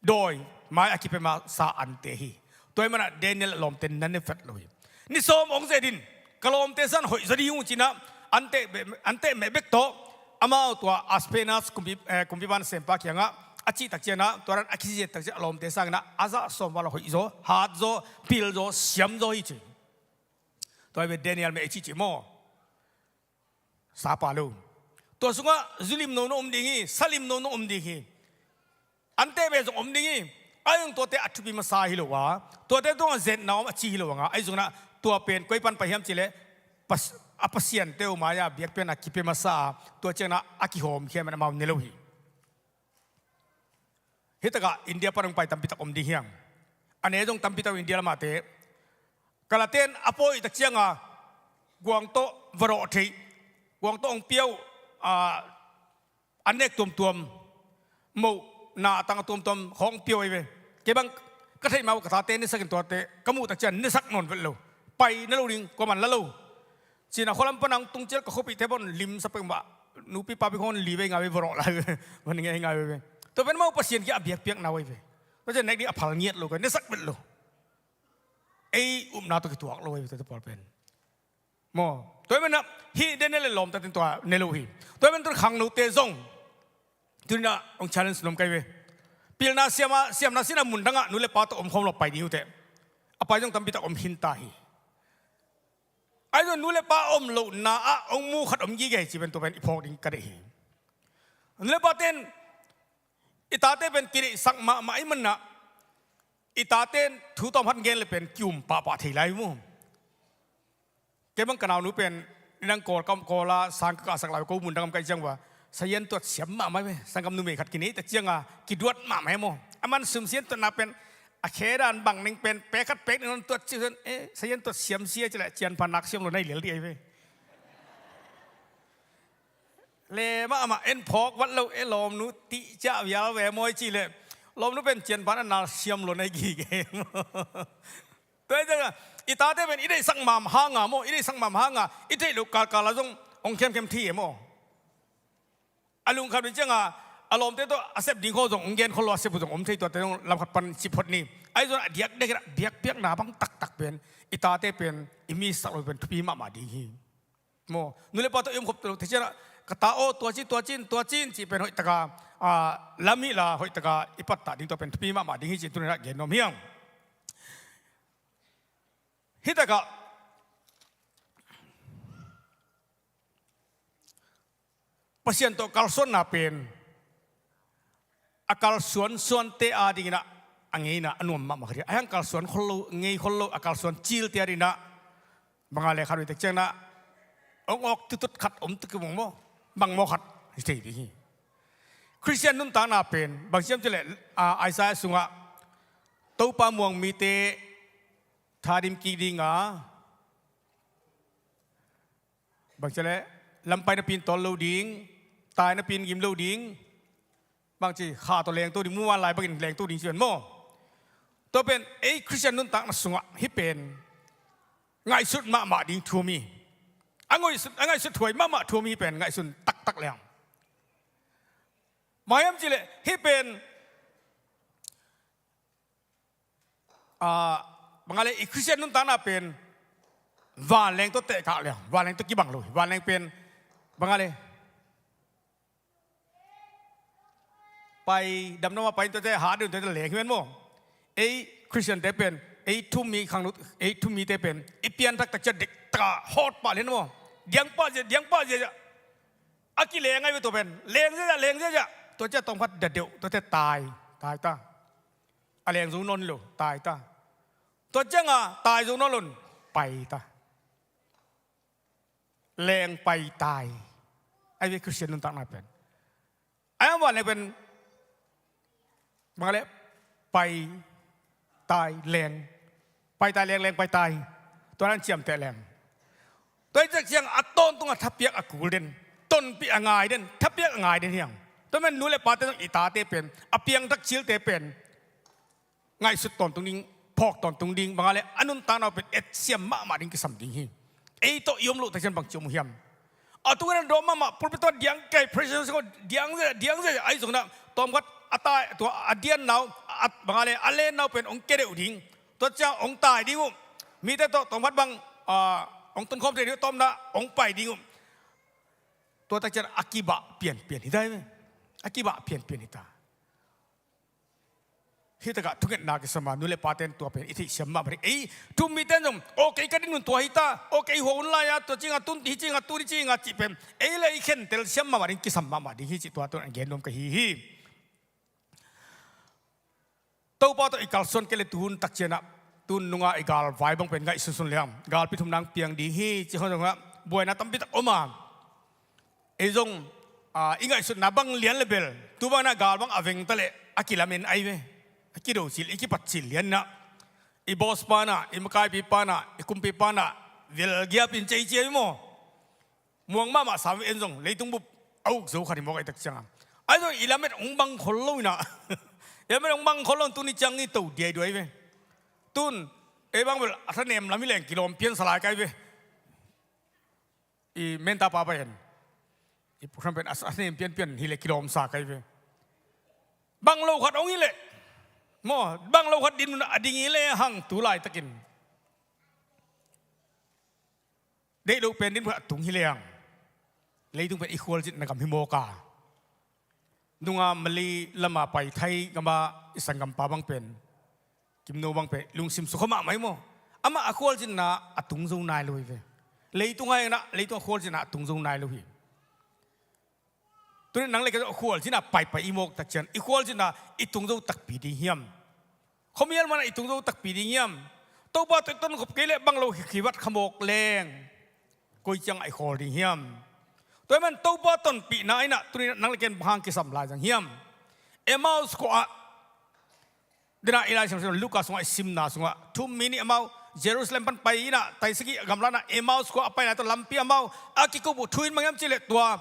Dawi mai a kipia masa ante hi. Tua hi manah Daniel a lawmte na ne vet lo hi. Ni sawm hong zet in ka lawmte sang hoih zaw ding hi ung cinah an teh be-, an teh meh bek tawh amau tua Aspenas kumpi, eh, kumpipa nasempa kiangah a cih tak cianah, tua dan a kizia tak ciah a lawmte sanginah a zah sawm vala hoih zaw, hat zaw, pil zaw, siam zaw hi ci. Tua hi ve Daniel meh i cihcih maw? Sapa lo. Tua sungah zu limno na om ding hi, sa limno na om ding hi. An teh beh zong om ding hi. Ahi zong tuate a thupi masa hi lo a, tuate tungah zetna om a ci hi lo a ngah. Ahi zonginah tua pen koi pan pai hiam cih leh Pas-, a pasiante uh mai-ah biakpiakna kipia masa a, tua ciangin ah a kihawmkhia in amau ne lo hi. Hitakah India pan hong pai tampi tak om ding hi hang. A ne zong tampi tak India lamahte. Kalate in a pawi tak ciangin guang tawh va rawh theih, guang tawh hong pia uh, a, a nek tuamtuam, moh na a tang a tuamtuam khawng pia uh ahi ve. Kei bang ka theih mah uh ka tate nesak in tuate ka muh tak ciang nesak nawn vet lo. Pai na lo ding, kuaman la lo. Cina khualam pan hong tung ciang ka khuapihte pan limsak pek mah, nupi papi khawng li vei nga vei va rawh lai ve. Van ngei nga vei ve. Tua pen amau Pasian kiang a biakpiakna uh ahi ve. Tua ciang nek ding a phal ngiat lo, ka nesak vet lo. Ei upna tawh kituak lo ahi ve, tua pawl pen. Maw, tua hi manin ah, hih Daniel le lawmtaten tua ne lo hi. Tua hi manin tun khangnote zong tuni-in ah hong challenge nuam ka hi ve. Pilna siam a, siamna sihna mundang ah nu le pa tawh om khawm lo, pai ding uh teh. A pai zong tampi tak om khin ta hi. Ahi zong nu le pa om lohna ah hong mu khat om gige hi cih pen tua pen i phawk ding ka deih hi. Nu le paten i tate pen kideihsak mahmah ahih manin ah, i taten thu tawm khat gen le pen ki-um pahpah thei lai mu. Kei bang ka naunu pen, nidang Kawl ka om, Kawl ah sang ka kahsak lai, ko mundang om ka hih ciang ua, sazian tuat siam mahmah ve. Sanggam numei khat kinei tak ciangin kiduat mahmah e maw. Aman sum sazian tuatna pen a khe dan bang ning pen pek khat pek ning tuat ci, eh, sazian tuat siam sia ci leh cianpha nak siam lo na hi lel ding ahi ve. Le mahmah, en phawk vat lo e lawmnu, tih ciah vial ve maw i cih leh lawmnu pen cianpha nak siam lo na hi gige. Tua hi ciangin i tate pen i deihsak mahmah hangin maw, i deihsak mahmah hangin i theih loh kalkal ah zong hong khemkhem thei e maw. A lungkham ding ciangin a lawmte tawh a sep ding khawng zong hong gen khol lo, a sep uh zong om thei, tuate zong lam khat pan cih phot ni. Ahi zongin a diakdiak in ah biakpiakna bang taktak pen i tate pen i misak loh pen thupi mahmah ding hi. Maw, nu le pa tawh i om khop loh thei ciangin ah, ka ta aw, tua ci, tua ci in, tua ci in cih pen hoih takin, ah, lam hi la, hoih takin i pattah ding, tua pen thupi mahmah ding hi ci-in tuni-in ah gen nuam hi hang. Hih takah Pasian tawh kalsuanna pen a kalsuan suante adingin ah a ngeina a nuam mahmah kha ding. Ahi hang kalsuan khol lo, ngei khol lo, a kalsuan cilte adingin ah bang a le khat uh i tek ciangin ah hong awk tutut khat om tuk hi mawk maw. Bang maw khat hi thei ding hi. Khristian nuntakna pen bang ci hiam cih leh, a, Isaiah sungah Topa muang mite thadim kik ding a, bang ci leh lampai napi in tawl lo ding, tai napi in gim lo ding, bang ci, kha tawh lengto ding, muvanlai bangin lengto ding ci pen maw. Tua pen ei Khristian nuntakna sungah hih pen ngaihsut mahmah ding thu om hi. A ngaihsut, a ngaihsut huai mahmah thu om hi pen ngaihsun taktak leng. Bang hiam cih leh hih pen, ah, bang a le i Khristian nuntakna pen vanleng tawh tehkak leng, vanleng tawh kibang lo hi. Vanleng pen bang a le pai, damdam a pai in tuate, hat deuh in tuate leng hi ven maw. Ei Khristiante pen, ei thu-um mi khangno, ei thu-um mite pen i pianthak tak ciang dektak a hawt pah lian maw. Diang pah zia, diang pah zia zia. A kileng ahi ve tua pen. Leng ziazia, leng ziazia. Tua ciang tawmkhat da deuh, tuate tai, tai ta. A leng zo nawn lo, tai ta. Tua ciangin tai zo nawn lo in pai ta. Leng pai tai. Ahi ve Khristian nuntakna pen. Ahi hang vanleng pen bang a le pai tai leng, pai tai leng, leng pai tai. Tua dan ciamteh leng. Tua hi tak ciang a tawntung a thapiak a kul den, tonpih a ngai den, thapiak a ngai den hi hang. Tua manin nu le pate zong i tate pen, a piangthak cilte pen ngaihsut tawntung ding, phawk tawntung ding, bang a le a nuntakna uh pen etsiam mahmah ding kisam ding hi. Ei tawh i om loh tak ciang bangci om uh hiam? A tu-in a dawm mahmah, pulpit tawh diang kei, president tawh diang zia, diang zia, ahi zongin ah tawmkhat a tai, tua a dianna uh, a, bang a le a lenna uh pen hong kia deuh ding. Tua ciang hong tai ding uh. Mite tawh tawmkhat bang, ah, hong tonkhawm thei ding uh, tawpna hong pai ding uh. Tua tak ciang a kibah pianpian hi ta hi ve. A kibah pianpian hi ta. Hih takah thungetna kisam a, nu le paten tua pen i theihsiam mahmah ding. Ei thu-um miten zong, aw kei ka din hun tua hi ta, aw kei hua hun lai-a tua ci-in ah, tun hi ci-in ah, tun hi ci-in ah cih pen ei le ei khentel siam mahmah ding, kisam mahmah ding hi cih tua tun a gen nuam ka hi hi. Topa tawh i kalsuan kei le tuhun tak ciangin ah, tun nungah i galvai bang pen ngaihsunsun leng, galpi thum nang piang ding hi cih khawng zongah, buaina tampi tak om a. Ei zong, a, i ngaihsutna bang lian le bel, tu bang na gal bang a veng ta leh a kilamen ai ve. A kido cil, i kipat cil lian na. I boss pa na, i makaipi pa na, i kumpi pa na, vel giap in cei cia i maw. Muang mahmah sam en zong, leitung bup a uk zo khat hi mawk ai tak cianga. Ai zong i lamet ong bang khol lo ina. I lamet ong bang khol lo, tuni ciang i to diai duai ve. Tun, ei bang bel, a thanem lam i leng kilawm pian salai kai ve. I menta pa pa en. I program pen a, a nem pianpian hi le kilawm sa kai ve. Bang lo khat ong hi le. Maw, bang lo khat din a ding hi le hang tu laitakin. Deih lo pen din khat a tung hi le hang. Leitung pen i khualzinna gam hi mawk a. Nunga Mali lama pai Thai gama i sanggampa bang pen, Kimno bang pen lungsim sukha mahmah hi maw. Amah a khualzinna a tung zo nai lo hi ve. Leitung a hena, leitung a khualzinna a tung zo nai lo hi. Tuni nang le kei a khualzinna paipai i mawk tak ciang, i khualzinna i tung zo takpi ding hiam? Khuamial mana i tung zo takpi ding hiam? Topa tawh i tonkhop kei leh bang lo hi khivat kha mawk leng. Koi ciang a i khawl ding hiam? Tua hi man Topa tonpihna in ah tuni nang le ken bang hang kisam lai zang hiam? Emmaus khua ah, dena i Lai Siangtho Luka sungah i simna sungah, thu mi nih amau Jerusalem pan pai in ah, taisakih gamla in ah Emmaus khua a paina tawh lampi amau a kikup uh thu in bang hiam cih leh tua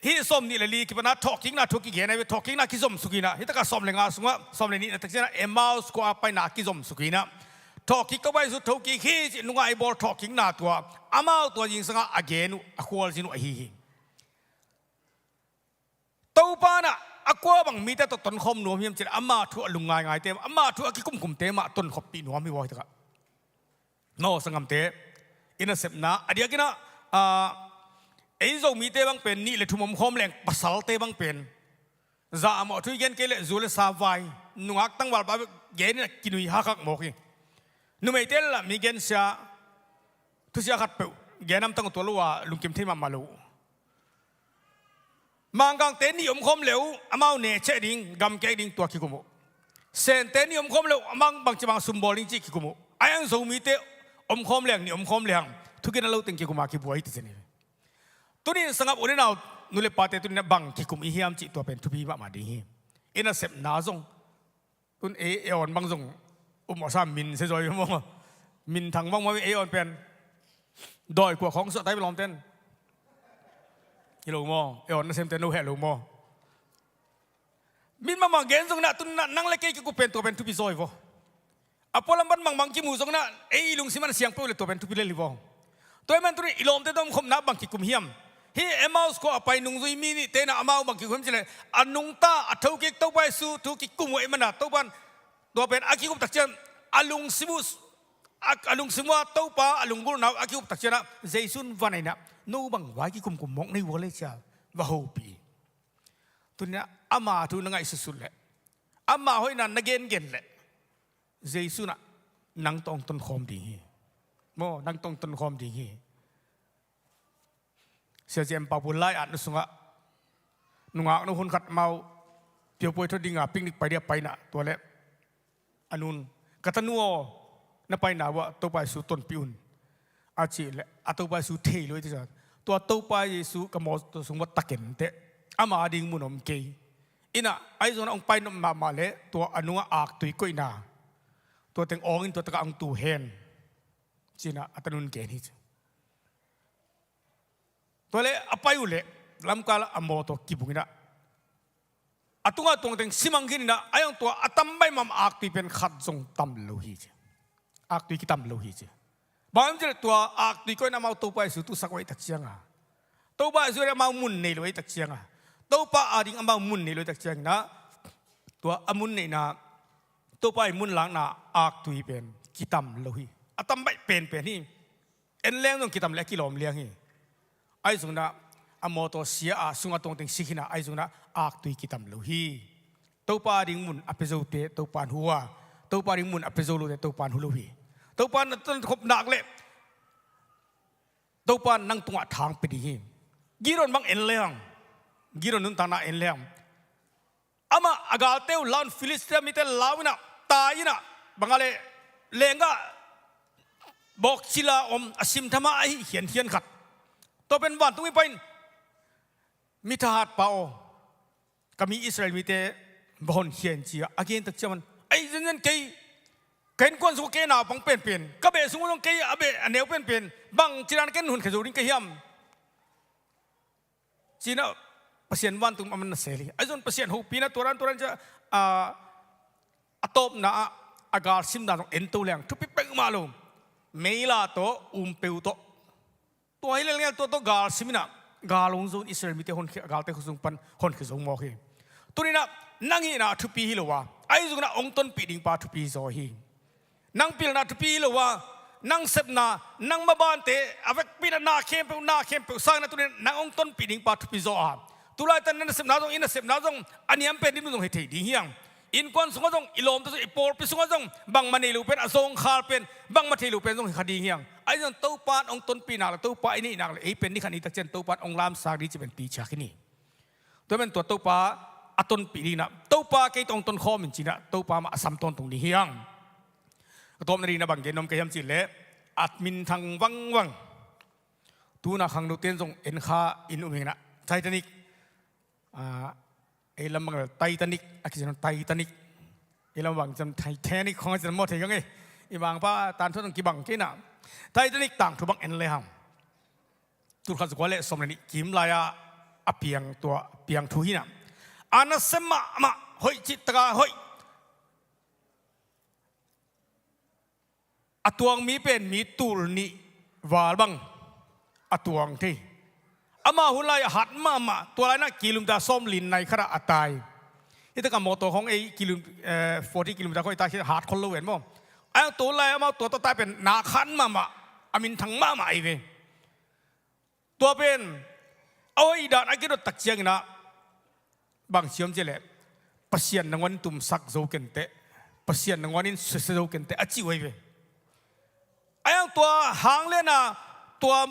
hih sawm nih le li kipatna thawhkikna thu kigen ahi ve. Thawhkikna kizomsuk in ah, hih takah sawm le nga sungah, sawm le nihna tak ciangah Emmaus khua a paina kizomsuk in ah, thawhkik Topa Jesu thokik hi cih nungah i bawl thawhkikna tua, amau tua zingsangah a gen uh, a khualzin uh ahi hi. Topa in ah a kua bang mite tawh tonkhawm nuam hiam cih leh, ama thu a lungngaingaite, ama thu a kikumkumte mah tonkhoppih nuam hi vaw hih takah. Maw sanggamte, i nasepna a diakin ah, a, ei Zomite bang pen nih le thum omkhawm leng pasalte bang pen, za a mawh thu i gen kei leh zu le sa vai, nungak tangvalpa bek gen in ah kinui hakhak mawk hi. Numeite lah mi gensia, thusia khat peuh gen hamtang uh tua lo a lungkim thei mahmah lo. Mangkangte nih omkhawm le uh, amau nehcheh ding, gamkek ding tua kikum uh. Sente nih omkhawm le uh, amau bangci bang sumbawl ding cih kikum uh. Ai ang Zomite omkhawm leng, nih omkhawm leng, thugin a lo teng kikum a kibuai ti cin hi. Tuni in sangap u le nau, nu le pate tuni in ah bang kikum i hiam cih tua pen thupi mahmah ding hi. I nasepna zong Tun ei, ei awn bang zong um awsa min se zawi maw. Min thang bang maw ei awn pen. Dawi kua khawng suah tai lawmten. Hi lo maw, ei awn nasemte no heh lo maw. Min mahmah gen zong in ah tun in ah nang le kei kikup pen tua pen thupi zawi vaw. A pualam pan mangbang kimu zong in ah ei i lungsim an siang peuh le tua pen thupi lel hi vaw. Tua ahih man tuni i lawmte tawh omkhopna bang kikum hiam? Hih Emmaus khua a pai nungzui mi nihte in ah amau bang kikum hiam cih leh, a nungta a thokik Topa Jesu thu kikum uh ahih man a Topa in, tua pen a kikup tak ciang a lungsim uh, a, a lungsim uh a Topa a lunggulhna uh a kikup tak ciang ah Jesu in va na in ah, no bang vai kikumkum mawk na hi ua le ci a va hopih. Tuni in ah ama thu na ngaihsutsut leh, ama hoihna na gengen leh, Jesu in ah nang tawh hong tonkhawm ding hi. Maw, nang tawh hong tonkhawm ding hi. Sia Jem Pau Pun lai-at nu sungah nungak nu hun khat amau Piopuai thaw dinga picnic pai ding a pai in ah, tua leh a nun, ka tanu aw, na paina uah Topa Jesu tonpih un, a cih leh a Topa Jesu thei lo hi ti sa. Tua Topa Jesu ka mawtaw sung uah tak en teh, ama ding mun om kei. In ah, ahi zongin ah hong pai nop mahmah leh tua a nungah aktui koihna, tua teng awng in tua takah hong tu hen, ci-in ah a tanu in gen hi ci. Tua leh a pai uh leh lamkal ah a mawtaw kibung in ah, a tungah tuang teng simang khin in ah, a iang tua a tam baih mahmah aktui pen khat zong tam lo hi ci. Aktui kitam lo hi ci. Bang hiam cih leh tua aktui koih in ah amau Topa Jesu tusak uh ahih tak ciang a, Topa Jesu in ah amau mun nei lo ahih tak ciang a, Topa ading amau mun nei lo ahih tak ciang in ah, tua a mun neihna, Topa i mun lakna aktui pen kitam lo hi. A tam baih penpen hi. En leng zong kitam leh a kilawm liang hi. Ahi zongin ah a mawtaw sia a, sungah tuang teng si khin a, ahi zongin ah aktui kitam lo hi. Topa ading mun a pia zote Topa in hu a, Topa ading mun a pia zo lote Topa in hu lo hi. Topa in a tonkhop nak leh Topa in nang tungah thang pia ding hi. Gideon bang en leng, Gideon nuntakna en leng, amah a galte uh lau in, Filistia mite lau in ah, tai in ah, bang a leh, lenggah bawkcila om a simtham a ahi khiankhian khat. Tua pen vantung mipa in, mi thahatpa aw, ka mi Israel mite va honkhia in ci-a a gen tak ciangin, ei, zenzen kei, ka innkuan sung kei naupang penpen, ka beh sung zong kei a beh a neu penpen, bangci dan ken honkhia zo ding ka hiam? Ci-in ah Pasian vantung a man na sel hi. Ahi zongin Pasian hopihna tua dan tua dan ci-a, a, a tawpna ah a galsimna zong ento leng thupi peuhmah lo. Meila tawh, umpeu tawh, tua hi lelngel tua tawh galsim in ah, gal hong zo in Israel mite honkhia, galte khut sung pan honkhia zo mawk hi. Tuni-in ah nang hihna a thupi hi lo a, ahi zongin ah hong tonpih ding pa thupi zaw hi. Nang pilna thupi hi lo a, nang sepna, nang mabante, a vekpi-in ah na khempeuh, na khempeuh sangin ah tuni-in ah nang hong tonpih ding pa thupi zaw a, tulaitak na nasepna zong, i nasepna zong a niam pen dimdung zong hi thei ding hi hang. Innkuan sungah zong, i lawmte sung, i pawlpi sungah zong bangmah nei lo pen, a zawngkhal pen, bangmah thei lo pen zong hi kha ding hi hang. Ahi zongin Topa in hong tonpih nak leh, Topa i neih nak leh, ei pen ni khat ni tak ciang Topa in hong lamsak ding cih pen pi ciat khin hi. Tua pen tua Topa a tonpih ding in ah, Topa kei tawh hong tonkhawm in ci-in ah Topa mah a sam tawntung ding hi hang. A tawpna dingin ah bang gen nuam ka hiam cih leh, a minthang vangvang, tu-in ah khangnote in zong en kha in um ing in ah, Titanic, a, ei lam bang Titanic a kici, Titanic, ei lam bang ciang Titanic khawng a ci maw, thei keng e. I bang pa tan thuat zong kibang kei in ah, Titanic tangthu bang en le hang. Tulkhat zakua leh sawm le nih kim lai-a a piang, tua piang thu hi in ah, a nasia mahmah, hoih cih tak a hoih. A tuang mi pen mi tul nih val bang a tuang thei. Ama hun lai a hat mahmah, tua lai-in ah kilometer sawmli nai khat ah a tai. Hih tak a mawtaw khawng ei kilom-, eh, forty kilometer khawng i tai khin hat khol lo ven maw. A hang tua lai amau tua tawh tai pen na khan mahmah, a minthang mahmah ahi ve. Tua pen a hoih dan a kidot tak ciangin ah, bang ci hiam cih leh, Pasian nangawn in tumsak zo kenteh, Pasian nangawn in susia zo kenteh a ci uh ahi ve. A hang tua hang lian a, tua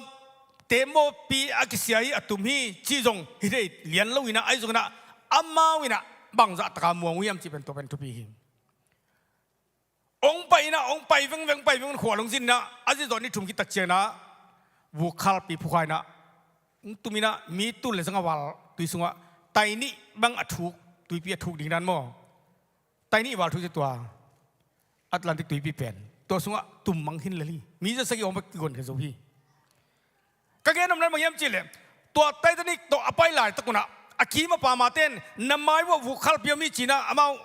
teembaw pi a kisia hi, a tum hi cih zong hi thei lian lo in ah, ahi zongin ah amau in ah bangzah tak a muang uh hiam cih pen tua pen thupi hi. Hong pai in ah, hong pai vengveng, pai vengveng, khual hong zin in ah, a zin zawh ni thum khit tak ciangin ah, vuk khalpi phukha in ah, hong tum in ah, mi tul le zang a val tui sungah, tai nih bang a thuk, tuipi a thuk ding dan maw. Tai nih val thuk ci tua, Atlantic tuipi pen, tua sungah tum mang khin lel hi. Mi za sagih hong va kigon khin zo hi. Ka gen nopna bang hiam cih leh, tua Titanic tawh a pai laitak un ah, a kim a pamte in, na mai uh ah vuk khalpi om hi ci-in ah amau,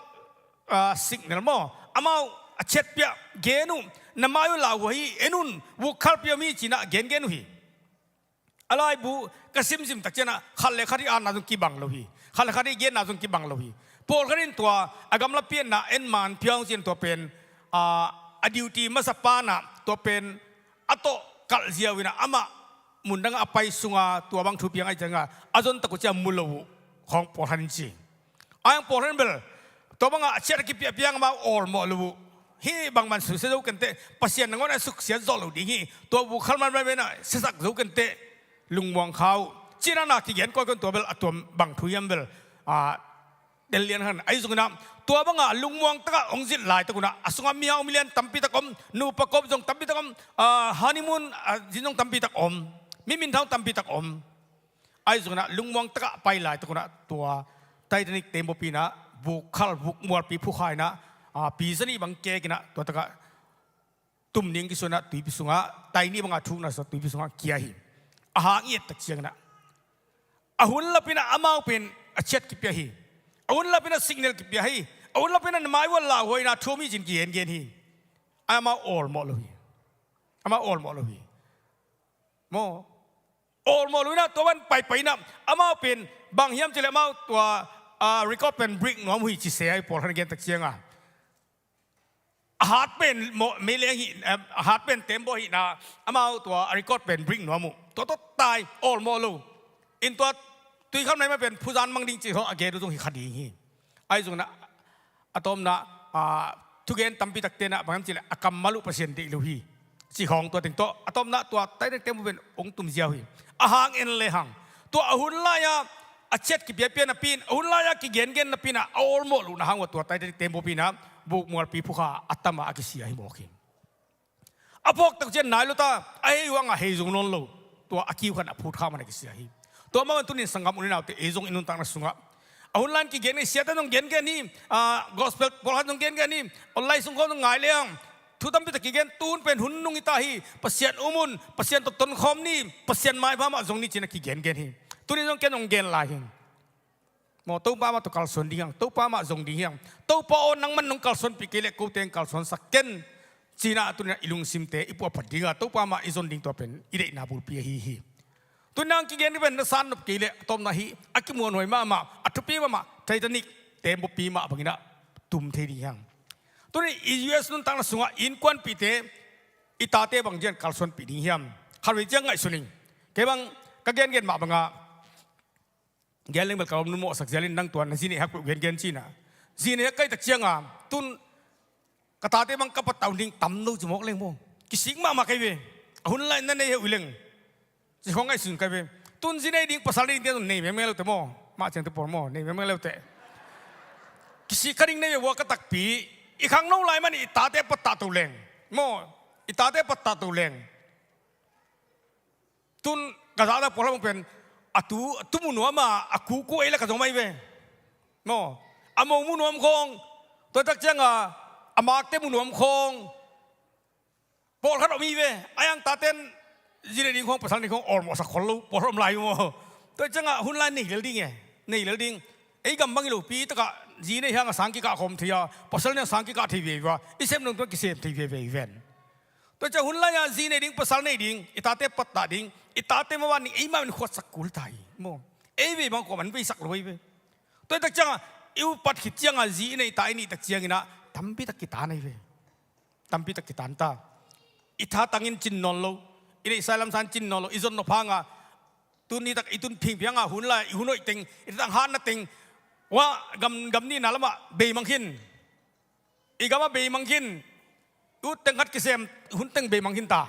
ah, signal maw, amau a chiat pia, gen uh, na mai uh ah lau uh hi, en un, vuk khalpi om hi ci-in ah gengen uh hi. A laibu ka simsim tak ciangin ah, khat le khat i atna zong kibang lo hi, khat le khat i genna zong kibang lo hi. Pawlkhat in tua a gamlapi etna en man phial hong ci-in tua pen, ah, a duty masa pa in ah tua pen a tawh kalh ziau in ah, amah mundang a pai sungah tua bang thu piang ahih ciangah a zon tak uh ci-a mu lo uh khawng pawlkhat in ci. A hang pawlkhat in bel tua bangah a chiat a kipia piang amau awlmawh lo uh. Hih bangmah in susia zo kenteh, Pasian nangawn a suksiat zawh lo ding hi. Tua vuk khal manman pen ah siasak zo kenteh, lungmuang kha uh. Cih dan a kigen kawikawi in tua bel a tuam bang thu hiam bel, ah, tel lian kha in. Ahi zongin ah tua bangah lungmuang takah hong zin laitak un ah, a sungah mihau milian tampi tak om, nupa kop zong tampi tak om, ah, honeymoon, ah, zin zong tampi tak om, mi minthang tampi tak om. Ahi zongin ah lungmuang takah pai laitak un ah tua Titanic teembaw pi in ah vuk khal, vuk mualpi phukha in ah, ah, pi za nih bang kek in ah tua takah tum ding kisuan ah tuipi sungah, tai nih bangah thukna sungah tuipi sungah kia hi. A hang i et tak ciangin ah, a hun lap in ah amau pen a chiat kipia hi. A hun lap in ah signal kipia hi. A hun lap in ah na mai uh ah lauhuai in ah thu om hi ci-in kigengen hi. Amau awlmawh lo hi. Amau awlmawh lo hi. Maw? Awlmawh lo in ah tua bang paipai in ah amau pen bang hiam cih leh amau tua, ah, record pen break nuam uh hi ci se a, i pawlkhat in gen tak ciangah. A hat pen mawh, meileng hi, eh, a hat pen teembaw ahihna, amau tua a record pen break nuam uh. Tua tawh tai, awlmawh lo. In tua tuikhal nai mah pen phuzan mang ding cih khawng a gen uh zong hi kha ding hi. Ahi zongin ah a tawpna, ah, thugen tampi takte in ah bang hiam cih leh a kammal uh Pasian deih lo hi cih khawng tua teng tawh, a tawpna tua Titanic teembaw pen hong tum ziau hi. A hang en le hang, tua a hun lai-a a chiat kipia pia napi in, a hun lai-a kigengen napi in ah, a awlmawh lohna hang uh ah tua Titanic teembaw pi in ah vuk mualpi phukha a tam a, a kisia hi mawk hi. A phawk tak ciang nai lo ta, a hei uang a hei zong nawn lo. Tua a kiu khan a phut kha man a kisia hi. Tua mah bang tunin sanggam u le naute, ei zong i nuntakna sungah a hun lai-in kigen hi, siate zong gengen hi, a, gospel pawlkhat zong gengen hi, online sung khawng zong ngai leng thu tampi tak kigen, tu hun pen hun nung hi ta hi, Pasian um un, Pasian tawh tonkhawm ni, Pasian maipha mah zong ni ci-in a kigengen hi. Tunin zong ken zong gen lai hi. Maw, Topa mah tawh kalsuan ding hiang, Topa mah zong ding hiang. Topa aw, nangman nong kalsuanpih kei leh kote in kalsuansak ken, ci-in a tunin a i lungsimte i puahphat ding a, Topa mah i zon ding tua pen i deihna bulpi ahi hi. Tunin a kigen hi pen na san nop kei leh a tawpna hi, a kimuanhuai mahmah, a thupi mahmah Titanic teembaw-pi mah bangin a tum thei ding hiang. Tunin i U S nuntakna sungah i innkuanpihte, i tate bang ci-in kalsuanpih ding hiam? Khatvei ciang ngaihsun ing. Kei bang ka gengen mah bangah gen leng bel ka lawm nu mawhsak zialin nang tua na zi neih hak peuh gengen ci-in a. Zi neih hak ka hih tak ciang a, tun ka tate bang ka pattah hun ding tam lo ci mawk leng maw. Kisik mahmah ka hi ve. A hun lai-in na nei heuh hi leng. Ci khawng ngaihsun ka hi ve. Tun zi nei ding, pasal nei ding te zong nei mengmeng leute maw. Mah ciangte pawl maw, nei mengmeng leute. Kisik kha ding nei ve ua ka takpi. I khangno lai man i tate pattah to leng. Maw, i tate pattah to leng. Tun ka zahtak pawlkhat bang pen a tu, a tu mu nuam a, a kuku ei lak ah zong om ahi ve. Maw, a mo mu nuam khawng, tua tak ciang a, a makte mu nuam khawng pawlkhat om hi ve. A hiang taten zi nei ding khawng, pasal nei khawng awlmawhsak khol lo pawlkhat om lai hi maw. Tua ciang a hun lai nei lel ding e, nei lel ding. Ei gam bang hi lopi takah zi nei hiang a sang kikah khawm thei a, pasal nei a sang kikah thei ve hi va, i sem dong tua kisem thei ve ve hi ven. Tua ciang hun lai-ah zi nei ding, pasal nei ding, i tate pattah ding, i tate maban ding, eimah in khuatsak kul ta hi maw. Ei vei bang kawm an veisak lo hi ve. Tua hi tak ciangah i upat khit ciangah zi i nei ta i nih tak cianginah tampitak kitan ahi ve. Tampitak kitan ta. I thatangin cin nawn lo, i neihsa lamsan cin nawn lo, i zon nop hanga tuni tak i tun phingphianga hun lai i hun hoih teng, i tang hatna teng, wah, gam, gam nihna lamah beimang khin. I gamah beimang khin, ut teng khat kisem, hun teng beimang khin ta.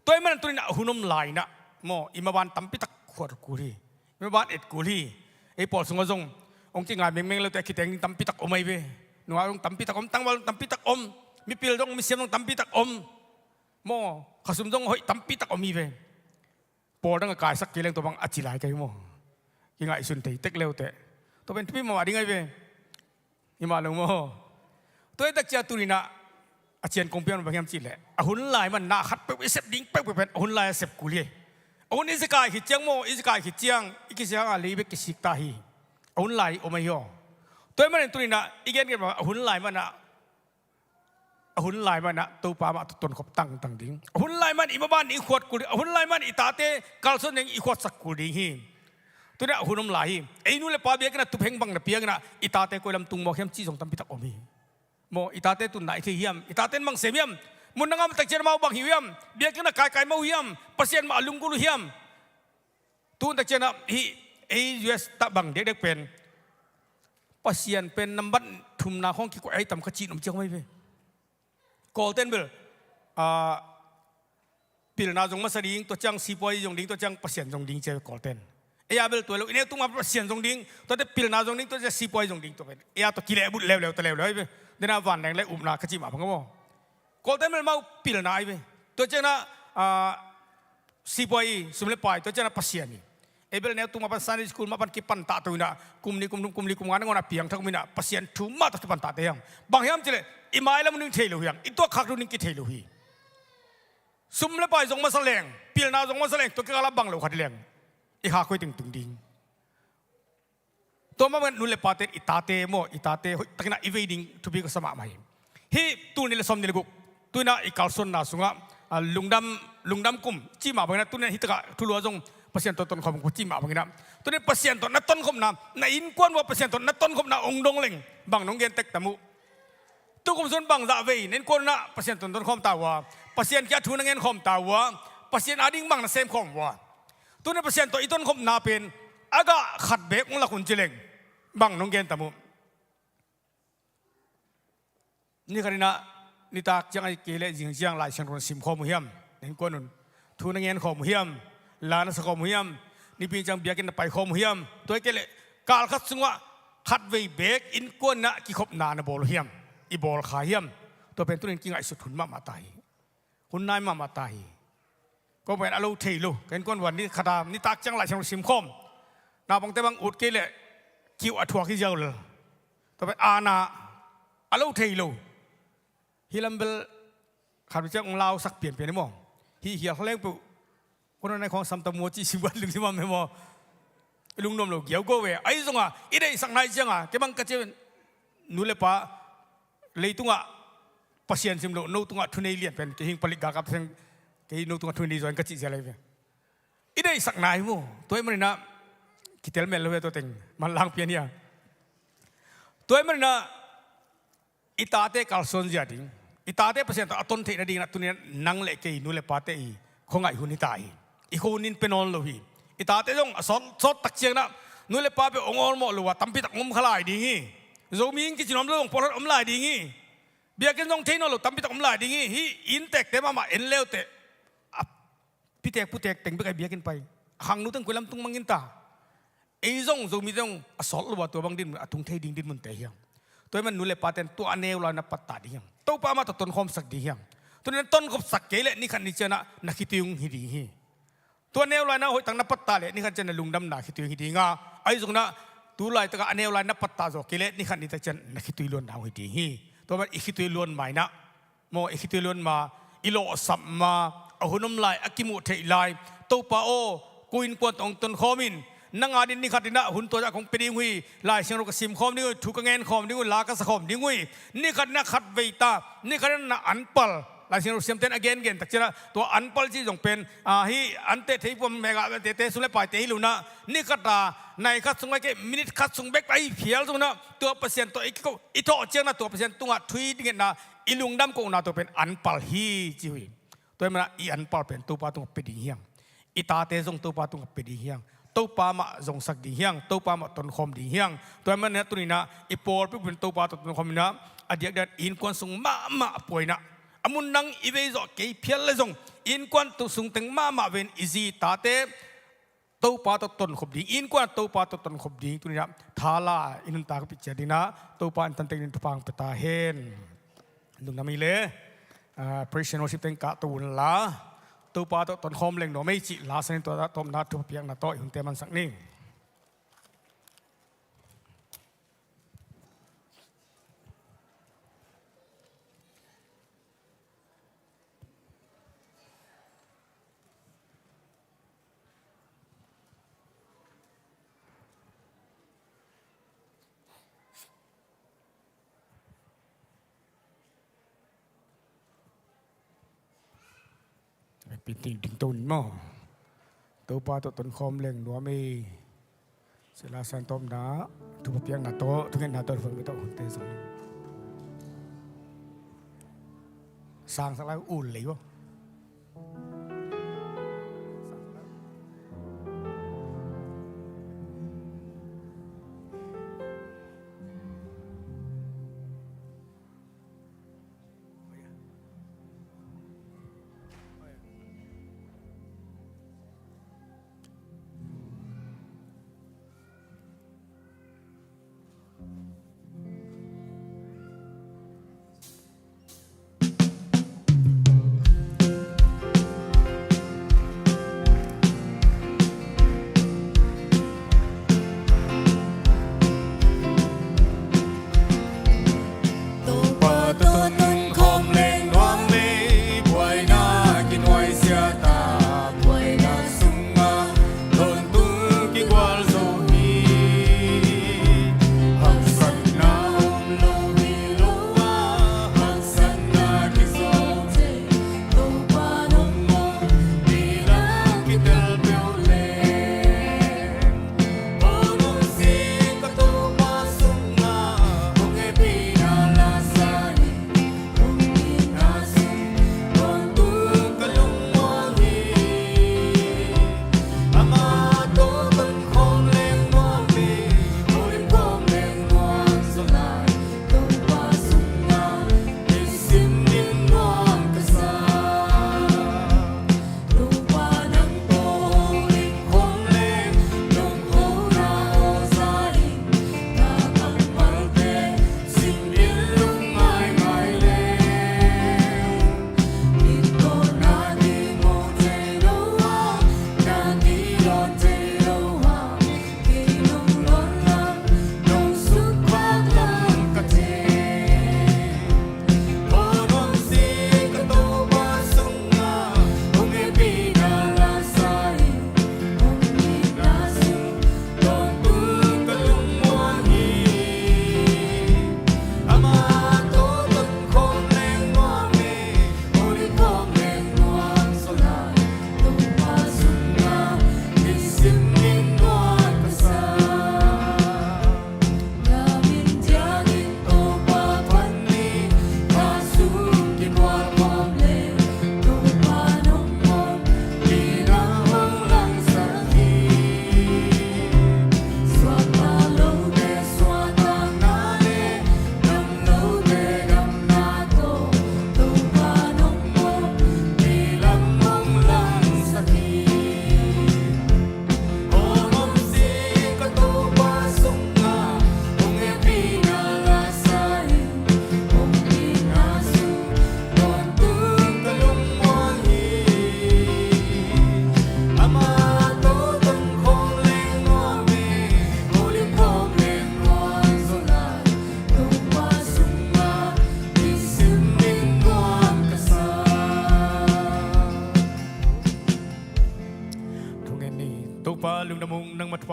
Tua ahih manin tuninah a hun om lai-inah maw, i maban tampitak khuat kul hi. I maban et kul hi. Ei pawl sungah zong hong kingai mengmeng lote a khiteng ding tampitak om ahi ve. Nungak zong tampitak om, tangval zong tampitak om, mipil zong misiam zong tampitak om. Maw, khasum zong hoih tampitak om hi ve. Pawl dang a kaisak kei leng tua bang a ci lai ka hi maw. Kingaihsun thei tek leuteh. Tua pen thupi mawh a ding ahi ve. Hi mah lo maw. Tua hi tak ciang tuninah a cian kong pian bang hiam cihleh, a hun lai man na khat peuh i sep ding peuhpeuh pen a hun lai a sep kul hi. A hun i zekai khit ciang maw, i zekai khit ciang i kisiang a lei bek kisik ta hi. A hun lai om ahi aw. Tua hi manin tuninah i gengen bang a hun lai manah A hun lai manah Topa mah tawh tonkhop tangtang ding. A hun lai man i maban i khuat kul ding. A hun lai man i tate kalsuan ding i khuatsak kul ding hi. Tuna a hun om lai hi. Ei nu le pa biakinn ah thupheng bang na piak inah i tate koi lam tung mawk hiam cih zong tampitak om hi. Maw, i tate tunna i thei hiam? I tate in bang sem hiam? Mun dang a om tak ciang amau bang hi uh hiam? Biakinn ah kaikai mah uh hiam? Pasian mah a lunggulh uh hiam? Tun tak ciangah hih ei U S tah bang dekdek pen Pasian pen nambat thumna khawng kikoih ahi tam ka cih nuam ciang mai ve. Kawlten bel, ah, pilna zong masa ding, tua ciang sipuai zong ding, tua ciang Pasian zong ding cia Kawlten. Ei a bel tua lo, i neu tung ma Pasian zong ding, tuate pilna zong ding, tua ciang sipuai zong ding, tua pen ei a tua kilehbut leuleu ta leuleu ahi ve. Dena vanleng le upna ka cih mah bang maw. Kawlten bel mau pilna ahi ve. Tua ciangah, ah, sipuai, sum le pai, tua ciangah Pasian hi. Ei bel neu tung ma pan Sunday school ma pan kipantah to inah, kum nih kum thum kum li kum nga nangawn a piangthak om inah, Pasian thu mah tawh kipantahte hiam? Bang hiam cihleh i mailam ding thei lo hiam? I tuakkhak ding kithei lo hi. Sum le pai zong masa leng, pilna zong masa leng, tua kikala bang lo khat leng i kha koi teng tung ding. Tua mah bangin nu le pate in i tate maw, i tate hoih takinah i vei ding thupi ka sa mahmah hi. Hih tul nih le sawm nih le guk, tuinah i kalsuanna sungah, ah, lungdam, lungdam kum cih mah banginah tuninah hih takah thulu ah zong Pasian tawh tonkhawm kum cih mah banginah, tunin Pasian tawh na tonkhopna, na innkuan uah Pasian tawh na tonkhopna hong dong leng bang nong gen tek tam uh? Tukum sun bangzah vei na innkuan unah Pasian tawh na tonkhawm ta uh a, Pasian kiang thu na ngenkhawm ta uh a, Pasian ading bang na semkhawm uh a? Tuna Pasian tawh i tonkhopna pen a gah khat beek hong lak hun ci leng bang nong gen tam uh? Ni khat inah nitak ciang ahih kei leh zing ciang Lai Siangtho na simkhawm uh hiam? Na innkuan un thu na ngenkhawm uh hiam? La na sakhawm uh hiam? Nipi ciang biakinn na paikhawm uh hiam? Tua ahih kei leh kal khat sungah khatvei beek innkuan inah kikhopna na bawl uh hiam? I bawl kha hiam? Tua pen tunin kingaihsut hun mahmah ta hi. hun nai mahmah ta hi. Ko pen a lo thei lo. Ka innkuan van ni khat a nitak ciang Lai Siangtho sim khawm, naupangte bang ut kei leh kiu a thuak hi ziau lel. Tua pen aana a lo thei lo. Hih lam bel khat ciang hong lausak pianpian hi maw. Hih hial kha leng peuh, ko nai khawng sam ta maw ci sim vat lungsim a meh maw. I lungnuam lo giau go ve. Ahi zongah i deihsak nai ciangah kei bang ka ci, nu le pa, leitungah Pasian sim loh no tungah thunei lian pen kei hing palik galkap seng, kei no tungah thunei zaw in ka cih zia lai ve. I deihsak nai maw. Tua ahih maninah kitel mel lo ve tua teng. Manlang pian hi a. Tua ahih maninah i tate kalsuan zia ding, i tate Pasian tawh a ton theih nadingin a tunin nang le kei nu le pate i khuangaih hun hi ta hi. I khuanin pia nawn lo hi. I tate zong a sawt, sawt tak cianginah nu le pa peuh hong awlmawh lo a tampi tak hong om kha lai ding hi. Zomi in kici nuam lo zong pawlkhat om lai ding hi. Biakinn zong thei nawn lo tampi tak om lai ding hi. Hih inntekte mahmah en leuteh a pitek putek teng bek a i biakinn pai. A khangnu teng koi lam tung mangin ta. Ei zong Zomite zong a sawt lo a tua bang dinmun a tung thei ding dinmunte hiang. Tua ahih man nu le paten tua a neu lai na patta ding hiang. Topa mah tawh tonkhawmsak ding hiang. Tua na tonkhopsak kei leh ni khat ni cianah na khitui hong hi ding hi. Tua neu lai na hoihtak na patta leh ni khat cian na lungdamna khitui hong hi ding a. Ahi zongin ah tu laitakah a neu lai na patta zaw kei leh ni khat ni tak cian na khitui luanna hong hi ding hi. Tua ahih man i khitui luan mainah maw, i khitui luan ma, i lawhsap ma, a hun om lai, a kimuh theih lai. Topa aw, ko innkuan tawh hong tonkhawm in, nang adingin ni khat inah hun tua ciah kong pia ding uh hi, Lai Siangtho ka sim khawm ding uh hi, thu ka ngen khawm ding uh hi, la ka sa khawm ding uh hi. Ni khat inah khat vei ta, ni khat inah na anpal. Lai Siangtho siamte in a gengen tak cianah tua anpal cih zong pen, ah, hih an teh thei puam mega tete sum le paite hi lo inah, ni khat a nai khat sung bek, minit khat sung bek a hi phial zong inah tua Pasian tawh i kiko, i thawh ciangin ah tua Pasian tungah thu i ngetna, i lungdam kohna tua pen anpal hi ci uh hi. Tua ahih manah i anpal pen Topa tungah pia ding hiang. I tate zong Topa tungah pia ding hiang. Topa mah zongsak ding hiang. Topa mah tonkhawm ding hiang. Tua ahih manah tuninah i pawlpi pen Topa tawh tonkhawm inah, a diakdiak i innkuan sung mahmah pua inah, a mun dang i vei zawh kei phial le zong i innkuan sung teng mahmah vei in i zi tate Topa tawh tonkhop ding, innkuan Topa tawh tonkhop ding, tuninah thala i nuntak a picih dingin ah Topa in tantek ding thupha hong pia ta hen. Lungdam hi le, ah, praise and worship teng kahto unla, Topa tawh tonkhawm leng nuam ei cih la sanin tua tawpna thupha piakna tawh i hunte mansak ni. Piting ding to ni maw. Topa tawh tonkhawm leng nuam ei. Sila san tawpna thupha piakna tawh, thungetna tawh, thupha piakna tawh hunte zong. Sang sak lai ul lei maw.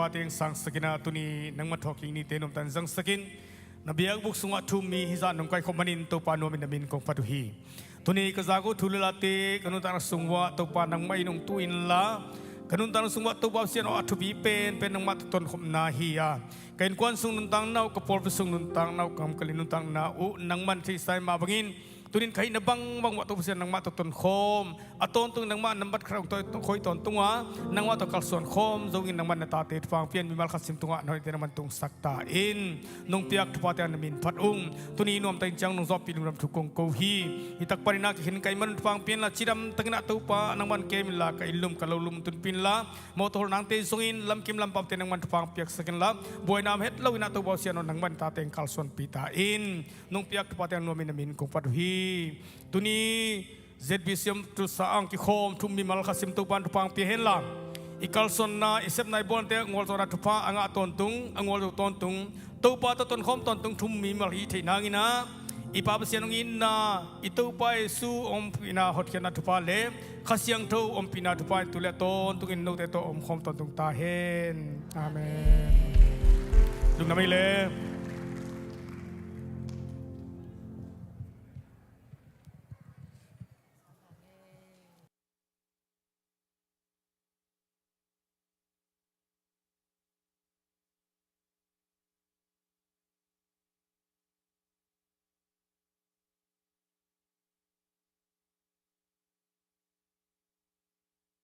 Pateng sangsakin ah tuni nangmah thawhkik nite nuamtakin zangsakin, na biakbuk sungah thu-um mi hizah nong kaihkhop manin Topa nuamin na min kong phat uh hi. Tuni ka zak uh thu le late ka nuntakna sung uah Topa nangmah in hong tu inla, ka nuntakna sung uah Topa Pasian aw, a thupi penpen nangmah tawh tonkhopna hi a, ka innkuan sung nuntakna uh, ka pawlpi sung nuntakna uh, ka gamkal nuntakna uh nangman theihsa in, mah bangin tunin ka hihna bangbang uah Topa Pasian nangmah tawh tonkhawm, a tawntung nangmah nambat khat hong toi khoi tawntung a, nangmah tawh kalsuan khawm zongin nangmah na tate thupha hong pia in, mimal khat sim tungah na hoihte nangman tungsak ta in. Nong piak thuphate na min phat ung. Tuni nuamtakin ciang nong zawhpih lungdam thu kong ko hi. Hi tak panin ah ka khin ka hih man thupha hong pia inla, cidamtakin ah Topa nangman kem inla, ka inn lum ka lo lum tunpih inla, mawtaw holh nangte zongin lamkim lampamte nangman thupha hong piaksak inla, buaina om het loin ah Topa Pasian aw, nangman tate hong kalsuanpih ta in. Nong piak thuphate nuamin na min kong phat uh hi. Tuni Z B C om Tulsa ah hong kikhawm thu-um mimal khat sim Topa in thupha hong pia henla, i kalsuanna, i sepna, i buainate a gualzawhna thupha a ngah tawntung, a gualzo tawntung, Topa tawh tonkhawm tawntung thu-um mimal hi theih nangin ah, i Pa Pasian hong itna, i Topa Jesu ompihna, hotkhiatna thupha le Kha Siangtho ompihna thupha in tu le a tawntungin note tawh omkhawm tawntung ta hen. Amen. Lungdam ei le.